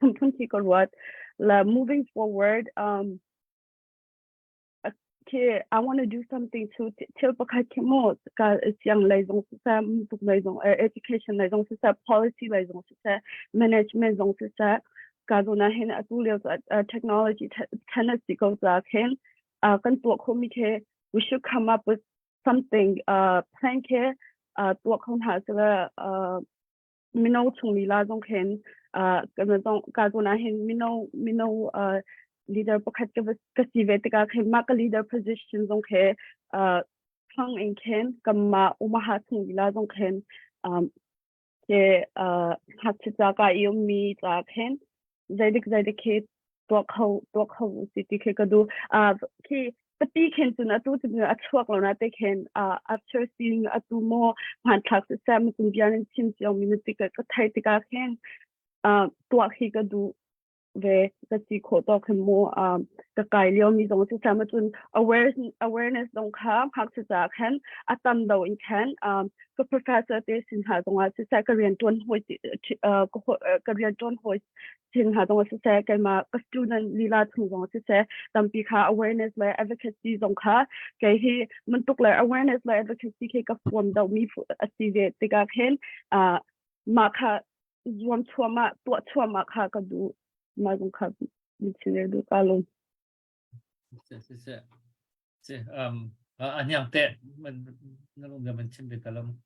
phun phun khi ka ruat la moving forward um khi I want to do something to thil pakhat khi mu ka siang lei zong siseh tuk lei zong education lei zong siseh policy lei zong siseh management zong siseh ka zona hin atu lio technology tendency ko ca khin uh, kan tuah khomi khi we should come up with something uh, plan khi uh, tuah kho hna sila uh, mino chung lila zong khin uh, kan zong ka zon ah hin mino mino uh, leader pakhat ka ka si ve tikah khin mah ka leader position zong khi uh, thang in khin kanmah umaha chung lila zong khin um, Ke ngakchia ca ka i ummi ca khin zeidik zeidik khi tuah kho tuah kho si ti khi ka duh. Uh, khi pati khin cun atu cun a chuak lo na te khin uh, after seeing atu maw hmanthlak siseh macun bia nan chim cio mi na ti ka ka theih tikah khin uh, tuah khi ka duh. ve ka si khawh tawk hin mu um, ka kai lio mi zong cu sama cun awareness awareness zong kha ngakchia ca khan a tam do in khan um, ka professor te sin ha zong ah siseh ka rian tuan hoi uh, ka rian tuan hoi sin ha zong siseh keima ka student lila chung zong siseh tampi kha awareness le advocacy zong kha kei hi mantuk le awareness le advocacy khi ka form do mi asi ve tikah khin uh, mah kha zuam chuahmah tuah chuahmah kha ka duh mah zong kha min duh ka lung Si si si si um a hniang te man na lung man chim ve ta lam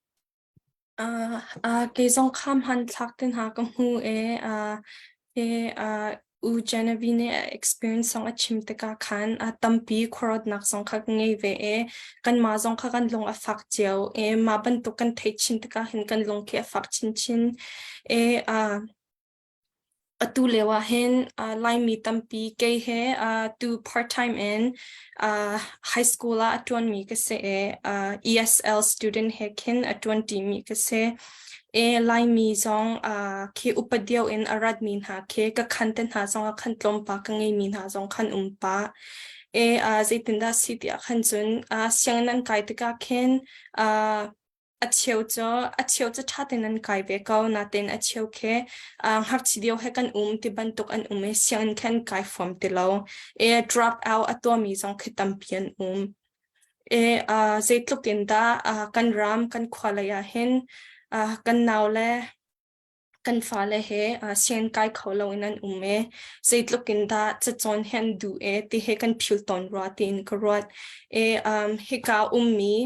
Uh, uh, kei zong kha hman thlak tin ha ka hmu e uh, e uh, U Genevieve nih a experience zong a chim tikah khan a tampi khuaruatnak zong kha ka ngei ve i kanmah zong kha kan lung a fak cio i mah bantuk kan theih chin tikah hin kan lung khi a fak chinchin i uh, atu lio ah hin uh, Laimi tampi kei he uh, tu part time in uh, high school ah a ṭuanmi ka si i uh, ESL student he khin a ṭuan ṭimi ka si. E Laimi zong uh, khi upa deuh in a ratmi hna khi ka khan te hna zong ah khan tlawmpa ka ngeimi hna zong khan um pah. E uh, zeitindah si tiah khan cun uh, sianginn an kai tikah khin uh, a cheu cu a cheu cu ṭha tein an kai ve ko natein a cheu khi uh, ngakchia deuh he kan um ti bantuk an um i sianginn khan kai fom ti lo. E drop out a tuahmi zong khi tampi an um. E uh, zeitluk in dah uh, kan ram kan khua lei ah hin uh, kan nau le kan fale he uh, sian kai kho lo in an um e zeitluk in dah cacawn hi an duh e ti he kan phil tawn rua tiin ka ruat e um, hika ummi.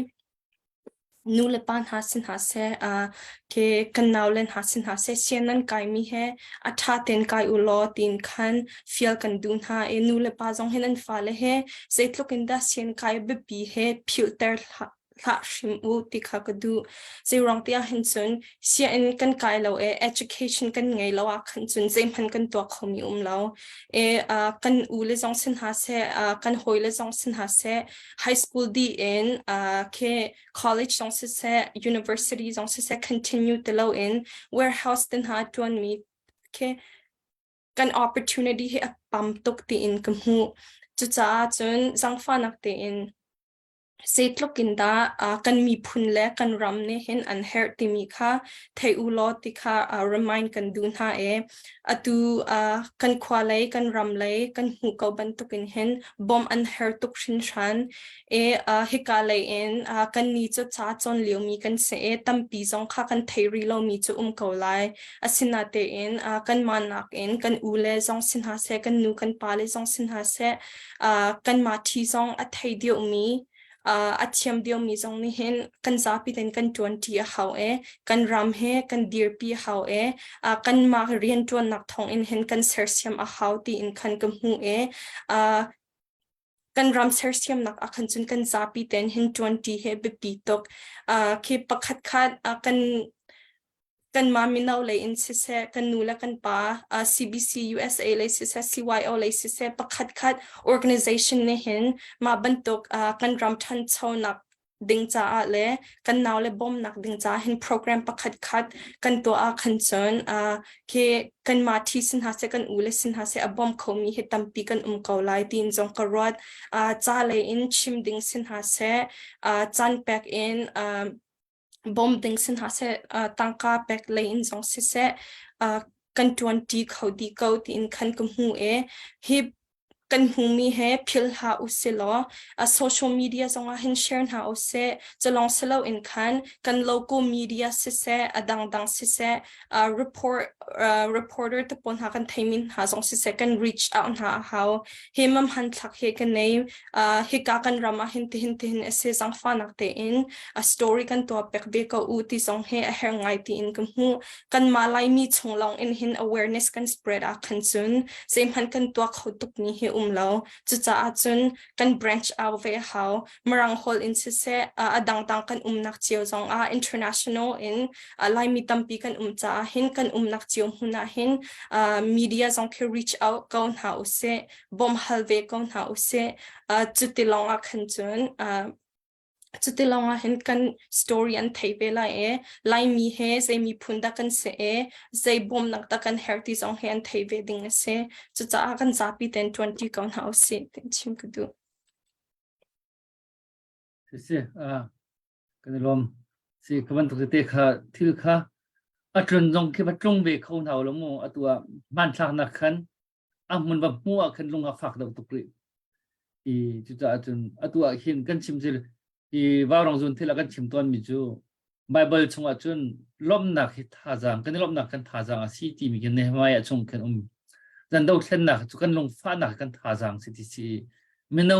Nu le pa hna si hna seh, uh, ke kan naule hna si hna seh, sian nan kaimi he a ṭha tein kai u law tiin khan fial kan duh hna i nu le pa zong hin an fale he zeitluk in dah sian kai biapi he philhter hlah hlah hrim u ti kha ka duh. Zeiruang ti ah hin cun sianginn kan kai lo i education kan ngei lo ah khan cun zeihmanh kan tuah khomi um lo. I uh, kan u le zong si hna seh, uh, kan hawi le zong si hna seh, high school dih in uh, khi college zong siseh, university zong siseh continue ti lo in warehouse te hna ṭuanmi khi kan opportunity hi a pam tuk tiin ka hmuh. Cucaah cun zangfahnak tein zeitluk in dah uh, kan miphun le kan ram nih hin an herh timi kha thei u law ti kha uh, remind kan duh hna e. Atu uh, kan khua lei kan ram lei kan hmuh ko bantukin hin bawmh an herh tuk hringhran. E uh, hika lei in uh, kan ni cu ca cawn liomi kan si e tampi zong kha kan thei rih lomi cu um ko lai. Asinatein uh, kanmah nakin kan u le zong si hna seh, kan nu kan pa le zong si hna seh, uh, kanmah ṭhi zong a thei deuhmi uh, a thiam deuhmi zong nih hin kan zapi tein kan ṭuanṭi a hau e, kan ram he kan dirpi a hau e, uh, kanmah rianṭuannak thawng in hin kan sersiam a hau tiin khan ka hmu e. Uh, kan ram sersiamnak ah khan cun kan zapi tein hin ṭuanṭi hi a biapi tuk. Uh, khi pakhat khat uh, kan kanmah mino lei in siseh, kan nu le kan pa uh, CBC USA lei siseh, CYO lei siseh, pakhat khat organization nih hin mah bantuk uh, kan ram ṭhanchonak ding caah le kan nau le bawmnak ding caah hin program pakhat khat kan tuah ah khan cun uh, khi kanmah thi sin hna seh kan u le sin hna seh a bawm khomi hi tampi kan um ko lai tiin zong ka ruat. Uh, ca lei in chim ding sin hna seh, uh, caan pek in uh, bawm ding sin hna seh, uh, tangka pek lei in zong siseh, uh, kan ṭuanṭi kho dih ko tiin khan ka hmu i hi kan hmumi he phil hlah usih law a social media zongah hin share hna usih. Culong siloin khan kan local media siseh, a dangdang siseh, uh, report uh, reporter te pawl hna kan theimi hna zong siseh kan reach out hna a hau. Hi mam hmanthlak hi kan nei uh, hika kan ram ah hin tihin tihin a si zangfahnak tein a story kan tuah pek ve ko u ti zong hi a herh ngai tiin ka hmuh. Kanmah Laimi chung lawng in hin awareness kan spread ah khan cun zeihmanh kan tuah kho tuk ni hi um lo. Cucaah cun kan branch out ve a hau. Mirang holh in siseh, a dangdang kan umnak cio zong ah international in Laimi tampi kan um caah hin kan umnak cio hmun ah hin media zong khi reach out ko hna usih, bawmh hal ve ko hna usih. Cuti lawng ah khan cun Cuti lawngah hin kan story an thei ve lai i Laimi he zei miphun dah kan si i zei bawmnak dah kan herh ti zong hi an thei ve ding a si. Cucaah kan zapi tein ṭuanṭi ko hna usih ti chim ka duh. Si si, ah, kan i lawm. Si, ka bantuk tete kha thil kha a tlun zong khi va tlung ve kho hna lo mu atu ah hmanthlaknak khan a hmun va hmuh ah khan lung a fak deuh tuk rih. I cucaah cun atu ah hin kan chim zil i vaurong zun thil a kan chim tawn mi cu Bible chungah cun lawmhnak hi thazaang kan i lawmhnak kan thazaang a si timi khi Nehemiah chung khan um. Zan dothlennak cu kan lungfahnak kan thazaang si ti si. Mino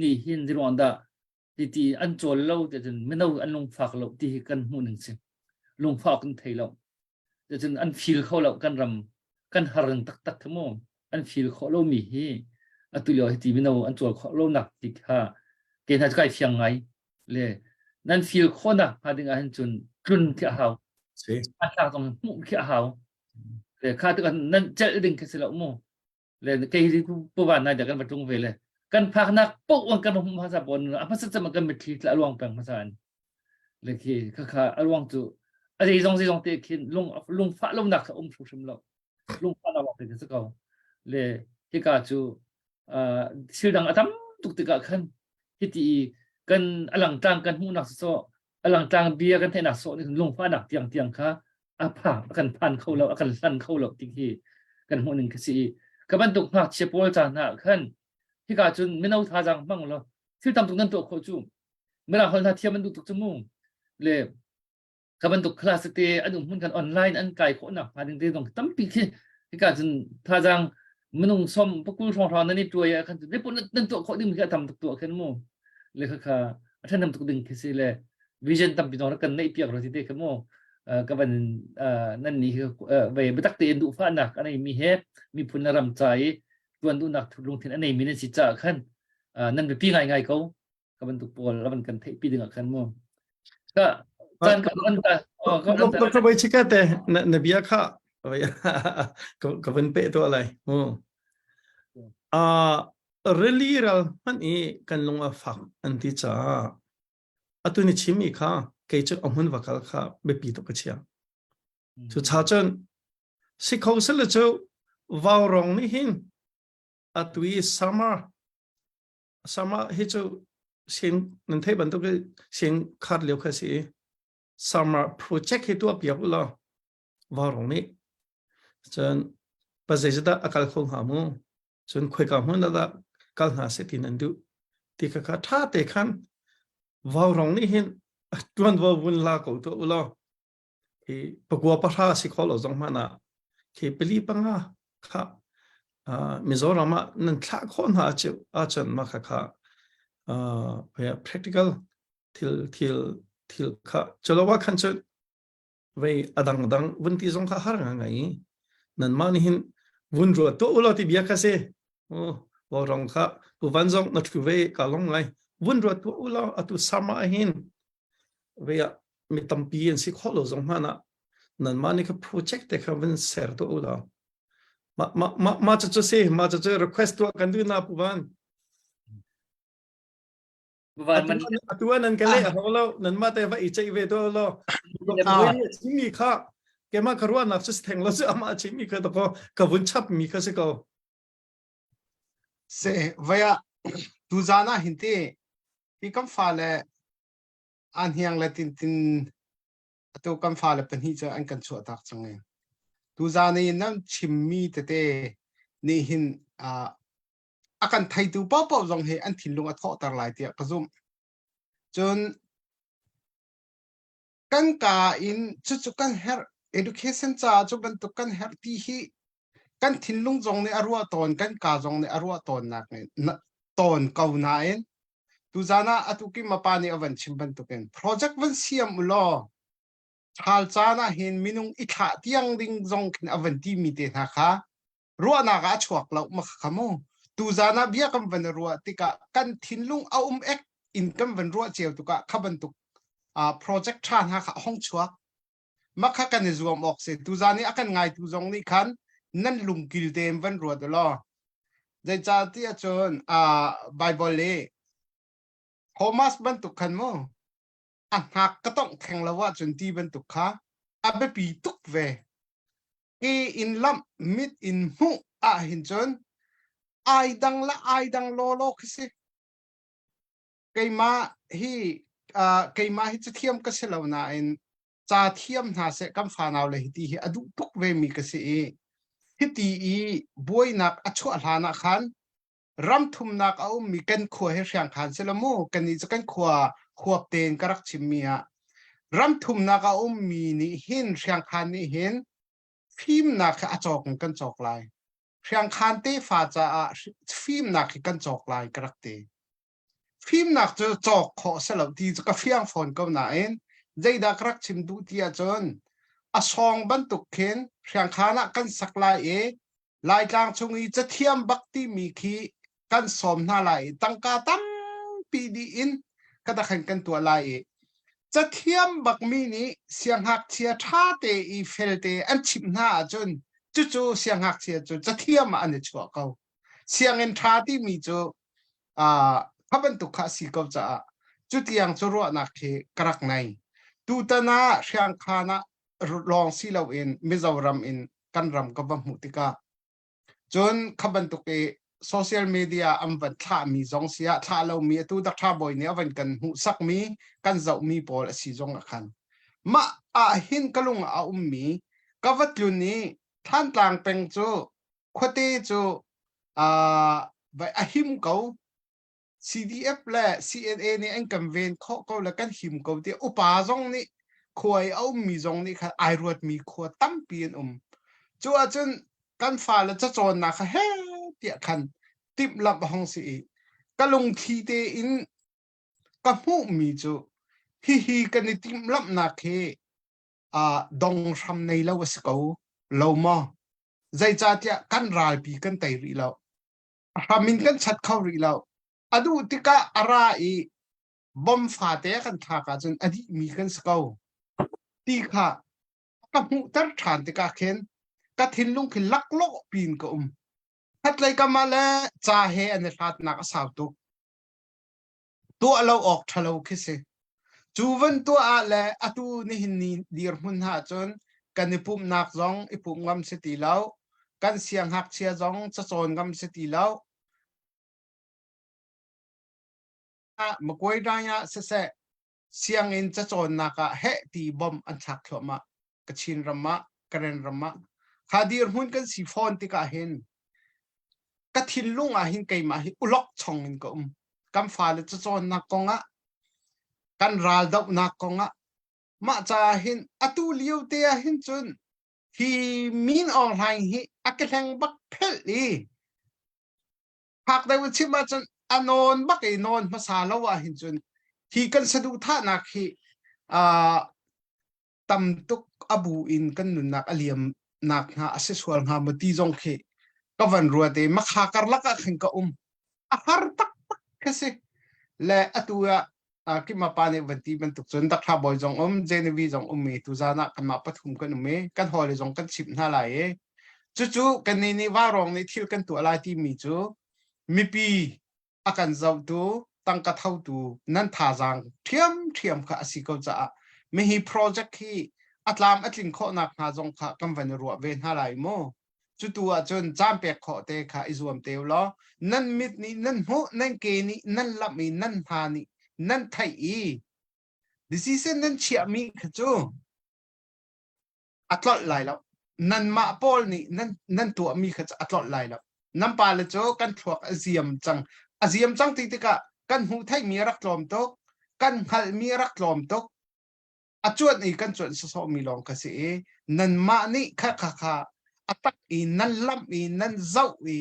nih hin ziruang dah ti ti an cawl lo ti cun mino an lungfak lo ti hi kan hmuh ning si. Lungfak kan thei lo. Cucun an feel kho lo kan ram kan har taktak khi mu an feel khawh lomi hi atu lio hi ti mino an cawl khawh lonak ti kha ke hna cu kai fiang ngai le nan feel khawhnak hnga ding ah hin cun tlun khi a hau a tlak zong hmuh khi a hau le kha tikah nan celh ding khi si lo mu le kei hi puvan nai da kan va tlung ve le kan phaknak poh an kan hmu hmasa pon a hmasa cem kan mitthli tla luang peng hmasa an le khi kha kha a ruang cu a zei zong zei zong te khin lung lung fah lo nak kha um hrim lo lung fah nak te khi ko le hika cu thil dang a tam tuk tikah khan hiti kan alang tlang kan hmuhnak so alang tlang bia kan theihnak so nih lungfahnak tiang tiang kha a pha a kan phan kho lo a kan hlan kho lo ti khi kan hmuh ning khi si i ka bantuk ngakchia pawl ca hna khan hika cun mino thazaang hmang lo thil tam tuk nan tuah khawh cu mirang holh hna thiam an duh tuk cu mu le ka bantuk class te an um hmun kan online an kai khawh nak hnga ding te zong tampi khi hika cun thazaang minung som pakul hrawng hrawng nan i tuai ah khan le pun nan tuah khawh ding khi a tam tuk tuah khin mu le kha kha a thanam tuk ding khi si le. Vision tampi zong kan neih piak ro ti te kha mu ka van nan ni ve biatak tein duhfahnak a nei mi he miphun na ram ca i tuan duhnak lungthin a nei mi nan si caah khan nan biapi ngai ngai ko ka bantuk pawl lavan kan theih pi ding ah khan mu ka caan ka an ta ka bai chika te na bia kha ka van pe to lai mu a rili ral hman i kan lung a fak an ti caah atu ni chim i kha kei cu a hmun va kal kha biapi tuk ka chia cu cha cun si kho sele cu vau rong nih hin atu i summer summer hi cu sin nan thei bantuk sin khat lio kha si summer project hi tuah piak u law vau rong nih cun pa zeizat a kal kho hnga mu cun khoika hmun ah dah kal hna seh ti nan duh ti kha kha ṭha te khan vaurong nih hin ṭuanvo vun la ko tuah u law hi pakua pahra si kho lo zong hmanh ah khi pali panga kha Mizoram ah nan thlah khawh hna ahcun mah kha kha practical thil thil thil kha culo ah khan cun vei adang dang vun ti zong kha har nga ngai nan mah nih hin vun ruat to ulaw ti bia kha si o rong kha pu van zong na thu ve ka long ngai vun ruat to ulaw atu sama hin ve a mi tampi an si kho lo zong hmana nan mah nih kha project te kha vun ser to ulaw ma ma ma ma chu chu si ma chu chu request tu kan du na pu van Atu ah nan ka leh a hau lo nan mah te va i ceih ve to lo chimmi kha keimah ka ruahnak cu si theng lo cu amah chimmi kha to ka vun chap mi kha si ko Se vaya tu zan ah hin ti hi kan fa le an hiang le tin tin atu kan fa le pahnih cu an kan chuah tak cang e tu zan i nan chimmi tete nih hin a kan theitu paohpaoh zong hi an thinlung a thawhter lai tiah ka zumh. Cun kan ka in cucu kan herh education caah cu bantuk kan herh ti hi kan thinlung zong nih a ruah tawn kan ka zong nih a ruah tawn nak tawn ko nain tuzan ah atu ki mapa nih a van chim bantukin project van siam u law ṭhal caan ah hin minung i thlah tiang ding zong khin a van ti mi te hna kha ruahnak ah a chuak lo ma kha mu tuzan ah bia kan van ruah tikah kan thinlung a um ek in kan van ruah cio tukah kha bantuk project tha hna kha hong chuak ma kha kan i zuam awk si tuzan i a kan ngaitu zong nih khan nan lungkil tein van ruat law zeicah ti ahcun Bible i Thomas bantuk khan mu a hngak ka tongh theng lo ahcun ti bantuk kha a biapi tuk ve ke in lamh mit in hmuh ah hin cun ai dang la ai dang law law khi si keimah hi uh, keimah hi cathiam ka si lo nain ca thiam hna seh kan fanau le hiti hi a duh tuk ve mi ka si i hiti i buainak a chuah hlan ah khan ram thumnak a ummi kan khua hi hriangkhan si lo mu kan nih cu kan khua huap tein ka rak chimmi ah ram thumnak a ummi nih hin hriangkhan nih hin fimnak hi a cawk in kan cawk lai hriangkhan tefa caah fimnak hi kan cawk lai ka rak ti fimnak cu cawk khawh si lo ti cu ka fiang fawn ko nain zeidah ka rak chim duh ti ahcun a sawng bantuk khin hriangkhan ah kan sak lai i Laitlang chung i cathiam bak timi khi kan sawm hna lai i tangka tampi dih in kata khan kan tuah lai i cathiam bakmi nih siangngakchia ṭha te i felte an chimh hna ahcun cucu siangngakchia cu cathiam ah an i chuah ko. Sianginn ṭha timi cu uh, kha bantuk kha a si ko caah cutiang cu ruahnak khi ka rak nei. Tutan ah Hriangkhan ah lawng si loin Mizoram in kan ram ka va hmuh tikah cun kha bantuk i social media an van thlahmi zong si ah thlah lomi atu Dr. Bawi nih a van kan hmuhsakmi kan zohmi pawl a si zong ah khan mah ah hin ka lung ah a ummi ka va tlun i Thantlang peng cu khuate cu uh, a him ko CDF le CNA nih an kan ven khawh ko le kan him ko ti upa zong nih khua i a ummi zong nih khan ai ruatmi khua tampi an um. Cu ahcun kan fale cacawnnak kha he tiah khan timhlamh a hong si i ka lungthli tein ka hmuhmi cu Hihi kan i timhlamhnak hi uh, dong hram nei lo a si ko lo maw? Zeicahtiah kan ralpi kan tei rih lo. A hram in kan chat kho rih lo. A duh tikah a ra i bom fate a kan thlak ahcun a dihmi kan si ko. Ti kha ka hmuhter ṭhan tikah khin ka thinlung khi laklawh piin ka um. Khatlei kam ah le ca he an i hlatnak a sau tuk. Tuah lo awk ṭhalo khi si. Cu van tuah ah le atu nihin ni dirhmun hna cun kan i pumhnak zong i pumh ngam si ti lo. Kan siangngakchia zong cacawn ngam si ti lo. Makuai dai ah siseh sianginn cacawnnak ah heh ti bom an thlak thluahmah. Kachin ram ah, Karen ram ah. Kha dirhmun kan si fawn tikah hin ka thinlung ah hin keimah hi ulok chong in ka um. Kan fale cacawnnak kong ah, kan ral dohnak kong ah, mah caah hin atu lio te ah hin cun hi Min Aung Hlaing hi a ke hleng bak phelh i phak deuh chim ahcun a nawn bak i nawn hmasa lo ah hin cun hi kan saduhthahnak hi uh, tam tuk a bu in kan nunnak a liam nak hna a si sual hnga maw ti zong khi ka van ruat i makha karlak ah khin ka um a har taktak khi si le atu ah kima pa nih van ti bantuk cun Dakthla bawi zong um Genevieve zong um i tuzan ah kanmah pathum kan um i kan hawile zong kan chimh hna lai i cucu kannih nih vaurawng nih thil kan tuah lai timi cu mipi a kan zohtu tangka thotu nan thazaang ṭhiamṭhiam kha a si ko caah mihi project hi a tlam a tling khawhnak hnga zong kha kan van i ruah ve hna lai mu cutu ahcun caan pek khawh te kha i zuam te law nan mit nih nan hmuh nan ke nih nan lamh i nan hna nih nan theih i decision nan chiahmi kha cu a tlolh lai lo nanmah pawl nih nan nan tuahmi kha cu a tlolh lai lo nan pale cu kan thluak a ziam cang a ziam cang ti tikah kan hmuh theihmi a rak tlawm tuk kan hngalhmi a rak tlawm tuk a cuanh i kan cuanh sawsawhmi lawng kha si i nanmah nih kha kha kha a tak i nan lamh i nan zoh i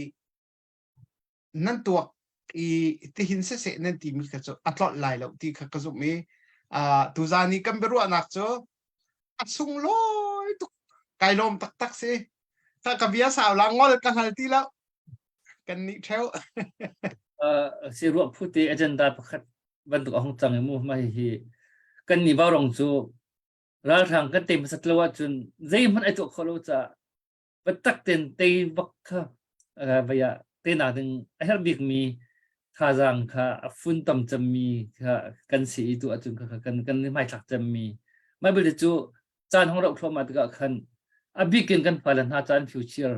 nan tuak i tihin siseh nan timi kha cu a tlolh lai lo ti kha ka zumh i tuzaan i kan biaruahnak cu a sunglawi tuk kai lawm taktak si ka ka bia sau la ngol ka hngal ti lo kan nih theo si ruah phu te agenda pakhat bantuk a hung cang i mu ma hi kan ni rong cu ralhrang kan te hmasat lo ahcun zeihmanh ai tuah kho lo caah biatak tein tei bak kha vei ah tenak ding a herh bikmi thazaang kha a fun tam cemmi kha kan si i tu ahcun kha kan kan hmaithlak cemmi Bible cu caan hong rauh thluahmah tikah khan a bikin kan fale hna caan future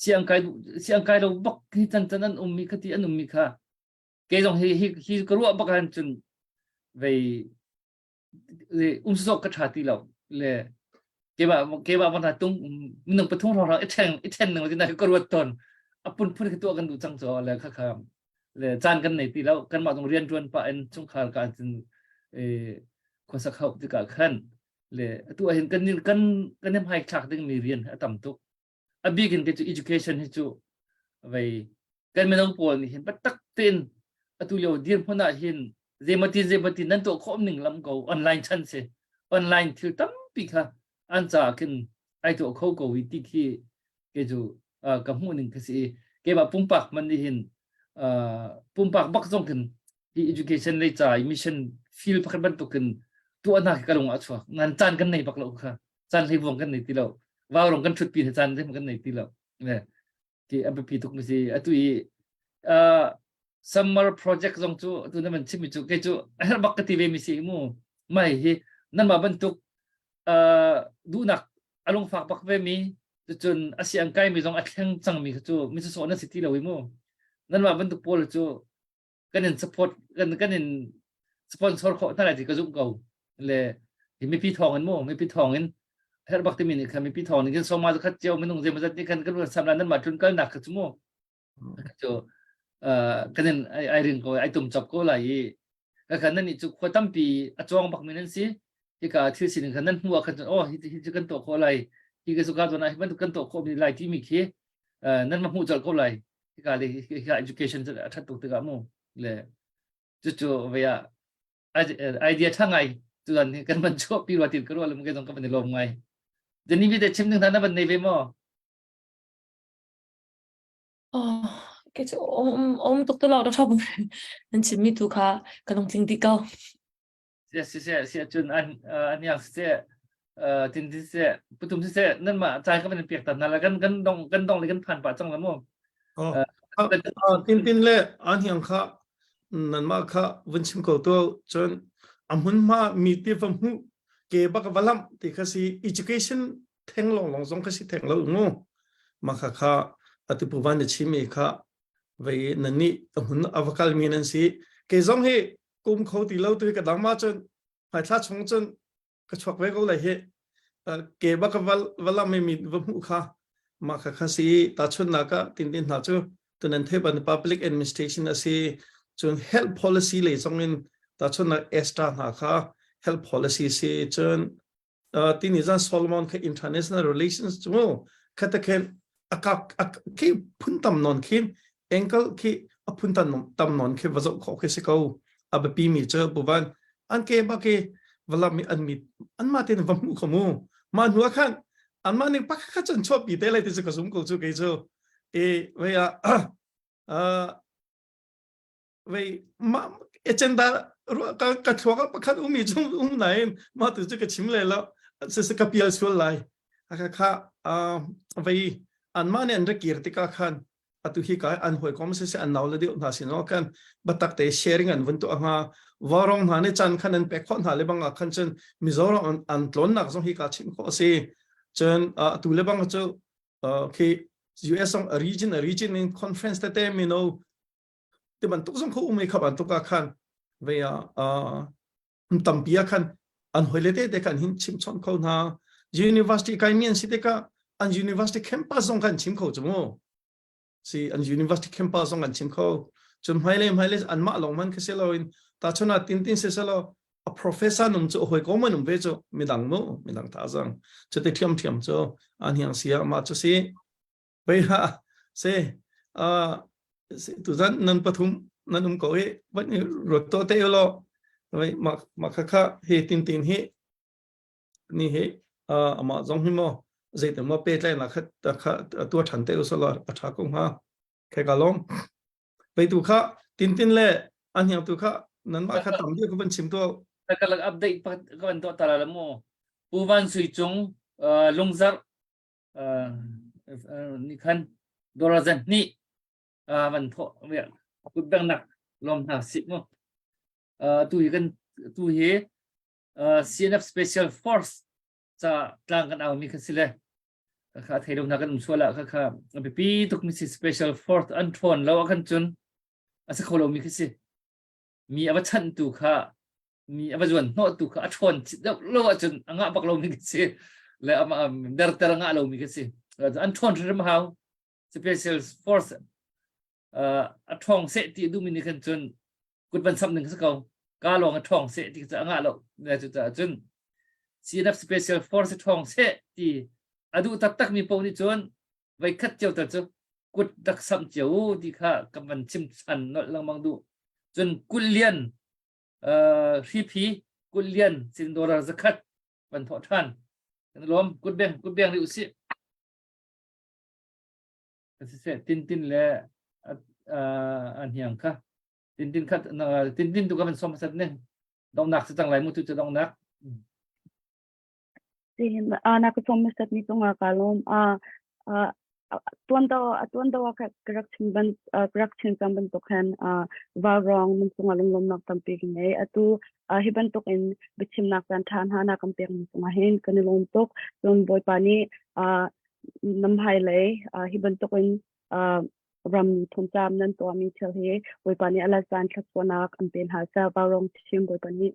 siang kai siang kai lo bak hi can can an ummi kha ti an ummi kha kei zong hi hi hi ka ruah bak han cun vei um sawk ka tha ti lo le keimah keimah van tung minung pathum hrawng i ṭheng i ṭhen ning tin ka ruat ton a pun phun khi tuah kan duh cang cho le kha kha le caan kan nei ti lo kanmah zong rian ṭuan pah in chungkhar ka cun khuasak hauh tikah khan le atu ahhin kan kan kan hmai thlak ding mi rian a tam tuk a bik in cu education hi cu vei kan mino pawl nih hin biatak tein atu lio dirhmun ah hin zeimatin zeimatin nan tuah khawh ning lam ko online chan si online thil tampi kha an caah khin ai tuah kho ko i ti khi ke cu ka hmuh ning ka si i keimah pumpak man nih hin pumpak bak zong khin hi education lei ca i mission field pakhat bantukin tuahnak hi ka lung ah a chuak ngan caan kan nei bak lo kha caan hlei vuang kan nei ti lo vaurong kan ṭhut pi caan kan nei ti lo ne ti a biapi tuk mi si atu i summer project zong cu atu na man chimmi cu kei cu a herh bak ka ti ve mi si mu mai hi nanmah bantuk duhnak a lungfak bak ve mi cucun a si ang kai mi zong a thleng cang mi cu mi sawsawh na si ti lo i mu nanmah bantuk pawl cu kan in support kan kan in sponsor khawh hna lai ti ka zumh ko le hi mipi thawng in mu mipi thawng in herh bak timi nih khan mipi thawng in kan soma khat cio minung zeimawzat nih khan kan sam la nan mah tlun kalnak kha cu mu cu kan in ai ring ko ai tum chap ko lai i ka khan nan nih cu khua tampi a chuang bak mi nan si hika thil sining khan nan hmu ah khan oh hi hi cu kan tuah khawh lai hi ka suka zawn ah hi bantuk kan tuah khawh mi lai timi khi nan ma hmuh colh ko lai hika le hika education cu a that tuk tikah mu le cucu vei ah idea tha ngai. Tuan hi kan van chuah pi rua tin ka ruah lum ke zong ka van i lawm ngai. Jani vi te chim ding hna na van nei ve maw? Oh, ke cu om om tuk te lo da thop nan chim mi tu kha ka lungtling dih ko. Si si si si cun an an yang si tin ti si putum si se nan ma chai ka van piak ta na la kan kan dong kan dong le kan phan pa chang la mu. Oh. Tin tin le an hiang kha nan ma kha vun chim ko to cun a hmun ma mi ti va hmu ke bak valam ti kha si education theng long long zong kha si theng lo mu ma kha kha atu pu van na chim mi kha vei nan ni a hmun avakal mi nan si ke zong hi kum kho ti lo tu ka dang ma cun hmaithla chung cun ka chuak ve ko lai hi ke ba ka val valam mi va hmu kha ma kha kha si ta chun na ka tin tin hna chu tunan the ban public administration asi cun health policy le zong in ta chun na extra hna kha health policy si cun tini zan Solomon kha international relations chu khata khen akak khi phun tam non khin angle khi a phun tam tam non khi va zoh kho khi si ko a biapi mi chu buvan an ke ba ke valam mi an mi an ma ten va mu kho mu ma hnu khan an ma ning pakhat khat cun chuah pi te lai ti chu ka zum ko chu kei chu e vei a vei ma agenda ka ka thluak ah pakhat umi chung um nain ma tu chu ka chim le lo se se ka pial sual lai kha kha vei an ma ne an ra kir tika khan atu hi ka an hoi kom se se an nau le deuh hna sin o kan batak te sharing an vun tu anga warong hna ne chan khan an pek kho hna le banga khan chun mizoram an an tlon nak zong hi ka chim kho si chun atu le bang chu khi US song a region a region in conference te te mino ti bantuk zong kho um i kha bantuk ah khan ve ah tampi ah khan an hoi le te te khan hin chim chon kho hna university kai mi an si tikah an university campus zong khan chim kho chu mu si an university campus zong an chim kho chun hmaile hmaile an mah long man kha se lo in ta chuna tin tin se se lo a professor num chu hoi ko man um ve chu midang mu midang ta zang chu te thiam thiam chu an hiang sia ma chu si Pei ha se uh, tuzan nan pathum nan um ko i van i ruat to te lo vai ma ma kha kha he tin tin hi ni he uh, ama zong hi mo zeite mo pe tlai na kha kha tua than te usalo a tha ko ha khe ka lom pei tu kha tin tin le an hiang tu kha nan ma kha tam deuh ka van chim to ka lak update pa ka van to tala la mo pu van sui cung lungzar ni khan dollar zan hnih van thawh kut bengnak lawm hna sih mu tu hi kan tu hi CNF Special Force ca tlang kan au mi kha si le kha thei lo na kan um sual ah kha kha biapi tuk mi si Special Force an ṭhawn lo ah khan cun a si kho lo mi kha si mi a va chanh tu kha mi a va zuan hnawh tu kha a ṭhawn deuh lo ahcun a ngah bak lomi ka si le amah derter a ngah lomi ka si an ṭhawn hrimhrim hau special force a ṭhawng seh ti duhmi nih khan cun kut van samh ding si ko ka lawng a ṭhawng seh ti cu a ngah lo le cucaah cun CNF special force a ṭhawng seh ti a duh taktak mi paoh nih cun voi khat cio tal cu kut rak samh cio u ti kha ka van chim chan nolh lengmang duh cun kullian hriphi kullian sin dollar zakhat van thawh ṭhan kan lawm kut beng kut beng ri usih siseh tin tin le an hiang kha tin tin khat tin tin tu ka van som sat ne dongnak si cang lai mu tu cu dongnak Na ka som sat ni cungah ka lawm. Tuan do tuan do ah ka rak chim ban ka rak chim cang bantuk khan vaurawng nan cungah lunglawmnak tampi ka ngei. Atu hi bantuk in biachimnak caan ṭha hna na kan pek mi cungah hin kan i lawm tuk. Cun Bawipa nih nam hmailei hi bantuk in ram miphun caam nan tuahmi thil hi Bawipa nih a let caan thluachuahnak an pe hna seh. Vaurawng chim Bawipa nih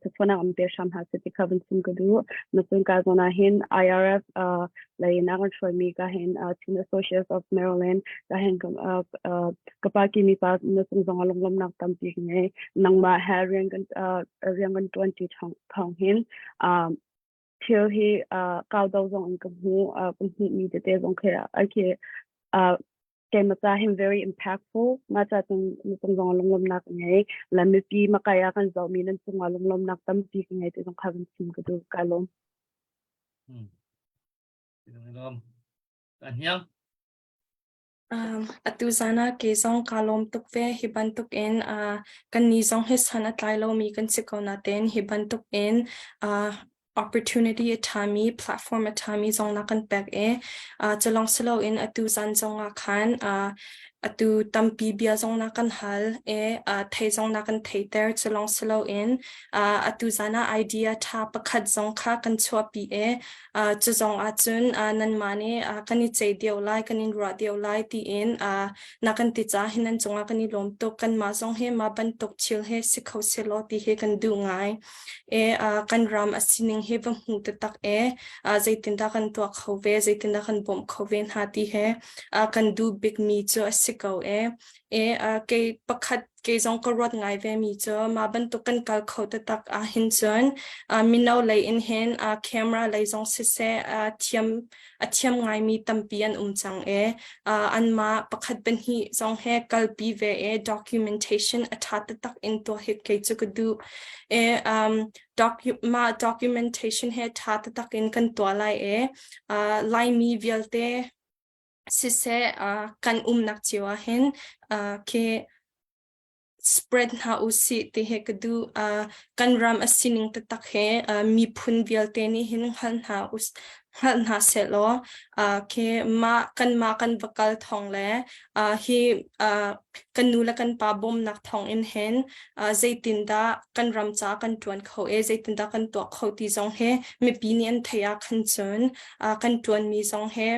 thluachuahnak an pe hram hna seh ti kha van chim ka duh. Macun ka zawn ah hin IRF uh, lei in a kan hruaimi ka hin uh, Chin Associates of Maryland ka hin ka, uh, uh, ka pa kimi pa na cung zong ah lunglawmnak tampi ka ngei. Nangmah he rian kan uh, rian kan tuan ti thawng, thawng hin um, thil hi uh, kau do zong in ka hmu uh, ka hmuhmi tete zong khi ai khi uh, Keimah ca hin very impactful. Mah ca cun na cung zong ah lunglawmhnak ka ngei. Le mipi makai ah kan zohmi nan cungah lunglawmhnak tampi ka ngei ti zong kha kan chim ka duh. Ka lawm. Hmm. Lawm. Ka hniang. Um, atu zan ah kei zong kaa lawm tuk ve. Hi bantuk in uh, kannih zong hi san a tlai lomi kan si ko nain hi bantuk in uh, opportunity a ṭhami, platform a ṭhami zong na kan pek i uh, cu lawng si loin atu zan zong ah khan uh, atu tampi bia zong na kan hal i uh, thei zong na kan theiter cu lawng si loin uh, atu zan ah idea ṭha pakhat zong kha kan chuahpi i Uh, cu zong ahcun uh, nanmah nih uh, kan i ceih deuh lai, kan in ruah deuh lai tiin uh, na kan ti caah hin nan cungah kan i lawm tuk. Kanmah zong hi mah bantuk thil hi si kho sehlaw ti hi kan duh ngai. E, uh, kan ram a sining hi va hmu taktak e, uh, zeitindah kan tuah kho ve, zeitindah kan bawmh kho ve hna ti he uh, kan duh bikmi cu a si ko e. E, uh, kei pakhat kei zong ka ruat ngai ve mi cu mah bantuk kan kal kho taktak ahhin cun uh, mino lei in hin uh, camera lei zong siseh uh, thiam a thiam ngaimi tampi an um cang e uh, anmah pakhat pahnih zong he kalpi ve e documentation a ṭha taktak in tuah hi kei cu ka duh e um, docu mah documentation he ṭha taktak in kan tuah lai e uh, Laimi vialte siseh uh, kan umnak cio ah hin uh, khi spread hna usih ti hi ka duh. Uh, kan ram a sining taktak he uh, miphun vialte nih hin hngal hna us hngalh hna sehlaw uh, khi mah kanmah kan va kal thawng le uh, hi uh, kan nu le kan pa bawmnak thawng in hin uh, zeitindah kan ram ca kan ṭuan kho e zeitindah kan tuah kho ti zong he mipi nih an theih ah khan cun uh, kan ṭuanmi zong he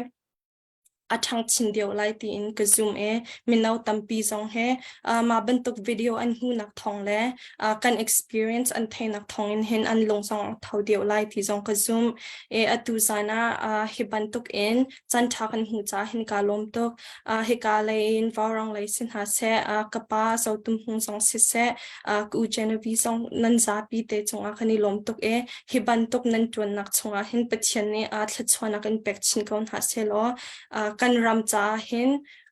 a ṭhang chin deuh lai tiin ka zum i mino tampi zong he uh, mah bantuk video an hmuhnak thawng le uh, kan experience an theihnak thawng in hin an lung zong a tho deuh lai ti zong ka zum. E atu zan ah uh, hi bantuk in caan ṭha kan hmuh caah hin kaa lawm tuk. Uh, hika lei in Vaurang lei si hna seh, uh, ka pa Zotum Hung zong siseh, uh, ka u Genevieve zong nan zapi te cungah kan i lawm tuk i hi bantuk nan ṭuannak chungah hin Pathian nih uh, thluachuahnak in pek chin ko hna sehlaw uh, kan ram caah hin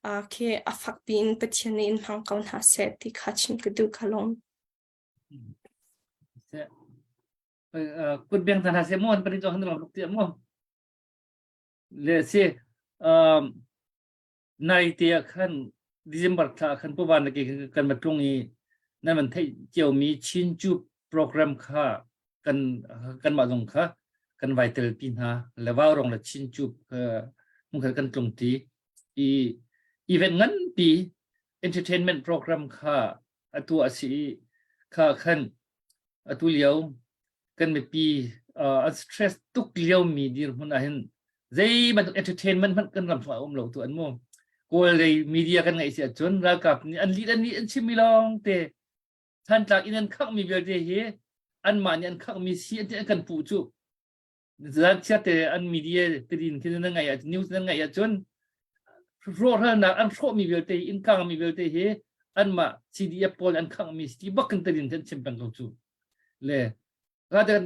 uh, khi a fakpi in Pathian nih in hmang ko hna seh ti kha chim ka duh ka lawm. Kut beng hna seh mu an pari jo han rom tuk ti mu le si Nai te ah khan December thla ah khan Puvan ke kan va tlung i nan van theih ciomi Chin Cu program kha kan kanmah zong kha kan vai telpi hna le Vaurong le Chin Cu hmunkhat kan tlung ti i event nganpi entertainment program kha atu a si i kha khan atu lio kan mipi uh, an stress tuk lio mi dirhmun ah hin zei bantuk entertainment hmanh kan ram chungah a um lo tu an mu kawl lei media kan ngaih si ahcun ralkap nih an lih an lih an chimmi lawng te Thantlang in an khangmi vialte hi anmah nih an khangmi si an ti an kan puh cu zan chiate an media tirin khi nan ngaih ah news nan ngaih ahcun rawhralnak an hrawhmi vialte hi inn kangmi vialte hi anmah CDF pawl an khanghmi si bak kan tirin an chim peng ko cu le rather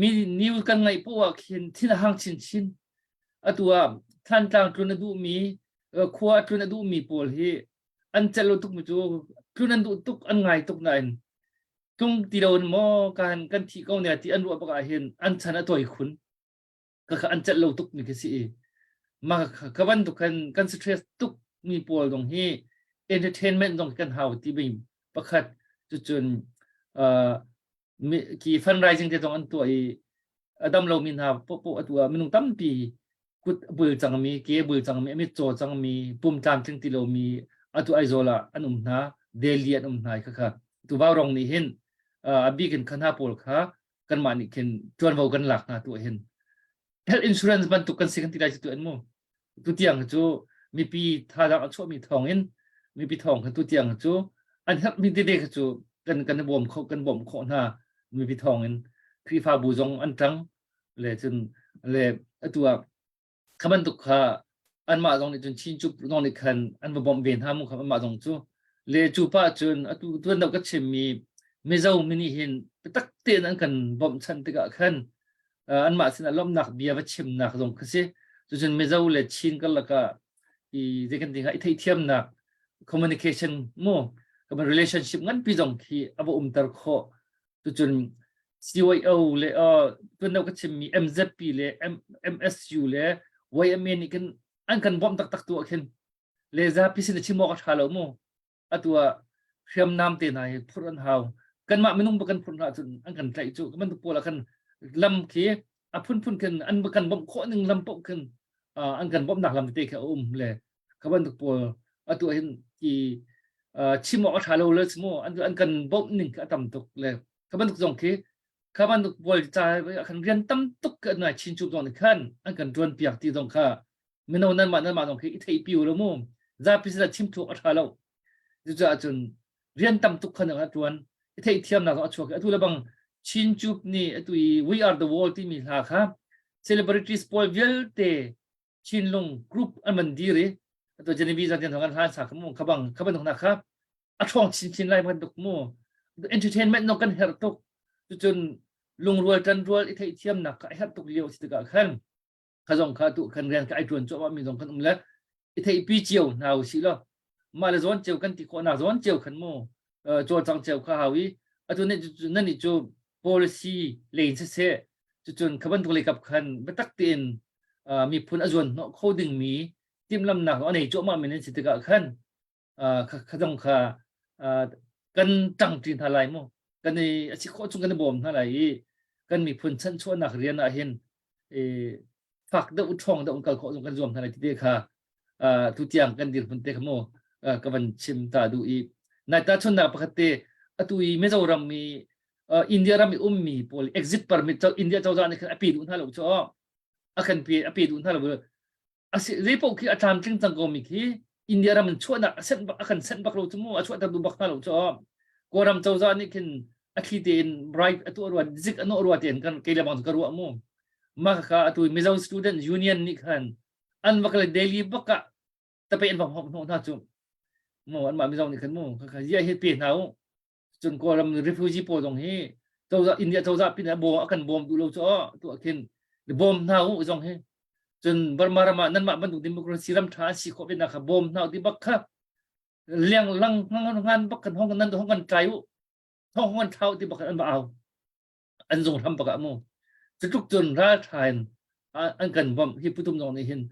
mi news kan ngaih poah ah khin thin a hang chinchin atu ah Thantlang tlun a duhmi khua tlun a duhmi pawl hi an celh lo tuk mi cu tlun an duh tuk an ngai tuk nain tlung ti lo in maw kan kan thi ko ne ti an ruah bak ah hin an chan a tawi khun ka kha an celh lo tuk mi khi si i ma ka bantuk khan kan stress tuk mi pawl dong hi entertainment dong kan hau ti mi pakhat cucun uh, ki fundraising te zong an tuah i a dam lomi hna popo atu ah minung tampi kut bul cangmi ke bul cangmi a mit caw cangmi pum tlamtling ti lomi atu Aizawl ah an um hna Delhi an um hna kha kha tu Vaurong nih hin a bik in kha hna pawl kha kanmah nih khin ṭuanvo kan lak hna tu hin health insurance bantuk kan si kan ti lai tu an mu tu tiang cu mipi thazaang a chuahmi thawng in mipi thawng khan tu tiang cu an herhmi tete kha cu kan kan bawm kho kan bawmh khawh hna mipi thawng in Khrihfabu zong an ṭang le cun le atu ah kha bantuk kha anmah zong nih cun Chin cu zong nih khan an va bawmh ve hna mu kha anmah zong cu le cu pa cun atu tuan deuh ka chimmi Mizo mi nih hin biatak tein an kan bawmhchanh tikah khan anmah sinah lawmhnak bia va chimnak zong kha si cucun Mizo le Chin karlak ah. I zei kan ti hnga i theihthiamnak communication mu kan relationship nganpi zong khi a va umter khawh. Tucun CYO le tuan deuh ka chimmi MZP le MSU le YMA nih khin an kan bawmh taktak tu ah khin le zapi sin a chim awk a ṭha lo mu. Atu ah hriamnam te hna hi phurh an hau. Kanmah minung ba kan phurh hna ahcun an kan tlaih cu. Bantuk pawl ah khan lam khi a phunphun khin an kan bawmh khawh ning lam paoh khin an kan bawmhnak lam tete khi a um le kha bantuk pawl atu ah hin ti chim awk a ṭha lo le mu an an kan bawmh ning khi a tam tuk le kha bantuk zong khi kha bantuk pawl ca khan rian tam tuk kan nai chin chup zong nih khan an kan ṭuan piak ti zong kha mino nan mah nan mah zong khi i theih pi lo mu zapi sin ah chim thuk a ṭha lo cucaah cun rian tam tuk khan a ṭuan i theihthiamnak zong a chuak i atu le bang Chin Cup nih atu i We Are the World timi hla kha celebrities pawl vialte Chinlung group an van dir i atu Genevieve zan tiang kan hlan sa kha mu kha bang kha bantuk na kha a ṭhawng chinchin lai bantuk mu entertainment no kan herh tuk cucun lungrual ṭanrual i theihthiamnak kha a herh tuk lio si tikah khan kha zong kha tu kan rian ka ai ṭuan cuahmah mi zong kan um le i theihpi cio hna usih law mah le zawn cio kan ti khawhnak zawn cio khan mu cawlcang cio kha hau i atu nan nan nih cu policy lei in siseh cucun kha bantuk lei kap khan biatak tein miphun a zuan hnawh kho dingmi timhlamnak a nei cuahmah mi nan si tikah khan kha zong kha kan ṭangṭi hna lai mu kan i a si khawh chung kan i bawm hna lai i kan miphun chanchuahnak rian ah hin fak deuh ṭhawng deuh kal khawh zong kan zuam hna lai ti te kha tu tiang kan dirhmun te kha mu ka van chim ta duh i nai ta chunnak pakhat te atu i Mizoram i India ram i ummi pawl exit permit India cozah nih khan a pe duh hna lo cu a kan pe a pe duh hna lo asi zei paoh khi a tlamtling cang ko mi khi India ram in chuahnak a senh bak a kan senh bak lo cu mu a chuahter duh bak hna lo cu Kawlram cozah nih khin a thli tein bribe a tuah rua zik a nawh rua tein kan kei le bang ka ruah mu mah kha atu Mizo Student Union nih khan an vak le daily bak ah tape an vang hok hnawh hna cu mu anmah Mizo nih khan mu kha zia hi pe hna u cun Kawlram refugee pawl zong hi cozah India cozah pin ah bawm a kan bawm duh lo cu tu ah khin bawm hna u zong hi cun Burma ram ah nanmah bantuk democracy ram tha si khawh ve nak kha bawm hna u ti bak kha liang lang ngan bak kan hong nan hong kan trai u hong hong kan thau ti bak an ba au an zung hram bak ah mu cutluk cun ral tha in an kan bawmh hi putum zong nih hin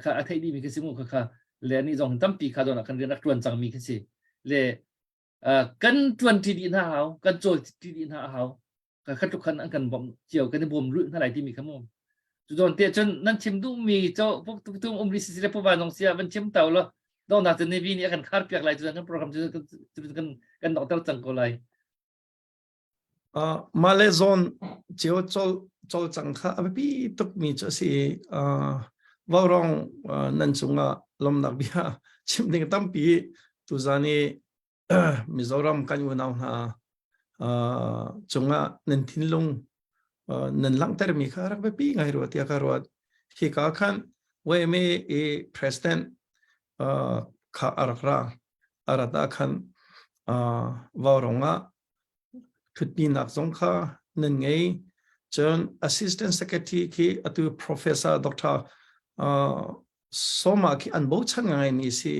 kha a theih dih mi khi si mu kha kha le ani zong tampi kha zon ah kan rian rak tuan cang mi khi si le kan ṭuanṭi dih hna hau kan cawlṭi dih hna a hau kha tluk khan an kan bawmh cio kan i bawm lulh hna lai timi kha mu cu zawn te cun nan chim duhmi cho tum um ri si le puva nong sia van chim tau lo dongnak cun Navy nih a kan khar piak lai cu kan program cu kan kan dokter cang ko lai Uh, mah le zawn cio col cawlcang kha a biapi tukmi cu a si i uh, vaurawng uh, nan cungah lawmnak bia chim ding tampi tuzan i Mizoram kan unau hna uh, cungah nan thinlung uh, nan langhtermi kha rak biapi ngai rua tiah ka ruat. Hika khan YMA i president uh, kha a rak ra. A rat ah khan uh, vaurawng ah Ṭhutpinak zong kha nan ngei. Cun Assistant Secretary khi atu Professor Dr. Uh, Soma khi an bochan ngaimi si.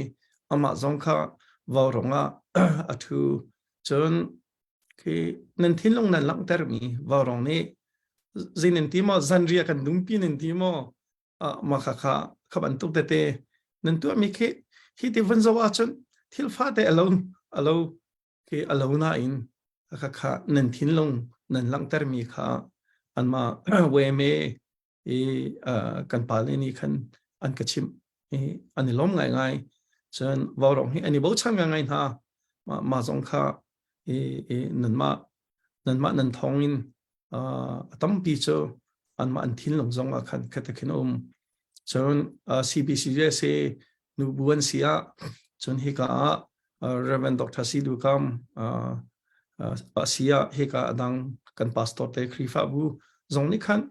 Amah zong kha vaurawng ah a ṭhu. Cun khi nan thinlung nan langhtermi vaurawng nih zei nan ti maw zanriah kan dumpi nan ti maw mah kha kha kha bantuk tete nan tuahmi khi hi ti vun zoh ahcun thil fate alo alo khi a lo nain kha kha nan thinlung nan langhtermi kha anmah weme i kan pale nih khan an ka chimh i an i lawm ngaingai cun vaurawng hi an i bochan ngaingai hna mah zong kha i nanmah nanmah nan thawng in a tampi cu anmah an thinlung zong ah khan khat khin a um cun CBCUSA nubu an si ah cun hika ah Reverend Dr. Sidu Kam a si ah hika adang kan pastor te Khrihfabu zong nih khan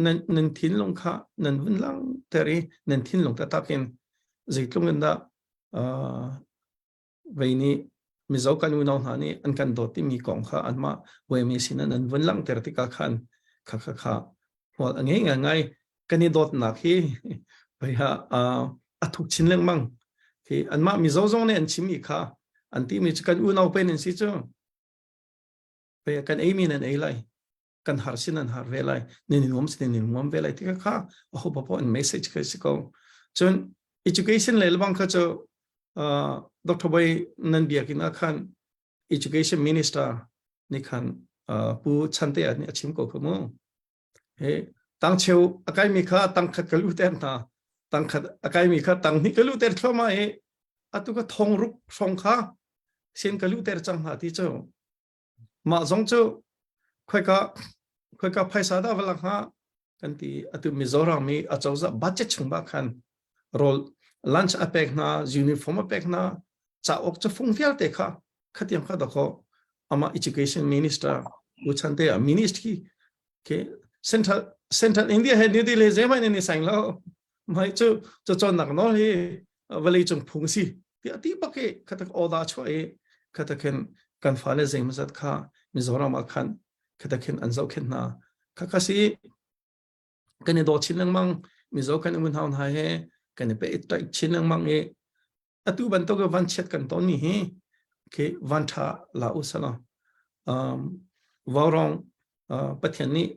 nan nan thinlung kha nan vun lang ter i nan thinlung taktak in zeitlung in dah vei nih Mizo kan unau hna nih an kan dawt timi kong kha anmah huaimi sin an vun langhter tikah khan kha kha kha hmual a ngei ngai kan i dawtnak hi vei ha. a thuk chin lengmang. Khi anmah Mizo zong nih an chimmi kha an timi cu kan unau pen an si cu. Pe kan ei mi nan ei lai. Kan har sin nan har ve lai. Nan nuam sin nan nuam ve lai ti kha a ho papo an message kha si ko. Cun education le lebang kha cu Dr. Boy nan biakinn ah khan education minister nih khan Pu Chante nih a chim ko kha mu. He tang cheu a kaimi kha tang khat ka lu ter hna. Tang khat a kaimi kha tang hnih ka lu ter thluahmah i atu ka thong ruk hrawng kha sen ka lu ter cang hna ti cu. Mah zong cu khoika khoika phaisa dah va lak hnga kan ti atu Mizoram i acozah budget chung bah khan rawl lunch a pek hna uniform a pek hna cauk cafung vialte kha khatiang kha dakaw amah education minister u chante a ministry ke central central India he New Delhi zemai ni sang lo mai chu chu chon nak no hi vawlei cung phung si ti ati bak i khatak oda chua i khatakhin kan fale zeimazat kha Mizoram ah khan khatakhin an zohkhenh hna kha kha si kan i daw chin lengmang Mizo kan um hna hna he kan i pe taih chin lengmang i atu bantuk van chiat kan ton mi hi ke van tha la u sala um vaurong pathian nih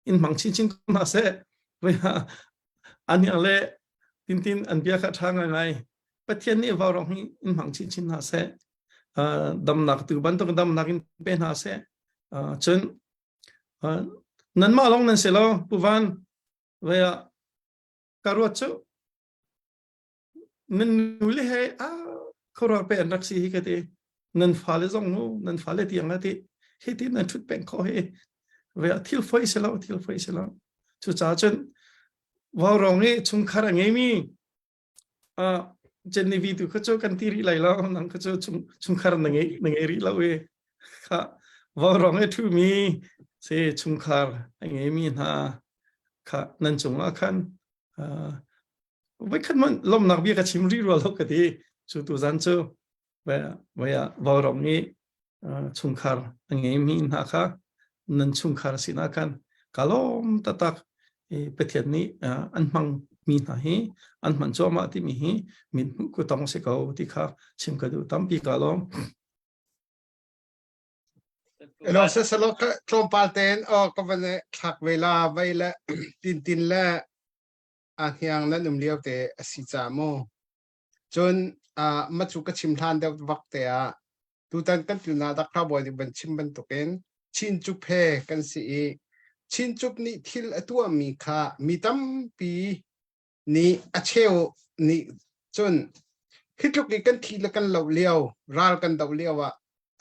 in hmang chin chin ko hna seh an le tintin an bia kha ṭha ngaingai Pathian nih vaurong hi in hmang chinchin hna seh damnak tu bantuk damnak in pe hna seh cun nanmah lawng nan si lo Pu Van vei ah ka ruat cu nan nule he a khuaruah pe an rak si hi ka ti nan fale zong mu nan fale tiang a ti hi ti nan ṭhut peng kho hi ve thil foi si lo thil foi si lo cucaah cun vaurong i chungkhar a ngeimi uh, Genevieve tu kha cu kan ti rih lai lo nang kha cu chungkhar na ngei na ngei rih lo i kha vaurong i ṭhumi si chungkhar a ngeimi hna kha nan cungah khan uh, voikhat man lomnak bia ka chim rih rua lo ka ti cu tu zan cu vai ah vaurong i chungkhar a ngeimi hna kha nan chungkhar sinah khan ka lawm taktak i Pathian nih an hmang mi hna hi an hman cuahmah timi hi min hmuh ku tong si ko ti kha chim ka duh tampi ka lawm. Elo se salo ka tlawmpal ten o ka van thlak ve la vai le tin tin le a hniang nan um lio te a si ca mu. Cun uh, ma cu ka chim hlan deuh vak te ah tutan kan tlun ah Dakra bawi nih ban chim bantukin Chin cup he kan si i Chin cup nih thil a tuahmi kha mi tampi nih a cheu nih cun hi tluk i kan thi le kan loh lio ral kan doh lio ah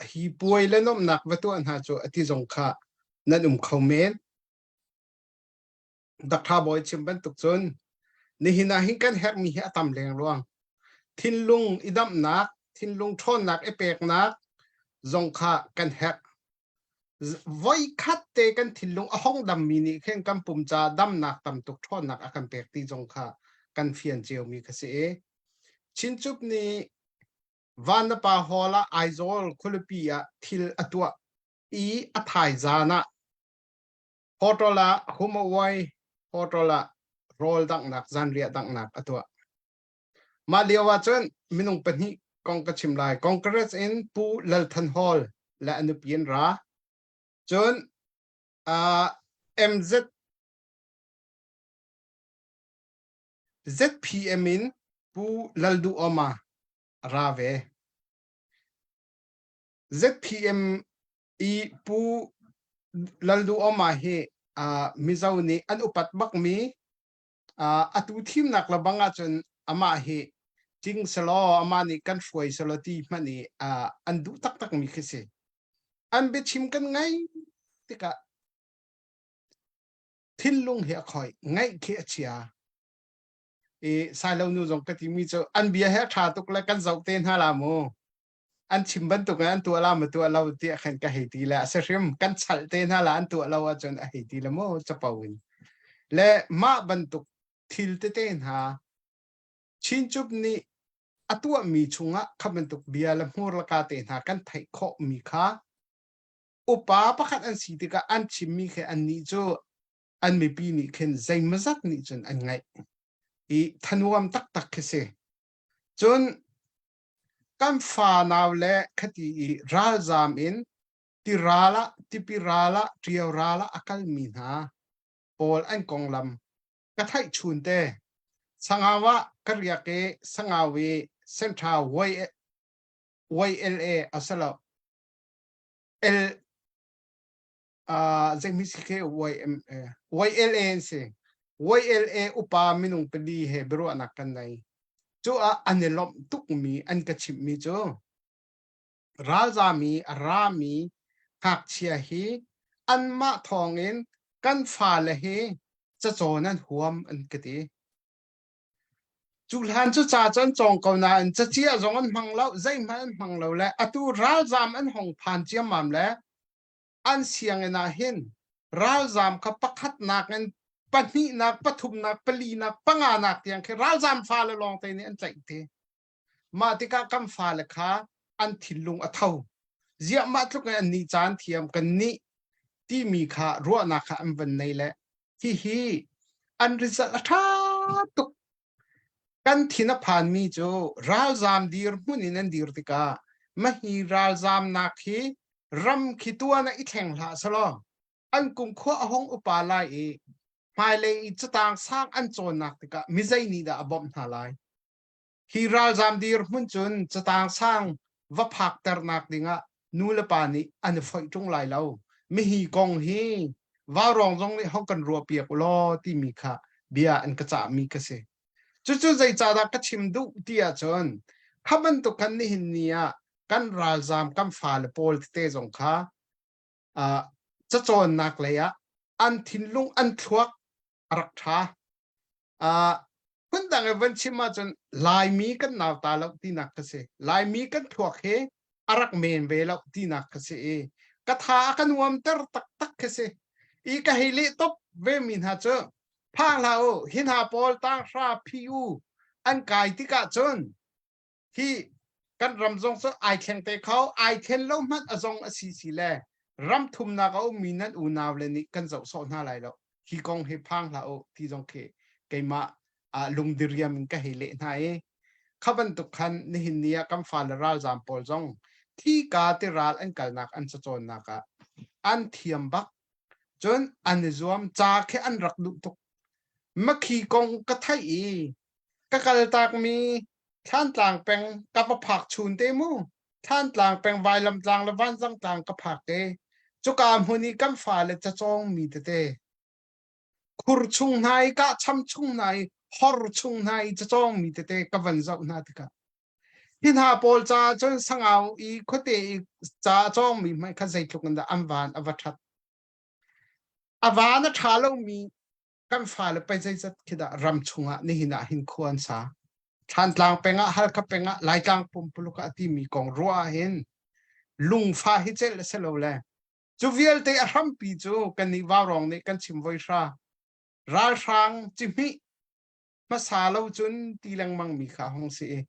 hi puai le nuamhnak va tuah hna cu a ti zong kha nan um kho men. Dakṭha bawi chim bantuk cun nihin ah hin kan herhmi hi a tam lengluang. Thinlung i damhnak, thinlung ṭhawnnak i peknak zong kha kan herh. Voi khat te kan thinlung a hong dammi nih khin kan pum ca damnak tam tuk ṭhawnnak a kan pek ti zong kha kan fian ciomi kha si i Chinchup nih Vanapa Hall ah Aizawl khualipi ah thil a tuah i a thaizan ah Hotel ah Humawai hotel ah rawl danghnak zanriah danghnak a tuah. Mah lio ah cun minung pahnih kong ka chim lai. Congress in Pu Lal Than Hawl le a nupi an ra. Cun uh, MZ ZPM in Pu Lal Duh Oma a ra ve. ZPM i Pu Lalduhoma hi uh, Mizo nih an upat bakmi uh, atu thimnak le bang ahcun amah hi ting selaw amah nih kan hruai selaw ti hmanh i uh, an duh taktakmi khi si. An biachim kan ngai tikah thinlung hi a khoi, ngaih khi a chia. I Sailo nu zong ka timi cu an bia he a ṭha tuk le kan zoh te hna la mu. An chim bantuk in an tuah la ma tuah lo tiah khan ka hei ti le a si hrim kan chalh te hna la an tuah lo ahcun a hei ti le mu capo in le mah bantuk thil tete hna Chinchup nih a tuahmi chungah kha bantuk bia le hmur le ka te hna kan theih khawhmi kha upa pakhat an si tikah an chimmi khi annih cu an mipi nih khin zeimazat nih cun an ngaih i thanuam taktak khi si. Cun kan fanau le khati i ralzam in tiral ah tipi ral ah ṭio ral ah a kalmi hna pawl an konglam ka theih chun te. Sangau ah ka riak i Sangau i Senṭha YLA a si lo L uh, zeimi si khi YMA YLA an si. YLA upa minung pali he biaruahnak kan nei. Cu ah an i lawmh tukmi an ka chimhmi cu ralzami a rami ngakchia hi anmah thawngin kan fale hi cacawn an huam an ka ti. Cu hlan cu ca cu an cawng ko nain cacia zong an hmang lo, zeihmanh an hmang lo le atu ralzam an hong phan ciammam le an sianginn ah hin ralzam kha pakhatnak in pahnihnak, pathumnak, palinak, panganak tiang khi ralzam fale lawng te nih an tlaih te. Mah tikah kan fale kha an thinlung a tho. Ziah mah tluk in an nih caan thiam kan nih timi kha ruahnak kha an van nei le hihi an result a ṭha tuk. Kan thin a phanmi cu ralzam dir hmun in an dir tikah mahhi ralzamnak hi ram khi tuan ah i thleng hlah selaw an kumkhua a hung upa lai i hmailei i catang sang an cawnnak tikah mizei nih dah a bawmh hna lai? Hi ralzam dirhmun cun catang sang va phakternak dingah nu le pa nih an i foih ṭung lai lo. Mihi kong hi vaurawng zong nih hong kan ruahpiak u law timi kha bia an ka cahmi ka si. Cucu zeicahdah ka chim duh ti ahcun kha bantuk khan nihin ni ah kan ralzam kan fale pawl tete zong kha uh, cacawnnak lei ah an thinlung an thluak a rak ṭha. Uh, phundang i van chim ahcun Laimi kan nauta lo tinak ka si. Laimi kan thluak hi a rak men ve lo tinak ka si i ka tha a ka nuamter taktak ka si. I ka hei leh top ve mi hna cu phang hlah u hi hna pawl tanghra phi u an kai tikah cun hi kan ram zong cu ai thleng te kho ai thlen lo hmanh a zong a si si le ram thumnak a ummi nan unau le nih kan zoh sawh hna lai lo hi kong hi phang hlah u ti zong khi keimah lungdiriam in ka hei leh hna i kha bantuk khan nihin ni ah kan fale ralzaam pawl zong thika ti ral an kalnak an cacawnnak ah an thiam bak cun an i zuam ca khi an rak duh tuk makhi kong ka theih i ka kaltakmi Thlantlang peng ka va phak chun te mu. Thlantlang peng Vailamtlang le Vanzangtlang ka phak te. Cuka hmun i kan fale cacawng mi tete. Khur chung hna i kahcham chung hna i hor chung hna i cacawng mi tete ka van zoh hna tikah. Hi hna pawl caah cun sangau i khuate i ca a cawng mi hmanh kha zeitluk in dah an van a va ṭhat. A van a ṭha lomi kan fale pei zeizat khi dah ram chungah nihin ah hin khua an sa. Thlantlang peng ah Halkha peng ah Laitlang pumpuluk ah timi kong ruah ah hin lungfa hi celh a si lo le cu vialte a hrampi cu kannih vaurawng nih kan chim voi hra ralhrang cihmih hmasa lo cun ti lengmang mi kha hong si i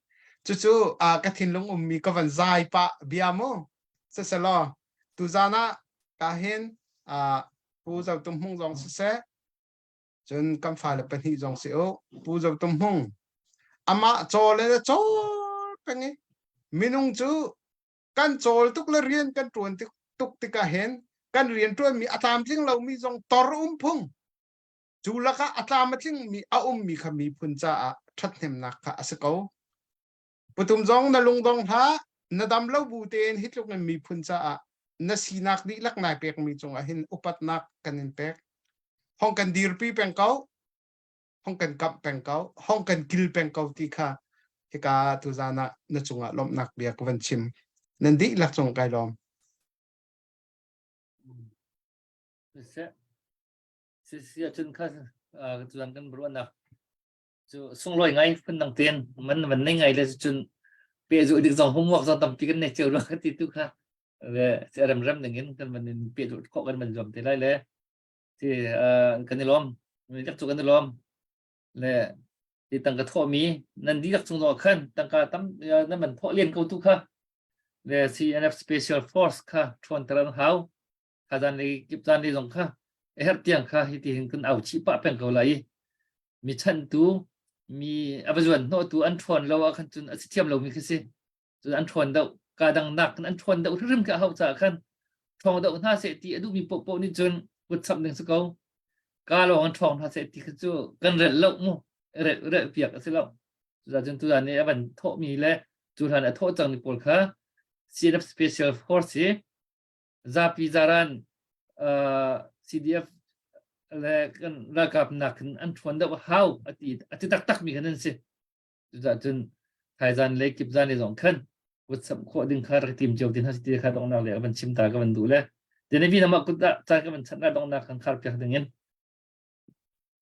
cucu ka thinlung ummi ka van zai pah bia mu siselaw tuzan ah ka hin Pu Zo Tum Hmung zong siseh cun kan fale pahnih zong si u Pu Zo Tum Hmung amah cawl le cawl peng i minung cu kan cawl tuk le rian kan ṭuan tuk tikah hin kan rian ṭuanmi a tlamtling lomi zong tor um phung cu lakah a tlam a tlingmi a ummi kha miphun caah ṭhathnemnak kha a si ko Putum zong na lungdong hlah, na dam lo bu tein hi tluk in miphun caah na sinak dihlak nai pekmi cungah hin upatnak kan in pek. Hong kan dirpi peng ko, hong kan kamh peng ko, hong kan kil peng ko ti kha hika tuzan ah na cungah lawmhnak bia ka van chim. Nan dihlak cung kai lawm. Siseh, si ahcun kha tuzan kan ruahnak cu sunglawi ngai phundang tein man van nei ngai le cun pehzulh ding zong homework zong tampi kan nei cio rua ka ti tu kha le si rem rem ding in kan van in pehzulh khawh kan van zuam te lai le ti kan i lawm lak cu kan i lawm le ti tangka thawh mi nan dihlak chung zong khan tangka tam nan man thawh len ko tu kha le CNF Special Force kha ṭhawn ter an hau kha zan le kip zan le zong kha a herh tiang kha hi ti hin kan au chih pah peng ko lai i mi chantu. Mi a va zuan hnawhtu an ṭhawn lo ah khan cun a si thiam lomi khi si. Cun an ṭhawn deuh ka dang nak an ṭhawn deuh hrimhrim khi a hauh caah khan ṭhawng deuh hna seh ti a duhmi paohpaoh nih cun kut samh ding si ko. Ka lawng an ṭhawng hna seh ti khi cu kan relh lo mu. Relh relh piak a si lo. Cucaah cun tuzaan nih a van thawhmi le cu hlan a thawh cangmi pawl kha CNF Special Force hi zapi zaran uh, CDF le kan ralkap nak in an ṭhuan deuh hau ati ati taktak mi khan an si. Cucaah cun thaizan le kipzan le zong khan kut samh khawh ding kha rak tim cio tin ha si ti kha donghnak le van chim ta ka van duh le Genevi nama kut ah caan ka van chanh la donghnak kan khar piak ding in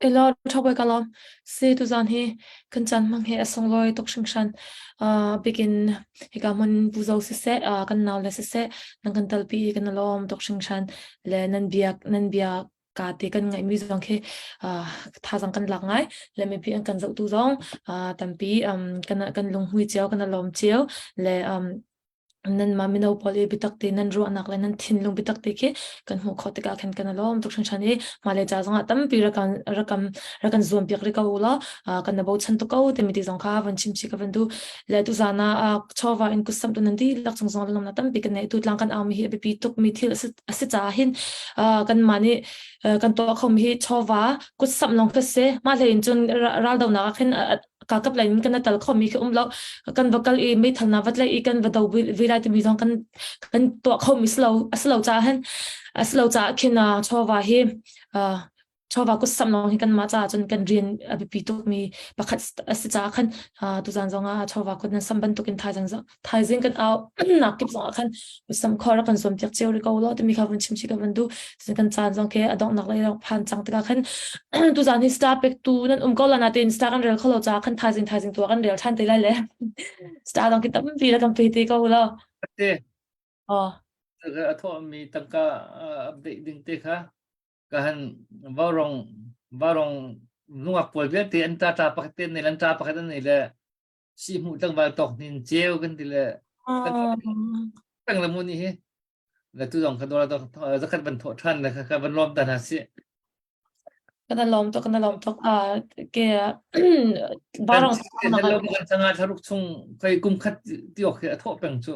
Elaw ṭhawk ka lawm. Si tuzaan hi kan caan hmang hi a sunglawi tuk hringhran. Uh, bikin hika hmun buzo siseh, uh, kan nau le siseh, nan kan talpi i kan lawm tuk hringhran. Le nan biak nan bia ka te kan ngaihmi zong khi uh, thazang kan lak ngai. Le mipi an kan zohtu zong uh, tampi um, kan kan lunghmui cio, kan lawm cio. Le um, nanmah mino pawl i biatak te nan ruahnak le nan thinlung biatak te khi kan hmuh khawh tikah khan kan i lawm tuk hringhran i hmailei ca zongah tampi rakan rakam rakan zuam piak rih ko u law kan na bochan tuk ko timi ti zong kha van chim chih ka van duh le tuzan ah chawva in kutsamh tu nan dihlak cung zong lawmnak tampi kan nei tu tlang kan aumi hi a biapi tuk mi thil a si caah hin kanmah nih kan tuah khomi hi chawva kutsamh lawng kha si mah hlei in cun raldonak ah khin kakap lai in kan tal kho mi khi um lo kan va kal i meithal na vat lai i kan va do vi lai timi zong kan kan tuah kho mi slo aslo cha hen aslo cha khin chawva hi chawva ku sam long hi kan ma cha chun kan rian a biapi tuk mi pakhat asi cha khan tuzan zong ah chawva ku nan sam bantuk in thaizang thaizing kan au nak kip zong ah khan sam khor kan zuam tiak cio ri ko lo timi kha vun chim chi ka van du kan caan zong ke adong nak lai rong phan chang tikah khan tu zan hi star pek tu nan um ko la na tin star kan rel kholo cha khan thaizing thaizing tu kan rel than te lai le star dong ki tam pi la kam pe te ko lo te oh a tho mi tangka update ding te kha ka han varong varong nungak pawl vialte an ta ta pakhat te ne lan ta pakhat an nei le si hmuh tlangval tawk nin ceu kan ti le peng le mu ni hi le tu zong kha dora zakhat van thawh than le kha van lawm ta hna si Kan lawm tuk kan lawm tuk a ke barong kan sanga tharuk chung kai kum khat ti ok a thawh peng chu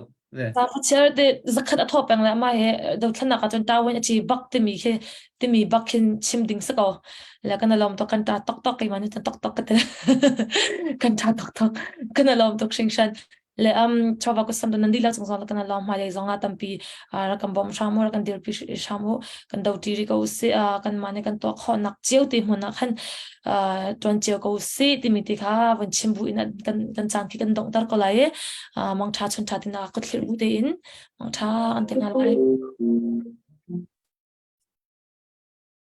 Ta chair te zakhat a thawh peng le ma he dothlanak ah cun tawin a chi bak timi khi timi bak khin chim ding si ko le kan lawm tuk kan ta tok tok keimah nih tok tok ka ti kan ta tok tok kan lawm tuk hringhran le um chawva ko sam nan dihlak cung zong kan lawm hmailei zong ah tampi rak kan bawm hram u rak kan dirpi hram u kan do ṭi ri ko si kan mah nih kan tuah khawhnak cio ti hmun ah khan ṭuan cio ko si timi ti kha vun chim bu in kan kan caan khi kan donghter ko lai i mangṭha chun ṭha tina ka thlir bu tein mangṭha an ti hna lai.